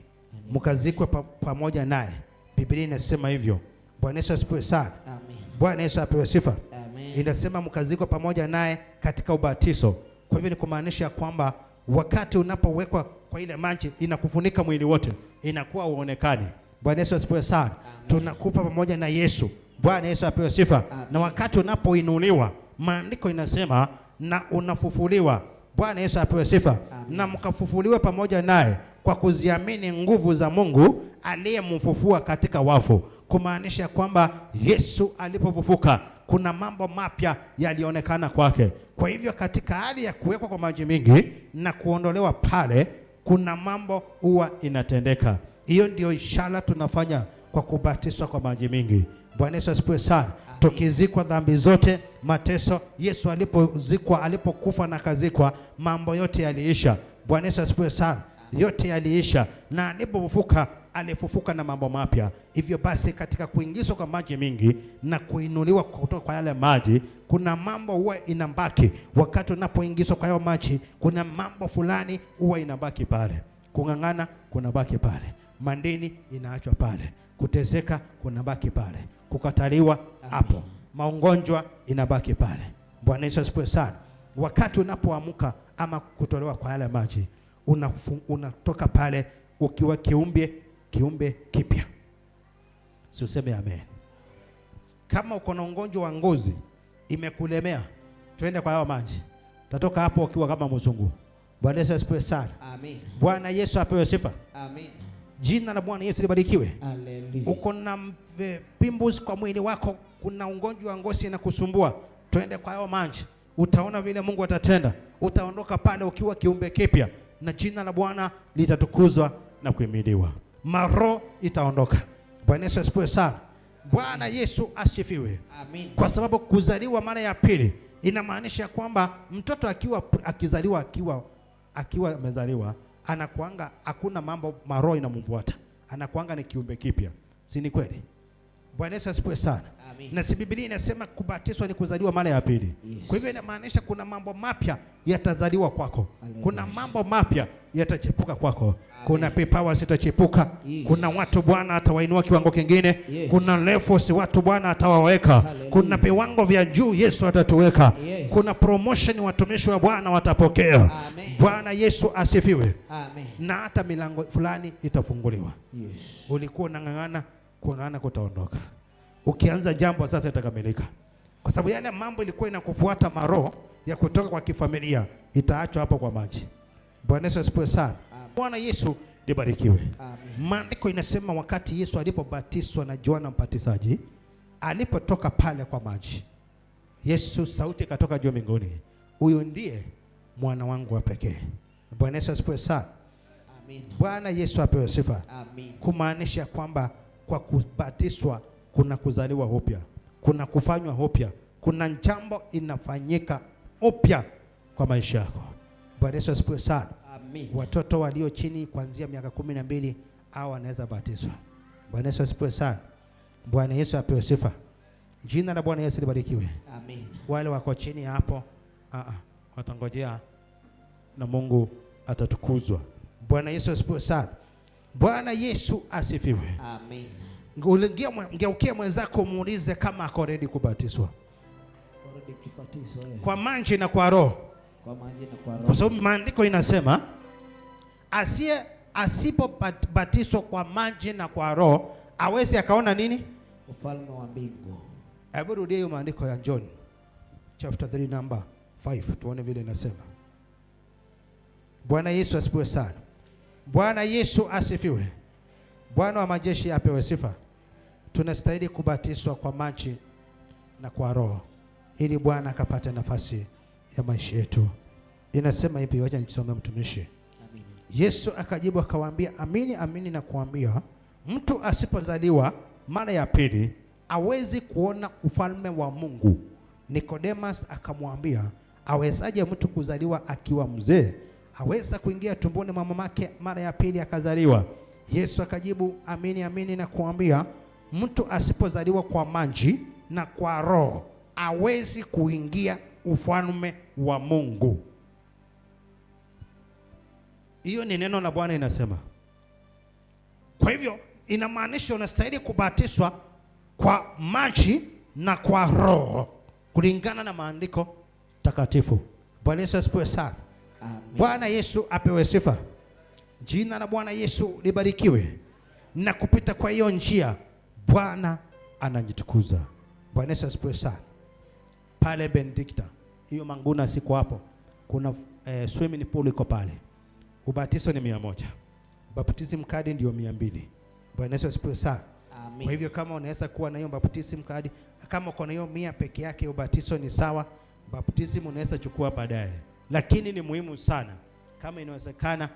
mkazikwe pamoja naye. Biblia inasema hivyo. Bwana Yesu asifiwe sana. Amen. Bwana Yesu apewe sifa. Amen. Inasema mkazikwa pamoja naye katika ubatizo. Kwa hivyo ni kumaanisha kwamba wakati unapowekwa kwa ile maji inakufunika mwili wote, inakuwa uonekani. Bwana Yesu asifiwe sana. Tunakufa pamoja na Yesu. Bwana Yesu apewe sifa. Amen. Na wakati unapoinuliwa, maandiko inasema na unafufuliwa. Bwana Yesu apewe sifa. Amen. Na mkafufuliwe pamoja naye kwa kuziamini nguvu za Mungu aliyemfufua katika wafu. Kumaanisha kwamba Yesu alipofufuka kuna mambo mapya yalionekana kwake. Kwa hivyo katika hali ya kuwekwa kwa maji mingi na kuondolewa pale, kuna mambo huwa inatendeka. Hiyo ndio ishara tunafanya kwa kubatizwa kwa maji mingi. Bwana Yesu asifiwe sana. Tukizikwa dhambi zote, mateso, Yesu alipozikwa, alipokufa na kazikwa, mambo yote yaliisha. Bwana Yesu asifiwe sana. Yote yaliisha, na alipofufuka alifufuka na mambo mapya. Hivyo basi katika kuingizwa kwa maji mingi na kuinuliwa kutoka kwa yale maji, kuna mambo huwa inabaki. Wakati unapoingizwa kwa hayo maji, kuna mambo fulani huwa inabaki pale. Kung'ang'ana kunabaki pale, mandini inaachwa pale, kuteseka kunabaki pale, kukataliwa hapo, magonjwa inabaki pale. Bwana Yesu asifiwe sana. Wakati unapoamka ama kutolewa kwa yale maji, unatoka pale ukiwa kiumbe kipya. Si useme amen? Kama uko na ugonjwa wa ngozi imekulemea, twende kwa hayo maji, utatoka hapo ukiwa kama mzungu. Bwana Yesu asifiwe sana. Amen. Bwana Yesu apewe sifa. Amen. Jina la Bwana Yesu libarikiwe. Haleluya. Uko na pimples kwa mwili wako, kuna ugonjwa wa ngozi inakusumbua, twende kwa hayo maji, utaona vile Mungu atatenda. Utaondoka pale ukiwa kiumbe kipya, na jina la Bwana litatukuzwa na kuhimidiwa. Maro itaondoka. Bwana Yesu asifiwe sana. Bwana Yesu asifiwe. Amen. Kwa sababu kuzaliwa mara ya pili inamaanisha kwamba mtoto akizaliwa akiwa amezaliwa, anakuanga hakuna mambo maroho inamfuata, anakuanga ni kiumbe kipya. Si ni kweli? Bwana Yesu asifiwe sana. Amen. Na si Biblia inasema kubatizwa ni kuzaliwa mara ya pili. Yes. Kwa hivyo inamaanisha kuna mambo mapya yatazaliwa kwako. Hallelujah. Kuna mambo mapya yatachipuka kwako. Amen. Kuna vipawa zitachipuka. Yes. Kuna watu Bwana atawainua kiwango kingine. Yes. Kuna levels watu Bwana atawaweka. Hallelujah. Kuna viwango vya juu Yesu atatuweka. Yes. Kuna promotion watumishi wa Bwana watapokea. Amen. Bwana Yesu asifiwe. Amen. Na hata milango fulani itafunguliwa. Yes. Ulikuwa unang'ang'ana, kung'ang'ana kutaondoka. Ukianza jambo sasa itakamilika. Kwa sababu yale mambo ilikuwa inakufuata maroho ya kutoka kwa kifamilia itaachwa hapo kwa maji. Bwana Yesu asifiwe sana. Bwana Yesu libarikiwe. Amen. Maandiko inasema wakati Yesu alipobatizwa na Yohana Mbatizaji, alipotoka pale kwa maji, Yesu sauti ikatoka juu mbinguni, huyu ndiye mwana wangu wa pekee. Bwana Yesu asifiwe sana. Amen. Bwana Yesu apewe sifa. Amen. Kumaanisha kwamba kwa kubatizwa kuna kuzaliwa upya, kuna kufanywa upya, kuna jambo inafanyika upya kwa maisha yako. Bwana Yesu asifiwe sana. Amen. Watoto walio chini kuanzia miaka 12 hao wanaweza batizwa. Bwana Yesu asifiwe sana. Bwana Yesu apewe sifa. Jina la Bwana Yesu libarikiwe. Amen. Wale wako chini hapo, watangojea na Mungu atatukuzwa. Bwana Yesu asifiwe sana. Bwana Yesu asifiwe. Amen. Ngeukia mwenzako muulize kama ako ready kubatizwa. Ready kubatizwa. Kwa maji na kwa roho. Kwa maji na kwa roho. Kwa sababu maandiko inasema asipobatizwa kwa maji na kwa roho awezi akaona nini? Ufalme wa mbingu. Hebu rudia hiyo maandiko ya John chapter 3 number 5 tuone vile inasema. Bwana Yesu asifiwe sana. Bwana Yesu asifiwe. Bwana wa majeshi apewe sifa. Tunastahili kubatizwa kwa maji na kwa roho ili Bwana akapate nafasi ya maisha yetu. Inasema hivi, wacha nisome mtumishi. Amina. Yesu akajibu akawaambia, amini amini nakuambia, Mtu asipozaliwa mara ya pili awezi kuona ufalme wa Mungu. Nikodemas akamwambia, awezaje mtu kuzaliwa akiwa mzee? Aweza kuingia tumboni mwa mamake mara ya pili akazaliwa? Yesu akajibu, amini amini nakuambia, mtu asipozaliwa kwa maji na kwa Roho awezi kuingia ufalme wa Mungu. Hiyo ni neno la Bwana inasema. Kwa hivyo inamaanisha unastahili kubatizwa kwa maji na kwa Roho kulingana na maandiko takatifu. Bwana Yesu asifiwe sana. Bwana Yesu apewe sifa. Jina la Bwana Yesu libarikiwe. Na kupita kwa hiyo njia Bwana anajitukuza. Bwana Yesu asifiwe sana. Pale Benedicta, hiyo Manguna siko hapo, kuna swimming pool iko pale. Ubatizo ni 100. Baptism card ndio 200. Bwana Yesu asifiwe sana. Amen. Kwa hivyo kama unaweza kuwa na hiyo baptism card, kama uko na hiyo 100 peke yake, ubatizo ni sawa. Baptism unaweza chukua baadaye, lakini ni muhimu sana kama inawezekana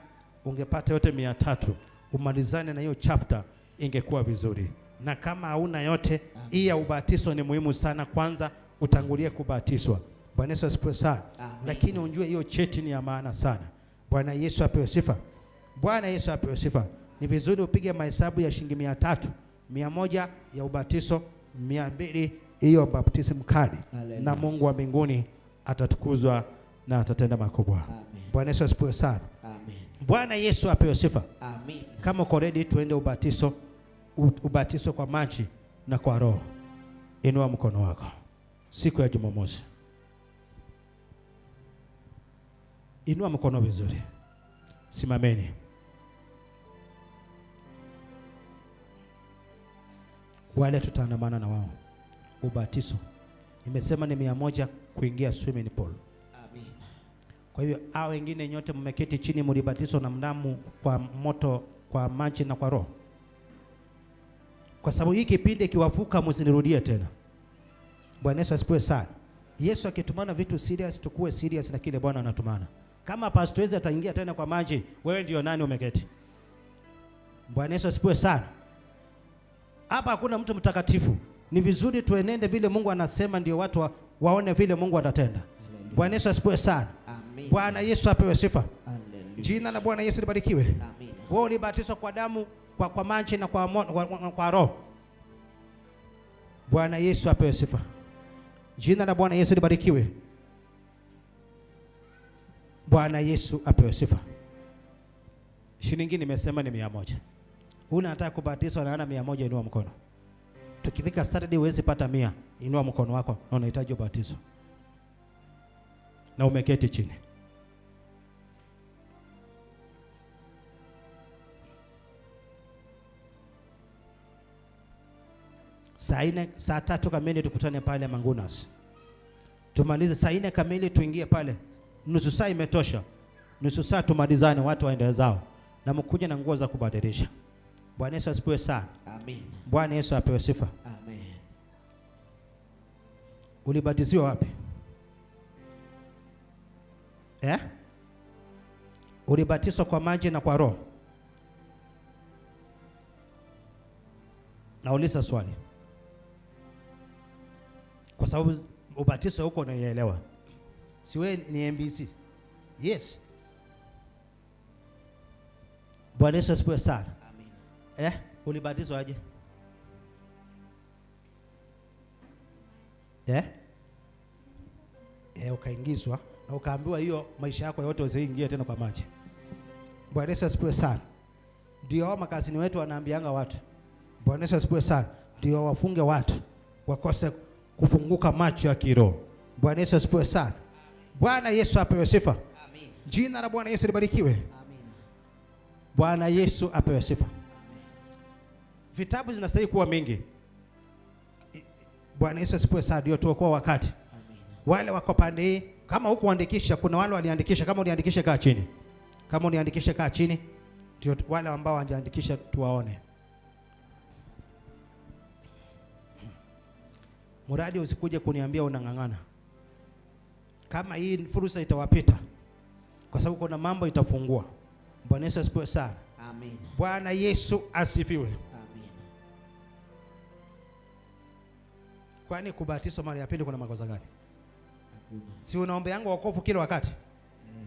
ungepata yote 300 umalizane na hiyo chapter, ingekuwa vizuri. Na kama hauna yote, hii ya ubatizo ni muhimu sana. Kwanza utangulie kubatizwa. Bwana Yesu asifiwe sana. Lakini unjue hiyo cheti ni ya maana sana. Bwana Yesu apewe sifa. Bwana Yesu apewe sifa. Ni vizuri upige mahesabu ya shilingi 300, 100 ya ubatizo, 200 hiyo baptism card. Na Mungu wa mbinguni atatukuzwa na atatenda makubwa. Bwana Yesu asifiwe sana. Amen. Bwana Yesu apewe sifa. Amen. Kama uko ready tuende ubatizo, ubatizo kwa maji na kwa Roho. Inua mkono wako. Siku ya Jumamosi. Inua mkono vizuri. Simameni. Wale tutaandamana na wao. Ubatizo. Nimesema ni 100 kuingia swimming pool. Amen. Kwa hiyo hao wengine nyote mmeketi chini mlibatizwa na mdamu kwa moto, kwa maji na kwa Roho. Kwa sababu hii kipindi kiwavuka msinirudie tena. Bwana Yesu asifiwe sana. Yesu akitumana vitu serious, tukue serious na kile Bwana anatumana. Kama pastor wewe ataingia tena kwa maji, wewe ndio nani umeketi? Bwana Yesu asifiwe sana. Hapa hakuna mtu mtakatifu. Ni vizuri tuenende vile Mungu anasema, ndio watu waone vile Mungu atatenda. Bwana Yesu asifiwe sana. Amen. Bwana Yesu apewe sifa. Hallelujah. Jina la Bwana Yesu libarikiwe. Amen. Wewe ulibatizwa kwa damu, kwa maji na kwa Roho. Bwana Yesu apewe sifa. Jina la Bwana Yesu libarikiwe. Bwana Yesu apewe sifa. Shilingi nimesema ni 100. Unataka kubatizwa na ana 100, inua mkono. Tukifika Saturday huwezi pata 100, inua mkono wako na unahitaji ubatizo. Na umeketi chini. Saa 4, saa 3 kamili tukutane pale Mangunas. Tumalize saa 4 kamili tuingie pale. Nusu saa imetosha. Nusu saa tumalizane, watu waende zao. Na mkuje na nguo za kubadilisha. Bwana Yesu asifiwe sana. Amen. Bwana Yesu apewe sifa. Amen. Ulibatiziwa wapi? Ulibatizwa kwa maji na kwa Roho? Nauliza swali kwa sababu ubatizo huko unaielewa. Si wewe ni MBC? Yes. Bwana Yesu asifiwe sana. Amen. Ulibatizwa aje? Ukaingizwa na ukaambiwa hiyo maisha yako yote usiingie tena kwa maji. Bwana Yesu asifiwe sana. Ndio hao makazini wetu wanaambianga watu. Bwana Yesu asifiwe sana. Ndio wafunge watu wakose kufunguka macho ya kiroho. Bwana Yesu asifiwe sana. Bwana Yesu apewe sifa. Amen. Jina la Bwana Yesu libarikiwe. Amen. Bwana Yesu apewe sifa. Vitabu zinastahili kuwa mingi. Bwana Yesu asifiwe sana. Ndio tuokoa wakati. Amen. Wale wako pande hii, kama hukuandikisha, kuna wale waliandikisha. Kama uliandikisha kaa chini. Kama uliandikisha kaa chini. Ndio wale ambao hawajaandikisha tuwaone. Muradi usikuje kuniambia unang'ang'ana. Kama hii fursa itawapita, kwa sababu kuna mambo itafungua. Bwana Yesu asifiwe sana. Amen. Bwana Yesu asifiwe. Amen. Kwani kubatizwa mara ya pili kuna makosa gani? Si unaombe yangu wokovu kila wakati?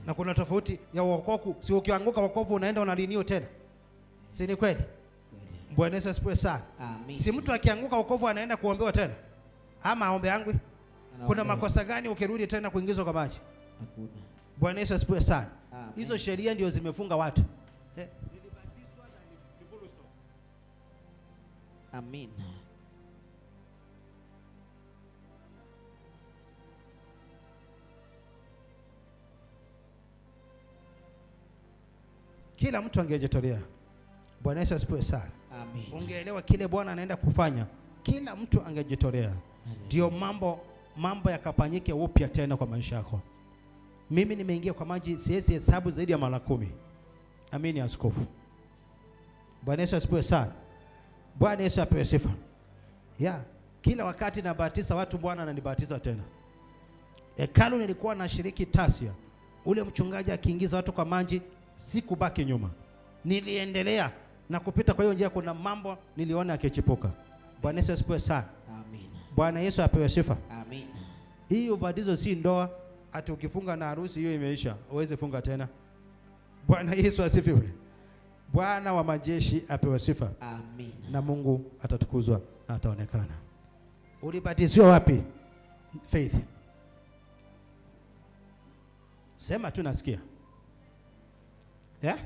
Na kuna tofauti ya wokovu, si ukianguka wokovu unaenda unalinio tena. Si ni kweli? Bwana Yesu asifiwe sana. Amen. Si mtu akianguka wokovu anaenda kuombewa tena? Ama aombe yangu? Kuna makosa gani ukirudi tena kuingizwa kwa maji? Hakuna. Bwana Yesu asifiwe sana. Amen. Hizo sheria ndio zimefunga watu. Amen. Kila mtu angejitolea. Bwana Yesu asifiwe sana. Amen. Ungeelewa kile Bwana anaenda kufanya. Kila mtu angejitolea. Ndio mambo yakafanyike upya tena kwa maisha yako. Mimi nimeingia kwa maji siwezi hesabu zaidi ya mara 10. Amini askofu. Bwana Yesu asifiwe sana. Bwana Yesu apewe sifa. Yeah, kila wakati nabatiza watu Bwana ananibatiza tena. Hekalu nilikuwa nashiriki tasia. Ule mchungaji akiingiza watu kwa maji sikubaki nyuma. Niliendelea na kupita kwa hiyo njia, kuna mambo niliona yakichipuka. Bwana Yesu asifiwe sana. Amen. Bwana Yesu apewe sifa. Amen. Hii ubatizo si ndoa, ati ukifunga na harusi hiyo imeisha, huwezi funga tena. Bwana Yesu asifiwe. Bwana wa majeshi apewe sifa. Amen. Na Mungu atatukuzwa na ataonekana. Ulibatizwa wapi? Faith. Sema tu nasikia. Yeah?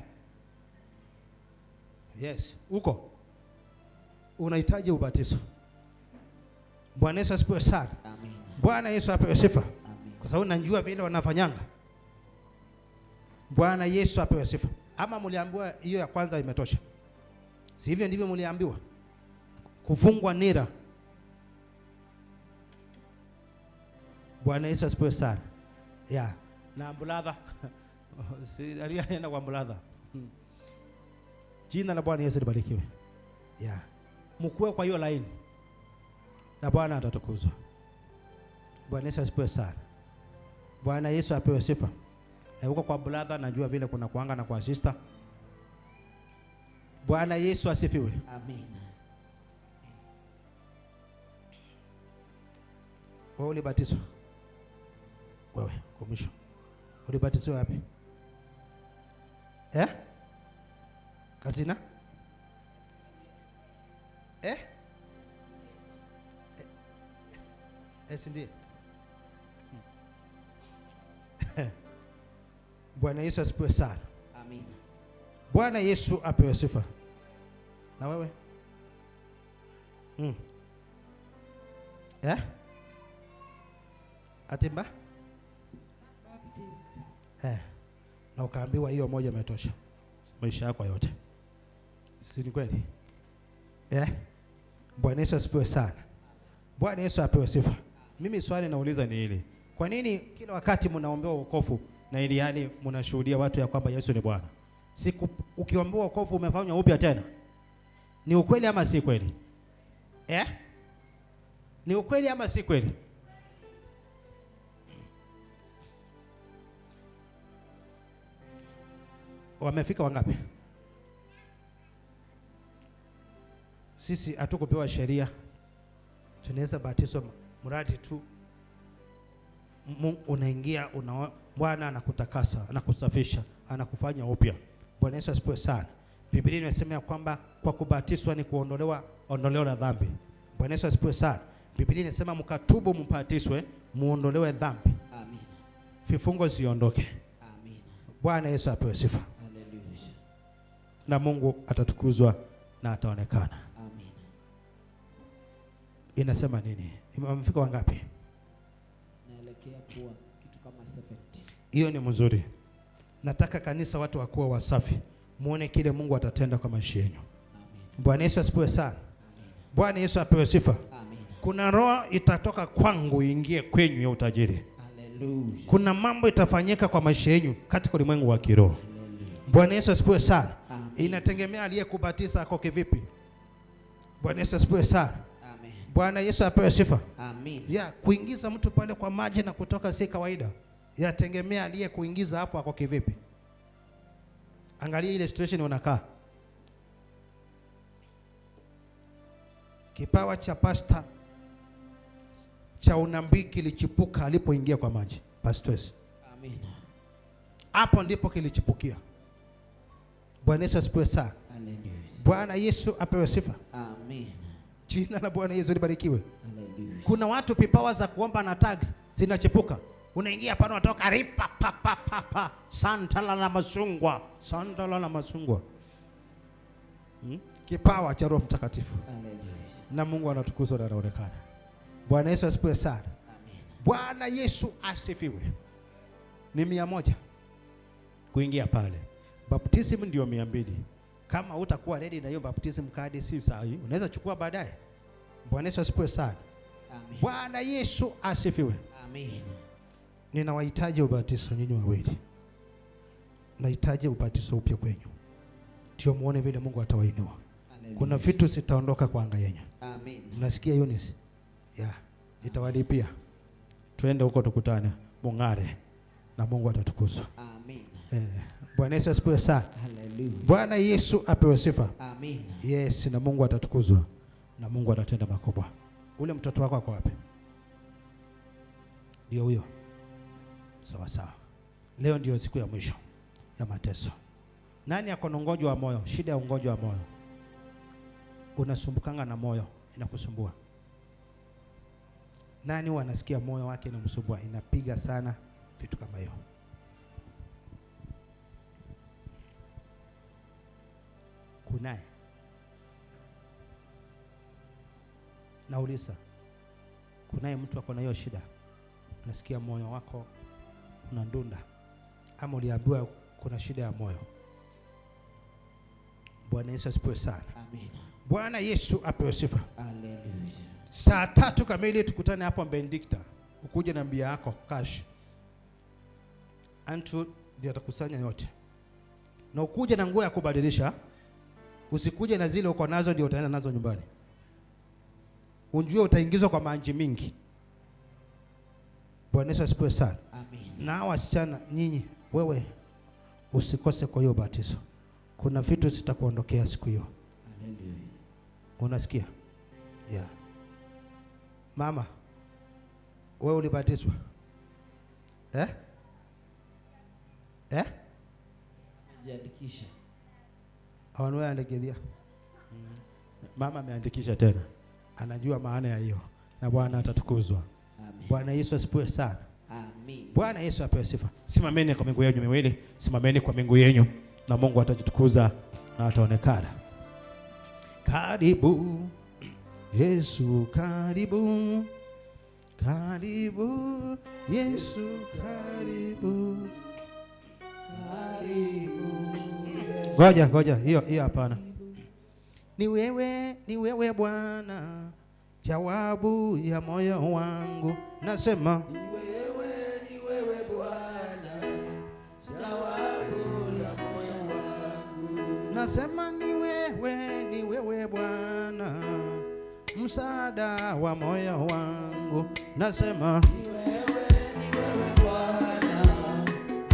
Yes, uko. Unahitaji ubatizo. Bwana Yesu asifiwe sana. Amen. Bwana Yesu apewe sifa. Amen. Kwa sababu najua vile wanafanyanga. Bwana Yesu apewe sifa. Ama mliambiwa hiyo ya kwanza imetosha? Si hivyo ndivyo mliambiwa? Kufungwa nira. Bwana Yesu asifiwe sana. Yeah. Na brother. Si alienda kwa brother. Jina la Bwana Yesu libarikiwe. Yeah. Mkue kwa hiyo line. Na Bwana atatukuzwa. Bwana Yesu asifiwe sana. Bwana Yesu apewe sifa. Huko kwa brother najua vile kuna kuanga na kwa sister. Bwana Yesu asifiwe. Amen. Wewe ulibatizwa? Wewe kwa mwisho. Ulibatizwa wapi? Eh? Kazina? Eh? Eh, ndiye. Bwana Yesu asifiwe sana. Amen. Bwana Yesu apewe sifa. Na wewe? Eh? Atimba? Baptist. Eh. Na ukaambiwa hiyo moja imetosha. Maisha yako yote. Si ni kweli? Eh? Bwana Yesu asifiwe sana. Bwana Yesu apewe sifa. Mimi swali nauliza ni hili. Kwa nini kila wakati mnaombewa wokovu na ili hali mnashuhudia watu ya kwamba Yesu ni Bwana? Siku ukiombewa wokovu umefanywa upya tena. Ni ukweli ama si kweli? Eh? Ni ukweli ama si kweli? Wamefika wangapi? Sisi hatukupewa sheria. Tunaweza batizwa mradi tu unaingia, Bwana anakutakasa, anakusafisha, anakufanya upya. Bwana Yesu asifiwe sana. Biblia inasema ya kwamba kwa kubatizwa ni kuondolewa ondoleo la dhambi. Bwana Yesu asifiwe sana. Biblia inasema mkatubu mpatiswe, muondolewe dhambi. Amen. Vifungo ziondoke. Amen. Bwana Yesu apewe sifa. Haleluya. Na Mungu atatukuzwa na ataonekana. Amen. Inasema nini? Imefika wangapi? Naelekea kuwa kitu kama 70. Hiyo ni mzuri. Nataka kanisa watu wakuwa wasafi. Muone kile Mungu atatenda kwa maisha yenu. Bwana Yesu asifiwe sana. Bwana Yesu apewe sifa. Amen. Kuna roho itatoka kwangu ingie kwenyu ya utajiri. Haleluya. Kuna mambo itafanyika kwa maisha yenu katika ulimwengu wa kiroho. Bwana Yesu asifiwe sana. Amen. Inategemea aliyekubatiza ako kivipi. Bwana Yesu asifiwe sana. Amen. Bwana Yesu apewe sifa. Amen. Ya kuingiza mtu pale kwa maji na kutoka si kawaida. Yategemea aliyekuingiza hapo ako kivipi. Angalia ile situation unakaa. Kipawa cha pastor cha unabii kilichipuka alipoingia kwa maji. Pastors. Amen. Hapo ndipo kilichipukia. Bwana Yesu asifiwe sana. Hallelujah. Bwana Yesu apewe sifa. Amen. Jina la Bwana Yesu libarikiwe. Hallelujah. Kuna watu vipawa za kuomba na tags zinachipuka. Unaingia pale unatoka ripa pa pa pa pa, santala la masungwa, santala la masungwa. Kipawa cha Roho Mtakatifu. Hallelujah. Na Mungu anatukuzwa na anaonekana. Bwana Yesu asifiwe sana. Amen. Bwana Yesu asifiwe. Ni 100 kuingia pale. Baptism ndio 200. Kama utakuwa ready na hiyo baptism card, si sahi, unaweza chukua baadaye. Bwana Yesu asifiwe sana. Amen. Bwana Yesu asifiwe. Amen. Ninawahitaji ubatizo nyinyi wawili. Nahitaji ubatizo upya kwenyu, ndio muone vile Mungu atawainua. Hallelujah. Kuna vitu sitaondoka kwa anga yenyu. Amen. Mnasikia Eunice? Yeah, nitawalipia. Twende huko tukutane, mung'are na Mungu atatukuzwa. Amen. Bwana Yesu asifiwe sana. Hallelujah. Bwana Yesu apewe sifa. Amen. Yes, na Mungu atatukuzwa na Mungu atatenda makubwa. Ule mtoto wako ako wapi? Ndio huyo. Sawa sawa. Leo ndio siku ya mwisho ya mateso. Nani ako na ugonjwa wa moyo? Shida ya ugonjwa wa moyo. Unasumbukanga na moyo, inakusumbua. Nani wanasikia moyo wake inamsumbua, inapiga sana, vitu kama hiyo? Kunaye? Nauliza, kunaye mtu ako na hiyo shida? Unasikia moyo wako unandunda, ama uliambiwa kuna shida ya moyo? Bwana Yesu asifiwe sana. Amen. Bwana Yesu apewe sifa. Hallelujah. Saa 3 kamili tukutane hapo Benedicta. Ukuje na mbia yako cash. Antu ndiye atakusanya yote. Na ukuje na nguo ya kubadilisha. Usikuje na zile uko nazo ndio utaenda nazo nyumbani. Unjue utaingizwa kwa maji mingi. Bwana Yesu asifiwe sana. Amen. Na wasichana nyinyi, wewe usikose kwa hiyo batizo. Kuna vitu sitakuondokea siku hiyo. Hallelujah. Unasikia? Yeah. Mama, wewe ulibatizwa? Eh? Eh? Jiandikisha. Hawanwe andikia. Mama ameandikisha tena. Anajua maana ya hiyo. Na Bwana atatukuzwa. Amen. Bwana Yesu asifiwe sana. Amen. Bwana Yesu apewe sifa. Simameni kwa miguu yenu miwili, simameni kwa miguu yenu, na Mungu atajitukuza na ataonekana. Karibu Yesu, karibu. Karibu Yesu, karibu. Karibu. Ngoja, ngoja, hiyo hiyo hapana. Ni wewe, ni wewe Bwana, jawabu ya moyo wangu. Nasema ni wewe, ni wewe Bwana, jawabu ya moyo wangu. Nasema ni wewe, ni wewe Bwana, msaada wa moyo wangu. Nasema ni wewe, ni wewe Bwana,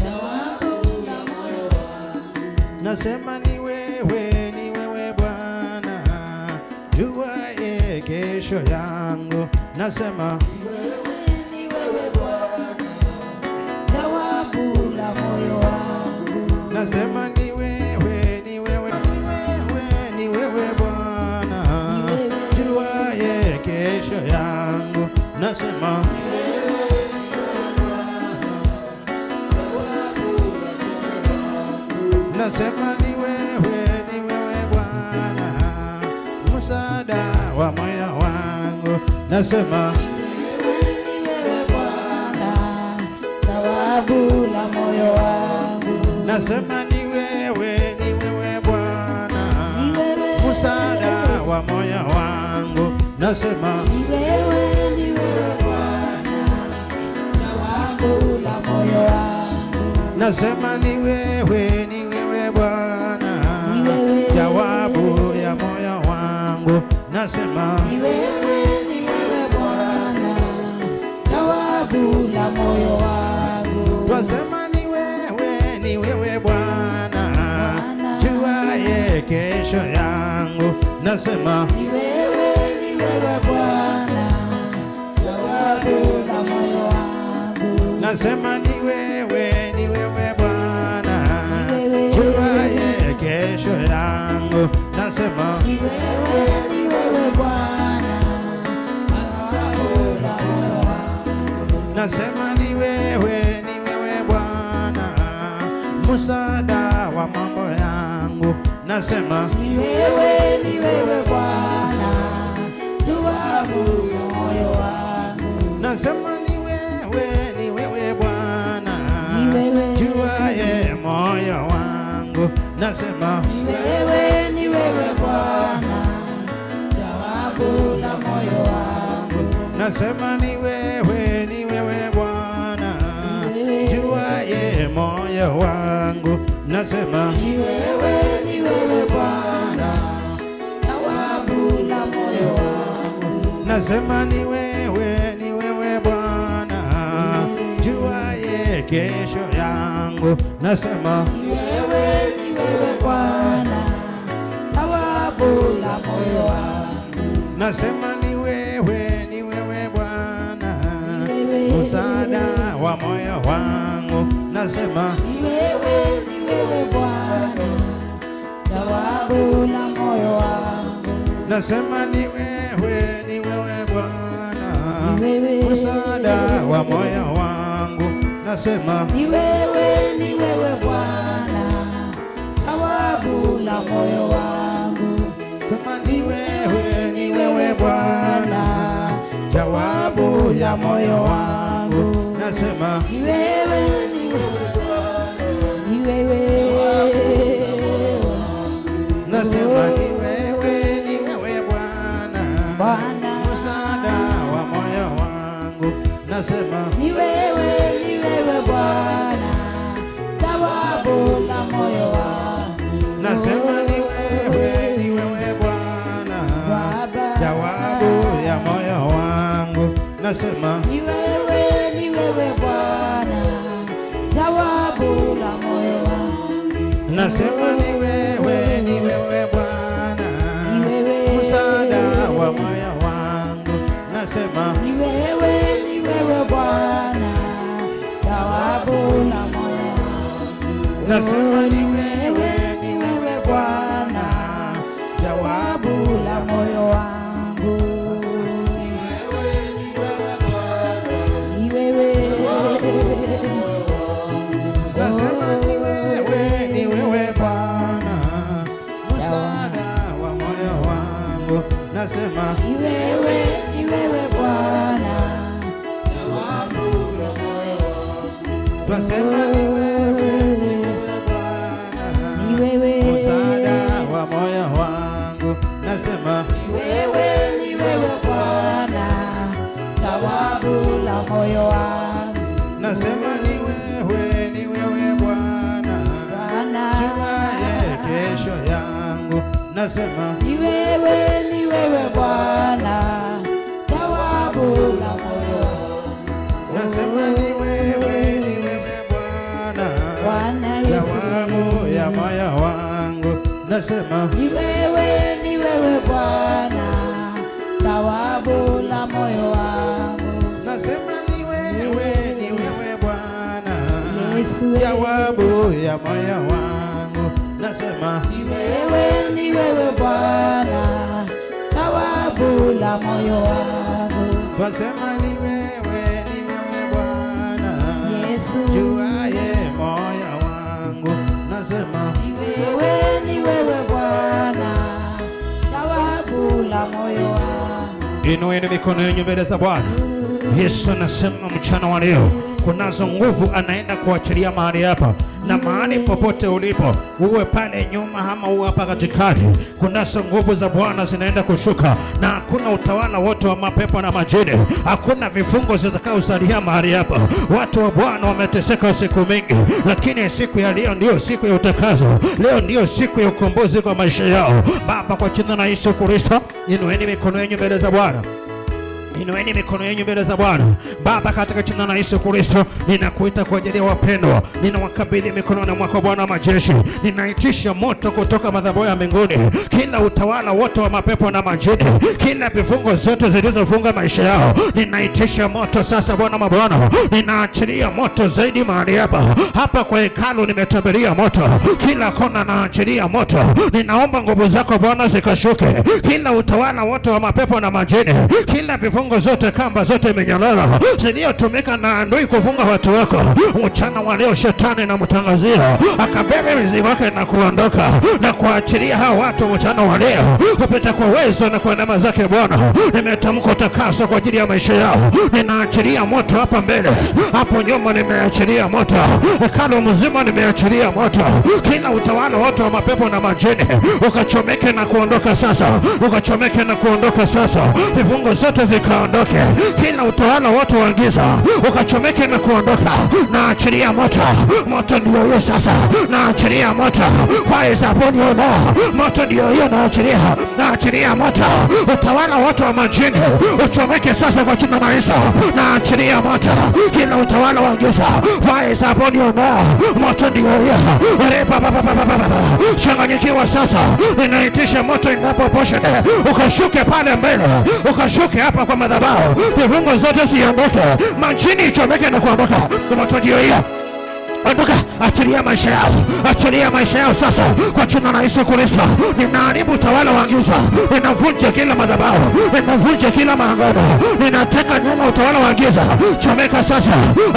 jawabu ya moyo wangu. Nasema ni wewe, ni wewe Bwana, jua ye kesho yangu. Nasema ni wewe, ni wewe Bwana, jawabu la moyo wangu. Nasema ni wewe, ni wewe, ni wewe, ni wewe Bwana, jua ye kesho yangu. Nasema ni wewe, ni wewe Bwana, jawabu la moyo wangu. Nasema ni wewe, ni wewe Bwana, msaada wa moyo wangu. Nasema ni wewe, ni wewe Bwana, jawabu la moyo wangu. Nasema ni wewe, ni wewe Bwana, msaada wa moyo wangu. Nasema ni wewe, ni wewe Bwana, jawabu la moyo wangu. Nasema ni wewe, ni wewe Bwana, jawabu ya moyo wangu. Nasema ni wewe, ni wewe Bwana, jawabu la moyo wangu. Twasema ni wewe, ni wewe Bwana, jua ye kesho yangu. Nasema ni wewe, ni wewe Bwana, jawabu Nasema ni wewe Bwana, juaye kesho yangu. Nasema ni wewe Bwana, nasema ni wewe Bwana, msaada wa mambo yangu. Nasema ni wewe Bwana, jawabu la moyo wangu. Nasema ni wewe Bwana, juaye moyo wangu. Nasema ni wewe Bwana, jawabu la moyo wangu. Nasema ni wewe Bwana, juaye moyo wangu. Nasema ni wewe Bwana, jawabu la moyo wangu. Nasema ni wewe Bwana, juaye kesho yangu. Nasema ni wewe Bwana, jawabu la moyo wangu. Nasema ni wewe Bwana, msaada wa moyo wangu. Nasema ni wewe Bwana, jawabu la moyo wangu. Nasema ni wewe Bwana, msaada wa moyo wangu. Nasema ni wewe Bwana, jawabu la moyo wangu. Sema ni wewe Bwana, jawabu ya moyo wangu. Nasema ni wewe Bwana, ni wewe. Nasema ni wewe Bwana, msaada wa moyo wangu. Nasema ni wewe Bwana, jawabu la moyo wangu. Nasema ni wewe Bwana, jawabu ya moyo wangu. Nasema ni wewe Bwana, jawabu la moyo wangu. Nasema ni wewe Bwana, msaada wa moyo wangu. Nasema ni wewe Bwana, jawabu la moyo wangu. Nasema ni wewe Bwana, jawabu la moyo wangu. Ni wewe. Nasema ni wewe Bwana, msaada wa moyo wangu. Nasema ni wewe Bwana, jawabu la moyo wangu. Nasema ni wewe Bwana, ni wewe, msaada wa moyo wangu. Nasema ni wewe Bwana, jawabu la moyo wangu. Nasema ni wewe Bwana, juaye kesho yangu. Nasema ni wewe Bwana, jawabu la moyo wangu. Nasema ni wewe Bwana, Bwana Yesu, jawabu ya moyo wangu. Nasema ni wewe Bwana, jawabu la moyo wangu. Nasema ni wewe Bwana, Yesu, jawabu ya moyo wangu. Nasema ni wewe Bwana, jawabu la moyo wangu. Twasema ni wewe Bwana, Yesu, juaye moyo wangu. Nasema ni wewe Bwana, jawabu la moyo wangu. Inueni mikono yenu mbele za Bwana. Yesu anasema mchana wa leo kunazo nguvu anaenda kuachilia mahali hapa, na mahali popote ulipo, uwe pale nyuma ama uwe hapa katikati, kunazo nguvu za Bwana zinaenda kushuka, na hakuna utawala wote wa mapepo na majini, hakuna vifungo zitakaosalia mahali hapa. Watu wa Bwana wameteseka siku mingi, lakini siku ya leo ndio siku ya utakaso, leo ndio siku ya ukombozi kwa maisha yao. Baba, kwa jina la Yesu Kristo, inueni mikono yenu mbele za Bwana. Inueni mikono yenu mbele za Bwana. Baba, katika jina la Yesu Kristo, ninakuita kwa ajili ya wapendwa, ninawakabidhi mikononi mwako Bwana wa majeshi. Ninaitisha moto kutoka madhabahu ya mbinguni, kila utawala wote wa mapepo na majini, kila vifungo zote zilizofunga maisha yao, ninaitisha moto sasa. Bwana mabwana, ninaachilia moto zaidi mahali hapa hapa kwa hekalu, nimetabiria moto kila kona, naachilia moto. Ninaomba nguvu zako Bwana zikashuke, kila utawala wote wa mapepo na majini, kila vifungo zote, kamba zote, minyororo ziliyotumika na adui kufunga watu wako mchana wa leo, shetani namtangazia akabebe mizigo yake na kuondoka na kuachilia hao watu mchana wa leo kupita kwa uwezo na kwa neema zake Bwana. Nimetamka utakaso kwa ajili ya maisha yao. Ninaachilia moto hapa mbele, hapo nyuma nimeachilia moto, hekalu mzima nimeachilia moto. Kila utawala wote wa mapepo na majini ukachomeke na kuondoka sasa, ukachomeke na kuondoka sasa, vifungo zote zikaondoke. Kila utawala wote wa giza ukachomeke na kuondoka. Naachilia moto, moto ndio hiyo sasa, naachilia moto. Fire is upon you now. Moto ndio hiyo, naachilia, naachilia moto. Utawala wote wa majini uchomeke sasa kwa jina la Yesu, naachilia moto. Kila utawala wa giza, fire is upon you now. Moto ndio hiyo. Repa pa pa pa pa pa pa. Changanyikiwa sasa, ninaitisha moto inapo portion, ukashuke pale mbele, ukashuke hapa kwa madhabahu, vifungo zote ziondoke, majini ichomeke na kuondoka. Moto ndio hiyo. Ondoka, achilia maisha yao, achilia maisha yao sasa kwa jina la Yesu Kristo. Ninaharibu utawala wa giza, ninavunja kila madhabahu, ninavunja kila maagano, ninateka nyuma utawala wa giza. Chomeka sasa,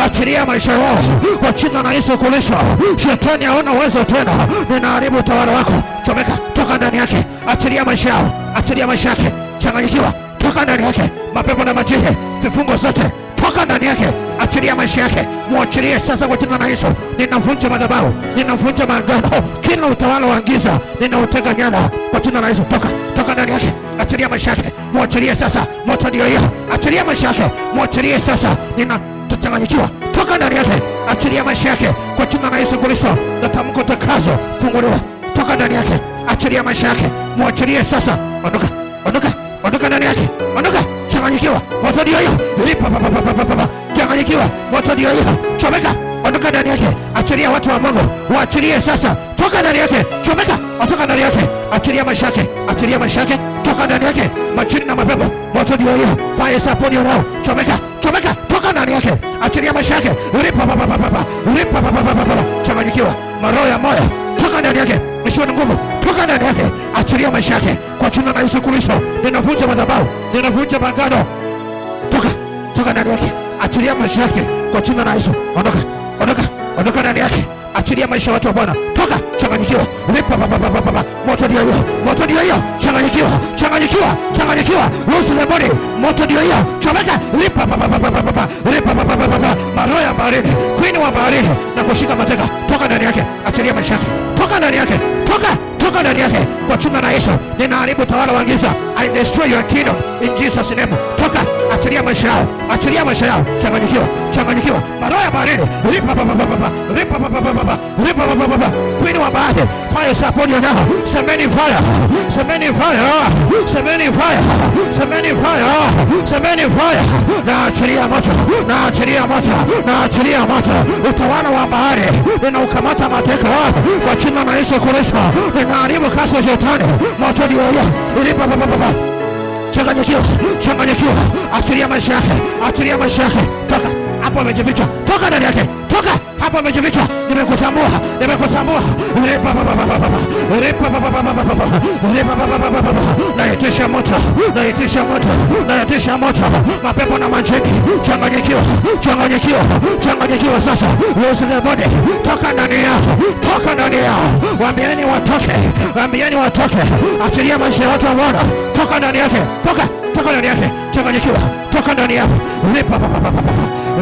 achilia maisha yao kwa jina la Yesu Kristo. Shetani hauna uwezo tena, ninaharibu utawala wako. Chomeka, toka ndani yake, achilia maisha yao, achilia maisha yake. Changanyikiwa, toka ndani yake, mapepo na majini, vifungo zote toka ndani yake, achilia maisha yake, mwachilie sasa kwa jina la Yesu. Ninavunja madhabahu, ninavunja maagano, kila utawala wa giza ninauteka nyara kwa jina la Yesu. Toka, toka ndani yake, achilia maisha yake, mwachilie sasa. Moto ndio hiyo, achilia maisha yake, mwachilie sasa. Ninachanganyikiwa, toka ndani yake, achilia maisha yake kwa jina la Yesu Kristo. Natamka utakaso, funguliwa, toka ndani yake, achilia maisha yake, mwachilie sasa. Ondoka, ondoka, ondoka ndani yake, ondoka. Changanyikiwa, moto ndio hiyo, lipa pa pa pa pa pa pa. Changanyikiwa, moto ndio hiyo, chomeka, ondoka ndani yake, achilia watu wa Mungu, waachilie sasa, toka ndani yake, chomeka, ondoka ndani yake, achilia maisha yake, achilia maisha yake, toka ndani yake, majini na mapepo, moto ndio hiyo, fire is upon you now, chomeka, chomeka, toka ndani yake, achilia maisha yake, lipa pa pa pa pa pa, lipa pa pa pa pa pa, changanyikiwa, maroho ya moyo, toka ndani yake, ishiwa na nguvu, toka ndani yake, achilia maisha yake kwa jina la Yesu Kristo. Ninavunja madhabahu, ninavunja maagano, toka, toka ndani yake, achilia maisha yake kwa jina la Yesu. Ondoka, ondoka, ondoka ndani yake, achilia maisha ya watu wa Bwana. Toka, changanyikiwa, lipa pa pa pa pa pa, moto ndio hiyo, moto ndio hiyo, changanyikiwa, changanyikiwa, changanyikiwa, loose the body, moto ndio hiyo, chomeka, lipa pa pa pa pa pa pa, lipa pa pa pa pa pa, maroho ya baharini, queen wa baharini, na kushika mateka, toka ndani yake, achilia maisha yake, toka ndani yake, toka, toka ndani yake kwa jina la Yesu. Ninaharibu utawala wa giza, I destroy your kingdom in Jesus name. Toka, achilia maisha yao, achilia maisha yao, changanyikiwa, changanyikiwa, maroho ya baharini, lipa pa pa pa pa pa, lipa pa pa pa pa pa, lipa pa pa pa pa, queen wa bahari, fire is upon you now. Semeni fire, semeni fire, semeni fire, semeni fire, semeni fire. Na achilia moto, na achilia moto, na achilia moto. Utawala wa bahari ninaukamata mateka kwa jina la Yesu Kristo. Ninaharibu kazi ya shetani, moto ndio hiyo, lipa pa pa pa pa. Changanyikiwa, changanyikiwa, achilia maisha yake, achilia maisha yake, toka hapo amejificha, toka ndani yake, toka hapo amejificha. Nimekutambua, nimekutambua. Ripa pa pa pa pa pa, ripa pa pa pa pa pa pa, ripa pa pa pa pa pa pa. Naitisha moto, naitisha moto, naitisha moto. Mapepo na majini, changanyikiwa, changanyikiwa, changanyikiwa sasa. Loose the body, toka ndani yao, toka ndani yao. Waambieni watoke, waambieni watoke. Achilia maisha ya watu wa Bwana, toka ndani yake, toka, toka ndani yake, changanyikiwa, toka ndani yao. Ripa pa pa pa pa pa,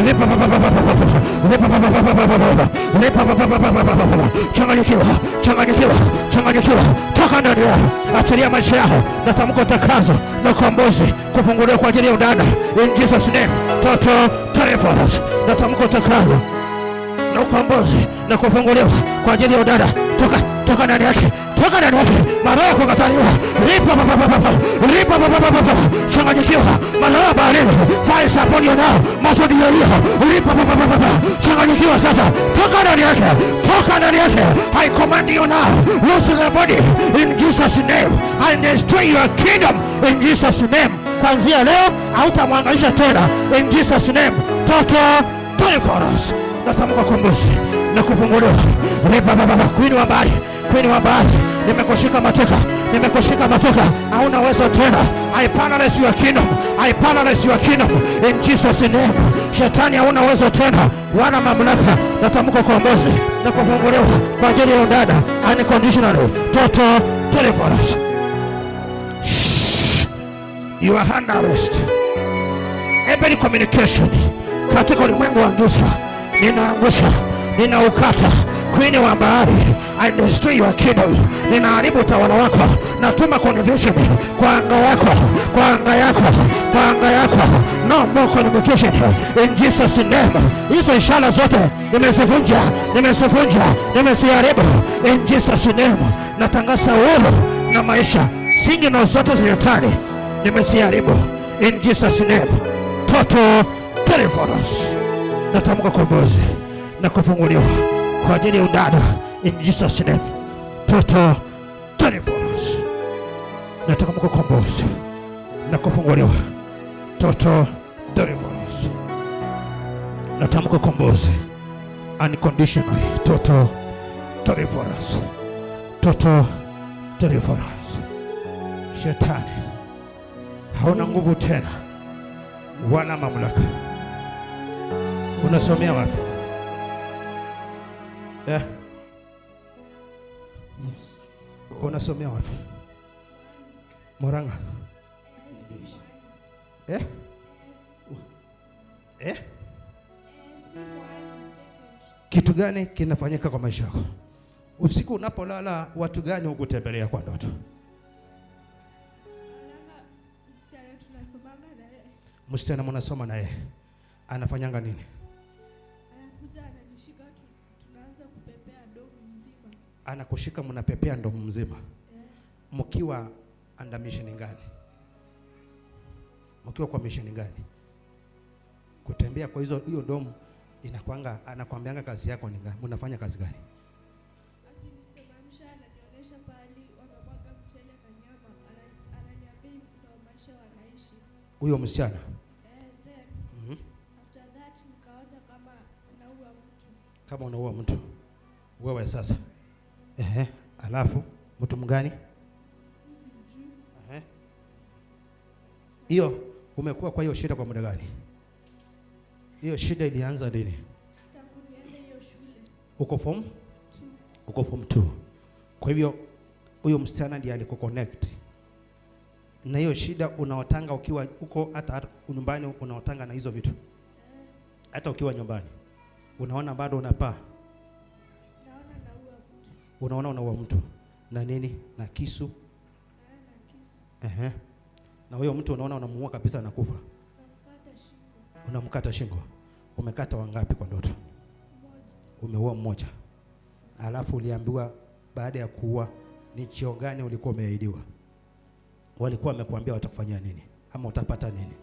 ripa pa pa pa pa pa pa, ripa pa pa pa pa pa pa, ripa pa pa pa pa pa pa pa. Changanyikiwa, changanyikiwa, changanyikiwa, toka ndani yao, achilia maisha yao. Natamka utakaso na ukombozi, kufunguliwa kwa ajili ya udada in Jesus name. Total deliverance. Natamka utakaso na ukombozi na kufunguliwa kwa ajili ya udada. Toka, toka ndani yake, Toka ndani yake. Maroho ya kukataliwa. Ripa pa pa pa pa. Ripa pa pa pa pa. Changanyikiwa. Maroho ya baharini. Fire is upon you now. Moto ndio hiyo. Ripa pa pa pa pa. Changanyikiwa sasa. Toka ndani yake. Toka ndani yake. I command you now. Loose the body in Jesus name. I destroy your kingdom in Jesus name. Kuanzia leo hautamwangaisha tena in Jesus name. Total deliverance. Natamka ukombozi na kufunguliwa. Ripa pa pa pa. Queen wa bahari. Queen wa bahari. Nimekushika mateka. Nimekushika mateka. Hauna uwezo tena. I paralyze your kingdom. I paralyze your kingdom in Jesus name. Shetani hauna uwezo tena wala mamlaka. Natamka ukombozi na kufunguliwa kwa ajili ya dada unconditionally. Total deliverance. Shh. You are under arrest. Every communication katika ulimwengu wa giza ninaangusha, ninaukata. Queen wa bahari, I destroy your kingdom. Ninaharibu utawala wako. Natuma confusion kwa anga yako, kwa anga yako, kwa anga yako. No more communication in Jesus name. Hizo ishara zote nimezivunja, nimezivunja, nimeziharibu in Jesus name. Natangaza uhuru na maisha. Signal zote za shetani nimeziharibu in Jesus name. Total deliverance. Natamka ukombozi na kufunguliwa kwa ajili ya udada in Jesus name. Total deliverance. Natamka ukombozi na kufunguliwa. Total deliverance. Natamka ukombozi unconditionally. Total deliverance. Total deliverance. Shetani hauna nguvu tena wala mamlaka. Unasomea wapi? Eh? Yes. Unasomea wapi? Murang'a. Eh? Eh? Kitu gani kinafanyika kwa maisha yako? Usiku unapolala, watu gani hukutembelea kwa ndoto? Msichana tunasomanga na yeye. Msichana mnasoma naye anafanyanga nini? Anakuja ananishika, tunaanza kupepea domu mzima. Anakushika mnapepea ndomo mzima. Mkiwa under mission gani? Mkiwa kwa mission gani? Kutembea kwa hizo hiyo ndomo inakwanga, anakwambianga kazi yako ni gani? Mnafanya kazi gani? Akinisimamisha ananionyesha pahali wamemwaga mchele na nyama, ananiambia ndio maisha wanaishi. Huyo msichana. Then after that nikaota kama naua mtu. Kama unaua mtu wewe sasa. Ehe, alafu mtu mgani? Sijui. Ehe. Hiyo umekuwa kwa hiyo shida kwa muda gani? Hiyo shida ilianza lini? Tangu niende hiyo shule. Uko form? Uko form 2. Kwa hivyo huyo msichana ndiye alikuconnect. Na hiyo shida unaotanga ukiwa uko hata nyumbani, unaotanga na hizo vitu. Hata ukiwa nyumbani unaona bado unapaa. Naona naua mtu. Unaona unaua mtu na nini? Na kisu. Na kisu. Ehe. Na huyo mtu unaona unamuua kabisa, anakufa. Namkata shingo. Unamkata shingo. Umekata wangapi kwa ndoto? Mmoja. Umeua mmoja. Alafu uliambiwa baada ya kuua ni cheo gani ulikuwa umeahidiwa? Walikuwa wamekuambia watakufanyia nini ama utapata nini?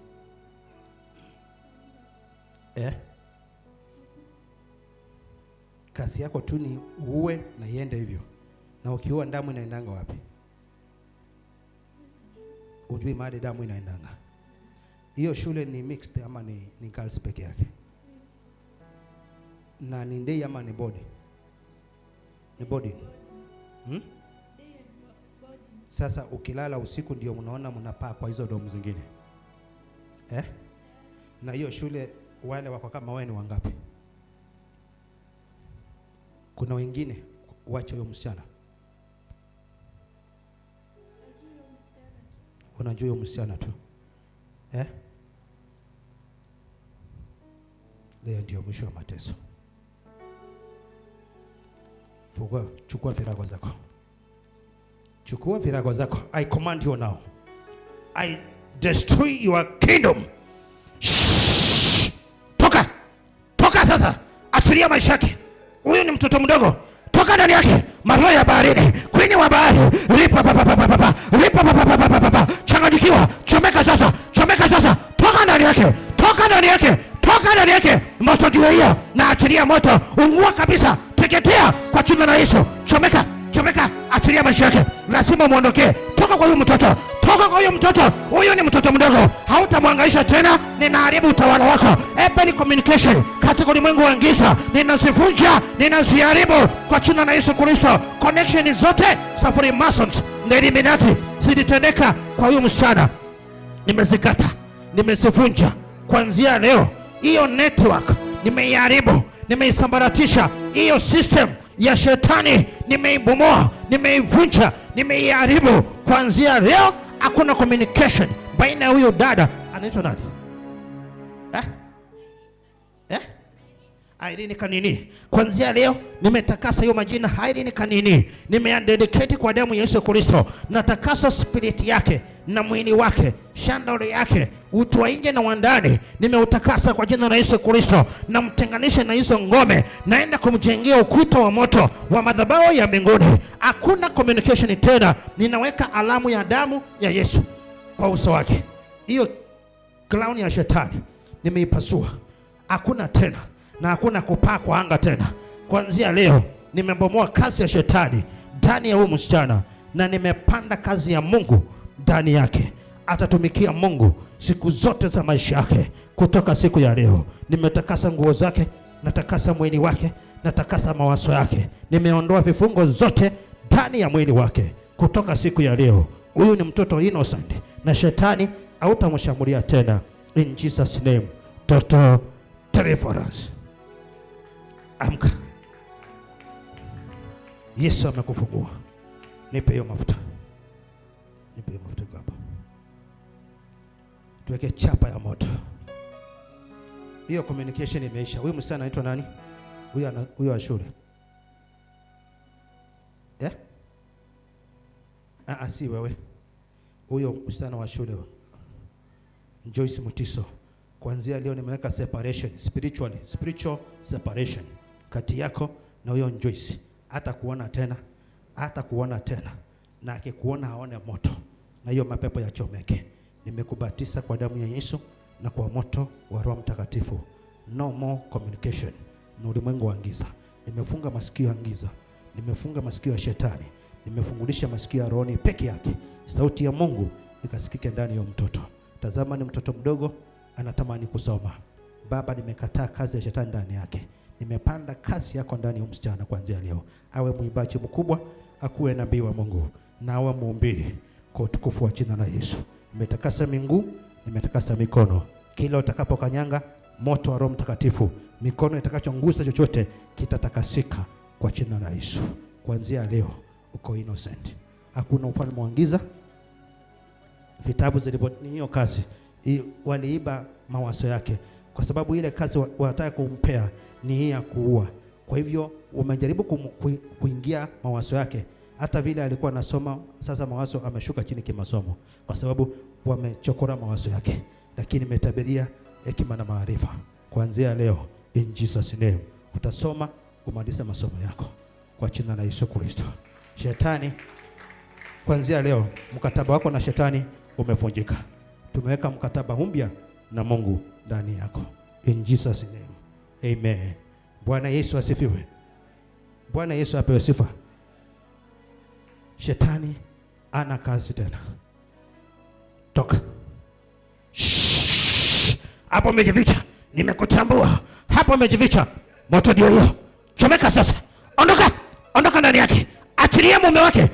Eh? Kazi yako tu ni uue na iende hivyo. Na ukiua damu inaendanga wapi? Ujui mahali damu inaendanga. Hiyo shule ni mixed ama ni girls peke yake? Na ni day ama ni boarding? Ni boarding. Sasa ukilala usiku ndio mnaona mnapaa kwa hizo domu zingine. Eh? Na hiyo shule wale wako kama wewe ni wangapi? Kuna wengine wacha huyo msichana. Unajua huyo msichana tu. Eh? Leo ndio mwisho wa mateso. Fungua, chukua virago zako. Chukua virago zako. I command you now. I destroy your kingdom. Shh! Toka. Toka sasa. Achilia maisha yake. Huyu ni mtoto mdogo. Toka ndani yake. Maroho ya baharini. Queen wa bahari, ripa pa pa pa pa pa, ripa pa pa pa pa pa pa, changanyikiwa, chomeka sasa, chomeka sasa, toka ndani yake, toka ndani yake, toka ndani yake, moto juu hiyo, na achilia moto, ungua kabisa, teketea kwa jina la Yesu, chomeka, chomeka, achilia maisha yake, lazima muondokee. Toka kwa huyu mtoto, toka kwa huyu mtoto. Huyu ni mtoto mdogo, hautamwangaisha tena. Ninaharibu utawala wako. Open communication katika ulimwengu wa giza, ninazivunja, ninaziharibu kwa jina la Yesu Kristo. Connection zote za Freemasons na Illuminati zilitendeka kwa huyu msichana, nimezikata, nimezivunja. Kuanzia leo hiyo network nimeiharibu, nimeisambaratisha. Hiyo system ya shetani nimeibomoa, nimeivunja, nimeiharibu. Kuanzia leo hakuna communication baina ya huyo dada anaitwa nani? Eh? Eh? Irene Kanini. Kuanzia leo nimetakasa hiyo majina Irene Kanini, nimeadedicate kwa damu ya Yesu Kristo. Natakasa spirit yake na mwili wake, shandori yake, utu wa nje na wa ndani, nimeutakasa kwa jina la Yesu Kristo. Namtenganisha na hizo ngome, naenda kumjengea ukuta wa moto wa madhabahu ya mbinguni. Hakuna communication tena, ninaweka alamu ya damu ya Yesu kwa uso wake. Hiyo crown ya shetani nimeipasua, hakuna tena na hakuna kupaa kwa anga tena. Kuanzia leo nimebomoa kazi ya shetani ndani ya huyu msichana na nimepanda kazi ya Mungu ndani yake. Atatumikia Mungu siku zote za maisha yake. Kutoka siku ya leo nimetakasa nguo zake, natakasa mwili wake, natakasa mawazo yake, nimeondoa vifungo zote ndani ya mwili wake. Kutoka siku ya leo huyu ni mtoto innocent, na shetani hautamshambulia tena. In Jesus name, total deliverance. Amka, Yesu amekufungua. Nipe hiyo mafuta, nipe hiyo mafuta hapa, tuweke chapa ya moto. Hiyo communication imeisha. Huyu msichana anaitwa nani? Huyu huyu wa shule eh? Ah, si wewe, huyo msichana wa shule Joyce Mutiso. Kuanzia leo nimeweka separation spiritually, spiritual separation kati yako na huyo Joyce. Hata kuona tena, hata kuona tena, na akikuona aone moto, na hiyo mapepo yachomeke. Nimekubatisa kwa damu ya Yesu na kwa moto wa Roho Mtakatifu. No more communication na ulimwengu wa giza. Nimefunga masikio ya giza, nimefunga masikio ya shetani, nimefungulisha masikio ya rohoni peke yake, sauti ya Mungu ikasikike ndani ya mtoto. Tazama, ni mtoto mdogo anatamani kusoma. Baba, nimekataa kazi ya shetani ndani yake, nimepanda kazi yako ndani ya msichana. Kuanzia leo awe mwimbaji mkubwa, akuwe nabii wa Mungu na awe mhubiri kwa utukufu wa jina la Yesu. Nimetakasa miguu, nimetakasa mikono, kila utakapokanyanga moto wa Roho Mtakatifu, mikono itakachongusa chochote kitatakasika kwa jina la Yesu. Kuanzia leo uko innocent, hakuna ufalme wa giza. Vitabu zilipo hiyo kazi waliiba mawazo yake, kwa sababu ile kazi wanataka kumpea ni hii ya kuua. Kwa hivyo wamejaribu kuingia mawazo yake, hata vile alikuwa anasoma, sasa mawazo ameshuka chini kimasomo, kwa sababu wamechokora mawazo yake. Lakini nimetabiria hekima na maarifa kuanzia leo, in Jesus name, utasoma umalize masomo yako kwa jina la Yesu Kristo. Shetani, kuanzia leo mkataba wako na shetani umevunjika. Tumeweka mkataba mpya na Mungu ndani yako. In Jesus name. Amen. Bwana Yesu asifiwe. Bwana Yesu apewe sifa. Shetani ana kazi tena. Toka. Hapo umejificha. Nimekutambua. Hapo umejificha. Moto ndio hiyo. Chomeka sasa. Ondoka. Ondoka ndani yake. Achilia mume wake.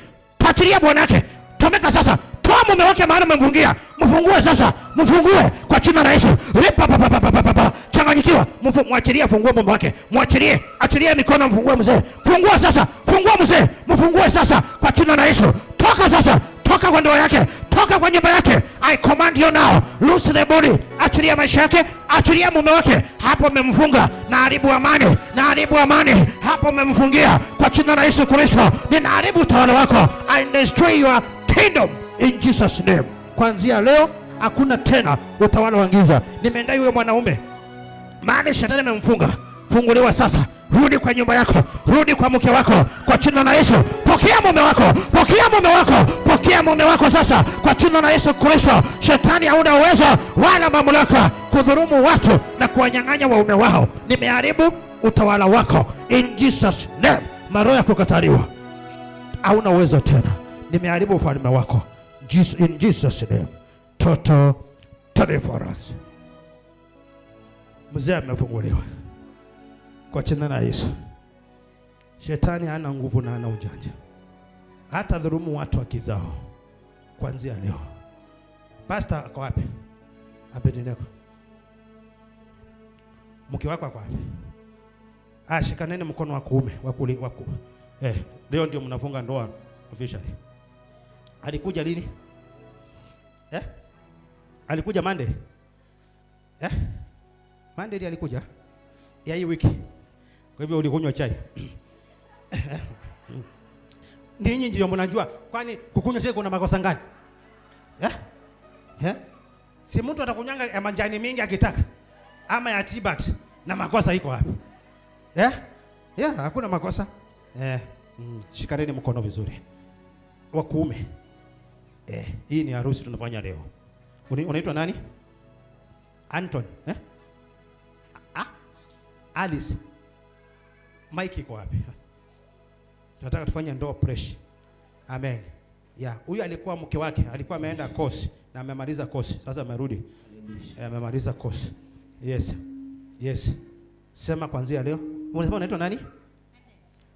Achilia bwana wake. Chomeka sasa. Toa mume wake mahali umemfungia. Mfungue sasa. Mfungue kwa jina la Yesu. Ripa pa pa pa pa pa. Changanyikiwa. Mwachilie, fungue mume wake. Mwachilie. Achilie mikono, mfungue mzee. Fungua sasa. Fungua mzee. Mfungue sasa kwa jina la Yesu. Toka sasa. Toka kwa ndoa yake. Toka kwa nyumba yake. I command you now. Loose the body. Achilia maisha yake. Achilia mume wake. Hapo umemfunga. Na haribu amani. Na haribu amani. Hapo umemfungia kwa jina la Yesu Kristo. Ninaharibu utawala wako. I destroy your kingdom in Jesus name. Kuanzia leo hakuna tena utawala wa giza. Nimeendai huyo mwanaume, maana shetani amemfunga. Funguliwa sasa, rudi kwa nyumba yako, rudi kwa mke wako kwa jina la Yesu. Pokea Pokea mume wako, pokea mume wako, pokea mume wako sasa kwa jina la Yesu Kristo. Shetani hauna uwezo wala mamlaka kudhulumu watu na kuwanyang'anya waume wao. Nimeharibu utawala wako in Jesus name. Maroho ya kukataliwa hauna uwezo tena, nimeharibu ufalme wako in Jesus name. Total deliverance. Mzee amefunguliwa kwa jina la Yesu. Shetani hana nguvu na hana ujanja, hata dhulumu watu haki zao kuanzia leo. Pastor ako wapi? Abednego, mke wako ako wapi? Ah, shikaneni mkono wa kuume wa kuli wa ku. Leo ndio mnafunga ndoa officially. Alikuja lini? Eh? Alikuja Monday? Eh? Monday ndiye alikuja ya hii wiki. Kwa hivyo ulikunywa chai. Ninyi ndio mnajua, kwani kukunywa chai kuna makosa gani? Eh? Eh? Si mtu atakunywanga ya majani mingi akitaka ama ya tea bags, na makosa iko wapi? Eh? Yeah, hakuna makosa. Eh, shikaneni mkono vizuri. Wa kuume. Hii ni harusi tunafanya leo. Unaitwa nani? Anton, eh? Ah? Alice. Mike iko wapi? Tunataka tufanye ndoa fresh. Amen. Yeah, huyu alikuwa mke wake, alikuwa ameenda course na amemaliza course. Sasa amerudi. Amemaliza course. Yes. Yes. Sema kuanzia leo. Unasema unaitwa nani?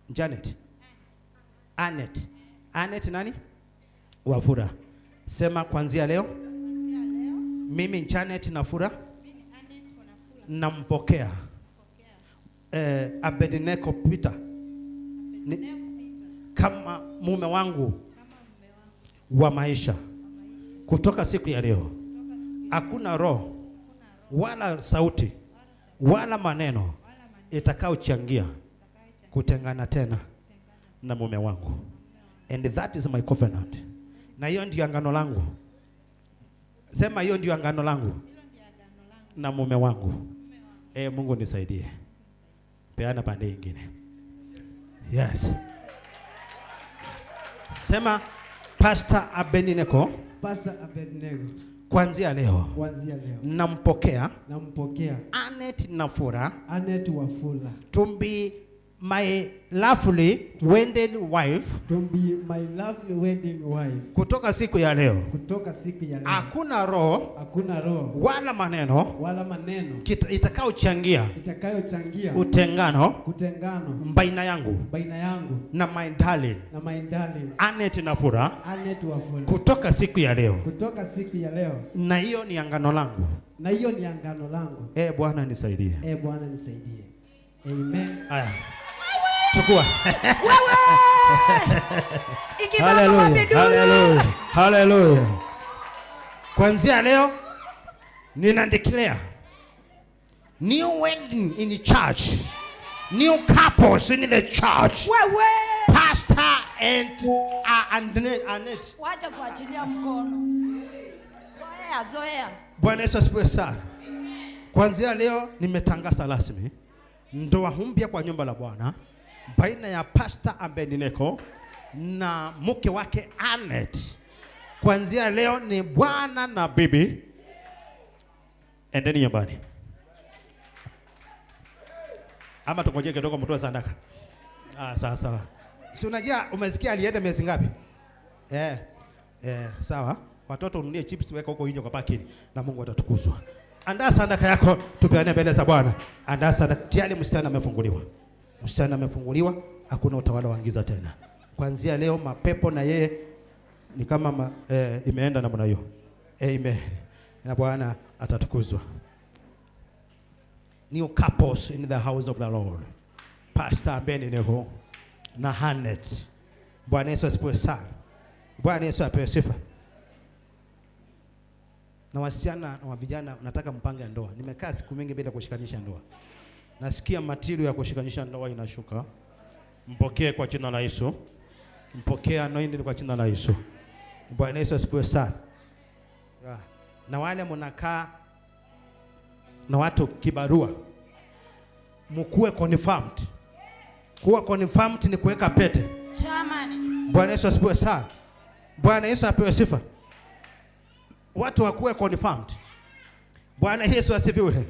Janet. Anet. Anet nani? Wafura. Sema kuanzia leo. Mimi Janet Nafura nampokea Abednego Peter kama mume wangu wa maisha. Kutoka siku ya leo hakuna roho wala sauti wala maneno itakayochangia kutengana tena na mume wangu. And that is my covenant. Na hiyo ndio agano langu. Sema hiyo ndio agano langu na mume wangu. Mungu nisaidie. Peana pande nyingine. Yes. Sema Pastor Abednego. Pastor Abednego. Kuanzia leo. Kuanzia leo. Nampokea. Nampokea. Anet Nafura. Anet Wafula. To be my lovely wedded wife. To be my lovely wedding wife. Kutoka siku ya leo. Kutoka siku ya leo. Hakuna roho. Hakuna roho. Wala maneno. Wala maneno. Itakayochangia. Itakayochangia. Utengano. Kutengano. Baina yangu. Baina yangu. Na my darling. Na my darling. Anet Nafura. Anet Wafula. Kutoka siku ya leo. Kutoka siku ya leo. Na hiyo ni agano langu. Na hiyo ni agano langu. Bwana nisaidie. Bwana nisaidie. Amen. Haya. Chukua. Wewe! Hallelujah. Hallelujah. Hallelujah. Kuanzia leo nina declare new wedding in the church. New couples in the church. Wewe! Pastor and Annette. Wacha kuachilia mkono. Zoea, zoea. Bwana Yesu asifiwe sana. Kuanzia leo nimetangaza rasmi ndoa mpya kwa nyumba la Bwana baina ya Pastor Abednego na mke wake Anet. Kuanzia leo ni bwana na bibi. Endeni nyumbani. Ama tungoje kidogo mtoe sadaka. Ah, sawa sawa. Si unajua umesikia alienda miezi ngapi? Sawa. Watoto ununie chips weka huko nje kwa parking na Mungu atatukuzwa. Andaa sadaka yako tupeane mbele za Bwana. Andaa sadaka. Tayari msichana amefunguliwa. Msichana amefunguliwa, hakuna utawala wa giza tena. Kuanzia leo mapepo na yeye ni kama imeenda namna hiyo. Amen. Na Bwana atatukuzwa. New couples in the house of the Lord. Pastor Abednego na Hanet. Bwana Yesu asifiwe sana. Bwana Yesu apewe sifa. Na wasichana na vijana nataka mpange ndoa. Nimekaa siku mingi bila kushikanisha ndoa. Nasikia matirio ya kushikanisha ndoa inashuka. Mpokee kwa jina la Yesu. Mpokee anointing kwa jina la Yesu. Bwana Yesu asifiwe sana. Na wale mnakaa na watu kibarua, mkuwe confirmed. Kuwa confirmed ni kuweka pete. Chairman. Bwana Yesu asifiwe sana. Bwana Yesu apewe sifa. Watu wakuwe confirmed. Bwana Yesu asifiwe.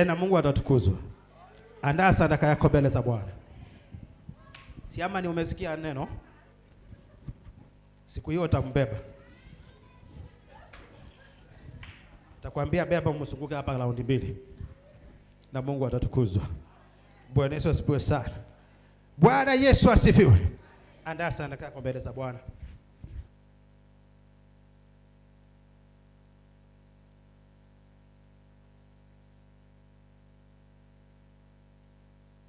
Na Mungu atatukuzwa. Andaa sadaka yako mbele za Bwana. Siama ni umesikia neno? Siku hiyo utambeba. Takwambia beba msunguke hapa raundi 2. Na Mungu atatukuzwa. Bwana Yesu asifiwe sana. Bwana Yesu asifiwe. Andaa sadaka yako mbele za Bwana.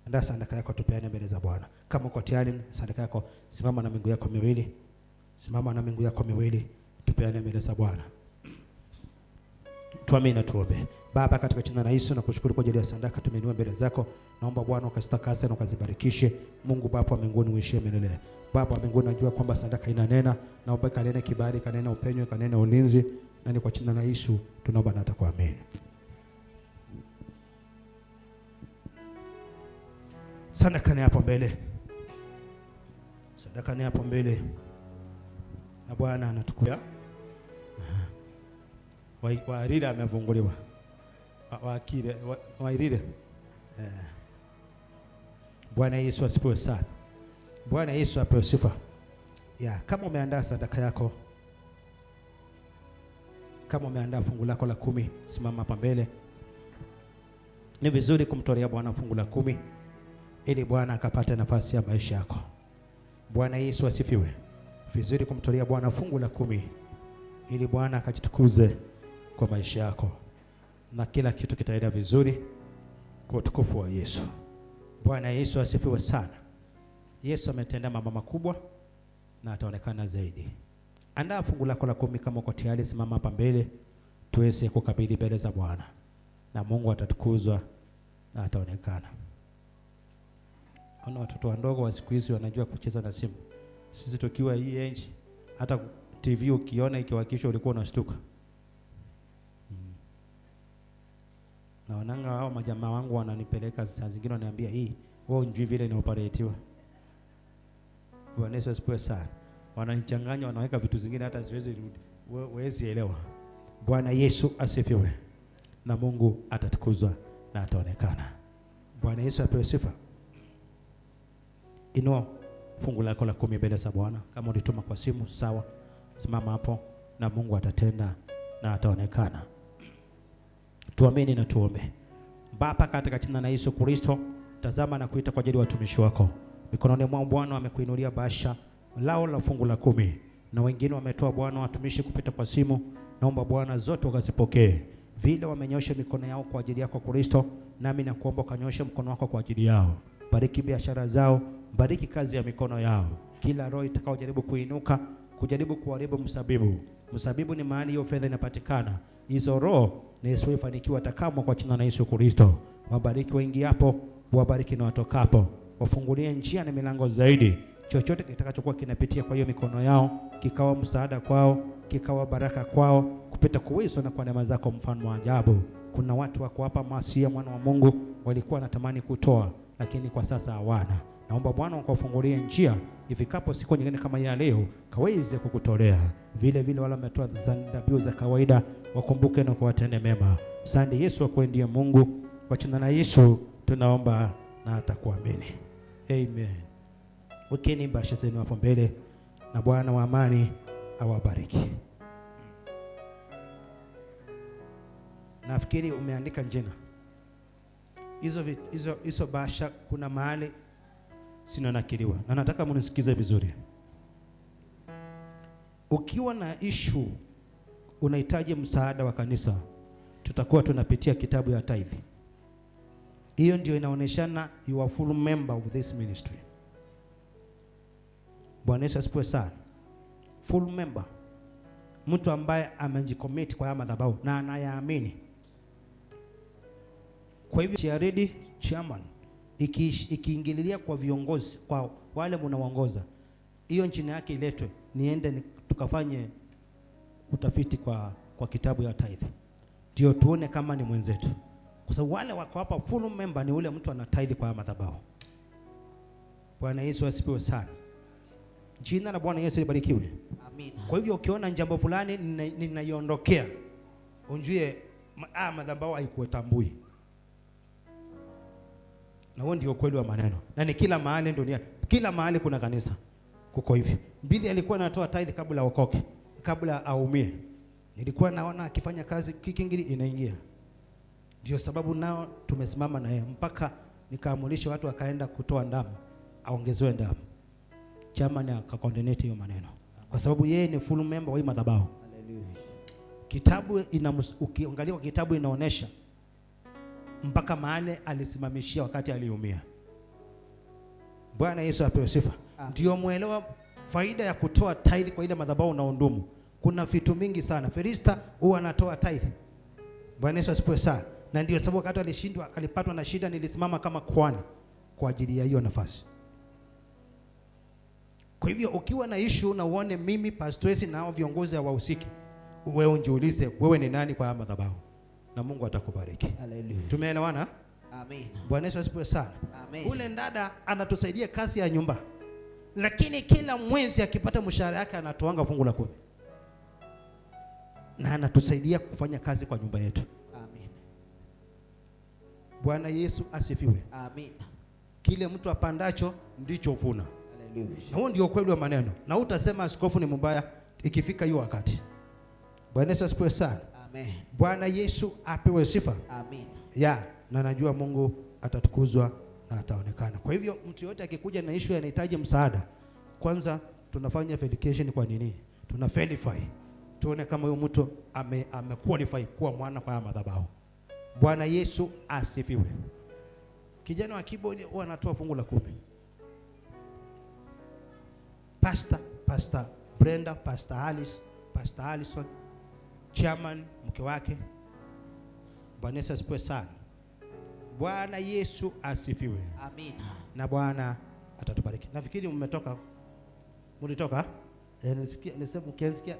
Andaa sadaka yako tupeane mbele za Bwana. Kama uko tayari sadaka yako, simama na miguu yako miwili. Simama na miguu yako miwili, tupeane mbele za Bwana. Tuamini na tuombe. Baba, katika jina la Yesu nakushukuru kwa ajili ya sadaka tumeinua mbele zako. Naomba Bwana ukasitakase na ukazibarikishe. Mungu Baba wa mbinguni uishie milele. Baba wa mbinguni, najua kwamba sadaka inanena. Naomba kanene kibali, kanene upenyo, kanene ulinzi. Na ni kwa jina la Yesu tunaomba na atakuamini. Sadaka ni hapo mbele. Sadaka ni hapo mbele. Na Bwana anatukuya. Waarire amefunguliwa. Waakire, wairire. Bwana Yesu asifiwe sana. Bwana Yesu apewe sifa. Ya, kama umeandaa sadaka yako, kama umeandaa fungu lako la 10, simama hapa mbele. Ni vizuri kumtolea Bwana fungu la 10 ili Bwana akapate nafasi ya maisha yako. Bwana Yesu asifiwe. Vizuri kumtolea Bwana fungu la 10 ili Bwana akajitukuze kwa maisha yako, na kila kitu kitaenda vizuri kwa utukufu wa Yesu. Bwana Yesu asifiwe sana. Yesu ametenda mambo makubwa na ataonekana zaidi. Andaa fungu lako la 10 kama uko tayari, simama hapa mbele tuweze kukabidhi mbele za Bwana, na Mungu atatukuzwa na ataonekana. Kuna watoto wadogo wa siku hizi wanajua kucheza na simu. Sisi tukiwa hii age, hata TV ukiona ikiwakishwa ulikuwa unashtuka. Naonanga hao majamaa wangu wananipeleka saa zingine wananiambia hii, wewe unjui vile inaoperatiwa. Bwana Yesu asifiwe sana. Wananichanganya, wanaweka vitu zingine hata siwezi rudi. Huwezi elewa. Bwana Yesu asifiwe. Na Mungu atatukuzwa na ataonekana. Bwana Yesu apewe sifa. Inua fungu lako la 10 mbele za Bwana. Kama ulituma kwa simu, sawa. Simama hapo na Mungu atatenda na ataonekana. Tuamini na tuombe. Baba, katika jina la Yesu Kristo, tazama na kuita kwa ajili ya watumishi wako. Mikononi mwao Bwana wamekuinulia bahasha lao la fungu la 10, na wengine wametoa Bwana watumishi kupita kwa simu. Naomba Bwana zote wakazipokee. Vile wamenyosha mikono yao kwa ajili yako Kristo, nami nakuomba ukanyoshe mkono wako kwa ajili yao. Bariki biashara zao, bariki kazi ya mikono yao. Kila roho itakayojaribu kuinuka, kujaribu kuharibu msabibu. Msabibu ni mahali hiyo fedha inapatikana. Hizo roho na isiyofanikiwa takamwa kwa jina la Yesu Kristo. Wabariki wengi hapo, wabariki na watokapo. Wafungulie njia na milango zaidi. Chochote kitakachokuwa kinapitia kwa hiyo mikono yao, kikawa msaada kwao, kikawa baraka kwao, kupita kwa uwezo na kwa neema zako, mfano wa ajabu. Kuna watu wako hapa Masia, mwana wa Mungu, walikuwa wanatamani kutoa lakini kwa sasa hawana. Naomba Bwana ukawafungulie njia ifikapo siku nyingine kama ya leo kaweze kukutolea. Vile vile wale wametoa dhabihu za kawaida, wakumbuke na kuwatende mema. Asante Yesu, kwa ndiye Mungu. Kwa jina la Yesu tunaomba na atakuamini. Amen. Wekeni bahasha zenu hapo mbele na Bwana wa amani awabariki. Nafikiri umeandika jina. Hizo bahasha kuna mahali sinanakiliwa. Na nataka mnisikize vizuri. Ukiwa na issue unahitaji msaada wa kanisa, tutakuwa tunapitia kitabu ya tithe. Hiyo ndio inaoneshana you are full member of this ministry. Bwana Yesu asifiwe sana. Full member, mtu ambaye amejicommit kwa haya madhabahu na anayaamini. Kwa hivyo chairlady, chairman, ikiingililia kwa viongozi, kwa wale mnaoongoza, hiyo nchini yake iletwe, niende tukafanye utafiti kwa kitabu ya tithe, ndio tuone kama ni mwenzetu. Kwa sababu wale wako hapa full member ni ule mtu ana tithe kwa madhabahu. Bwana Yesu asifiwe sana. Jina la Bwana Yesu libarikiwe. Amina. Kwa hivyo ukiona jambo fulani ninaiondokea, unjue madhabahu haikuetambui. Na huo ndio ukweli wa maneno. Na ni kila mahali duniani, kila mahali kuna kanisa. Kuko hivi. Mbidhi alikuwa anatoa tithe kabla aokoke, kabla aumie. Nilikuwa naona akifanya kazi kikingili inaingia. Ndio sababu nao tumesimama na yeye mpaka nikaamulisha watu wakaenda kutoa damu, aongezewe damu. Chairman akacoordinate hiyo maneno. Kwa sababu yeye ni full member wa hii madhabahu. Hallelujah. Kitabu ukiangalia kwa kitabu inaonesha mpaka mahali alisimamishia wakati aliumia. Bwana Yesu apewe sifa. Ndio muelewa faida ya kutoa tithe kwa ile madhabahu na undumu. Kuna vitu mingi sana. Felista huwa anatoa tithe. Bwana Yesu asifiwe sana. Na ndio sababu wakati alishindwa, alipatwa na shida, nilisimama kama kwani kwa ajili ya hiyo nafasi. Kwa hivyo ukiwa na issue na uone mimi Pastor Esi na hao viongozi hawahusiki, wewe unjiulize wewe ni nani kwa haya madhabahu, na Mungu atakubariki. Hallelujah. Tumeelewana? Amen. Bwana Yesu asifiwe sana. Amen. Ule dada anatusaidia kazi ya nyumba, lakini kila mwezi akipata mshahara yake anatoanga fungu la 10 na anatusaidia kufanya kazi kwa nyumba yetu. Amen. Bwana Yesu asifiwe. Amen. Kile mtu apandacho ndicho huvuna. Hallelujah. Na huo ndio ukweli wa maneno. Na utasema askofu ni mbaya ikifika hiyo wakati. Bwana Yesu asifiwe sana. Amen. Bwana Yesu apewe sifa. Amen. Ya, na najua Mungu atatukuzwa na ataonekana. Kwa hivyo mtu yote akikuja na issue anahitaji msaada, kwanza tunafanya verification kwa nini? Tuna verify. Tuone kama huyo mtu ame qualify kuwa mwana kwa madhabahu. Bwana Yesu asifiwe. Kijana wa keyboard huwa anatoa fungu la 10. Pastor Brenda, Pastor Alice, Pastor Allison, chairman mke wake. Bwana Yesu asifiwe sana. Bwana Yesu asifiwe. Amina. Na Bwana atatubariki. Nafikiri mmetoka. Mlitoka? Nisikia nisema mkiansikia.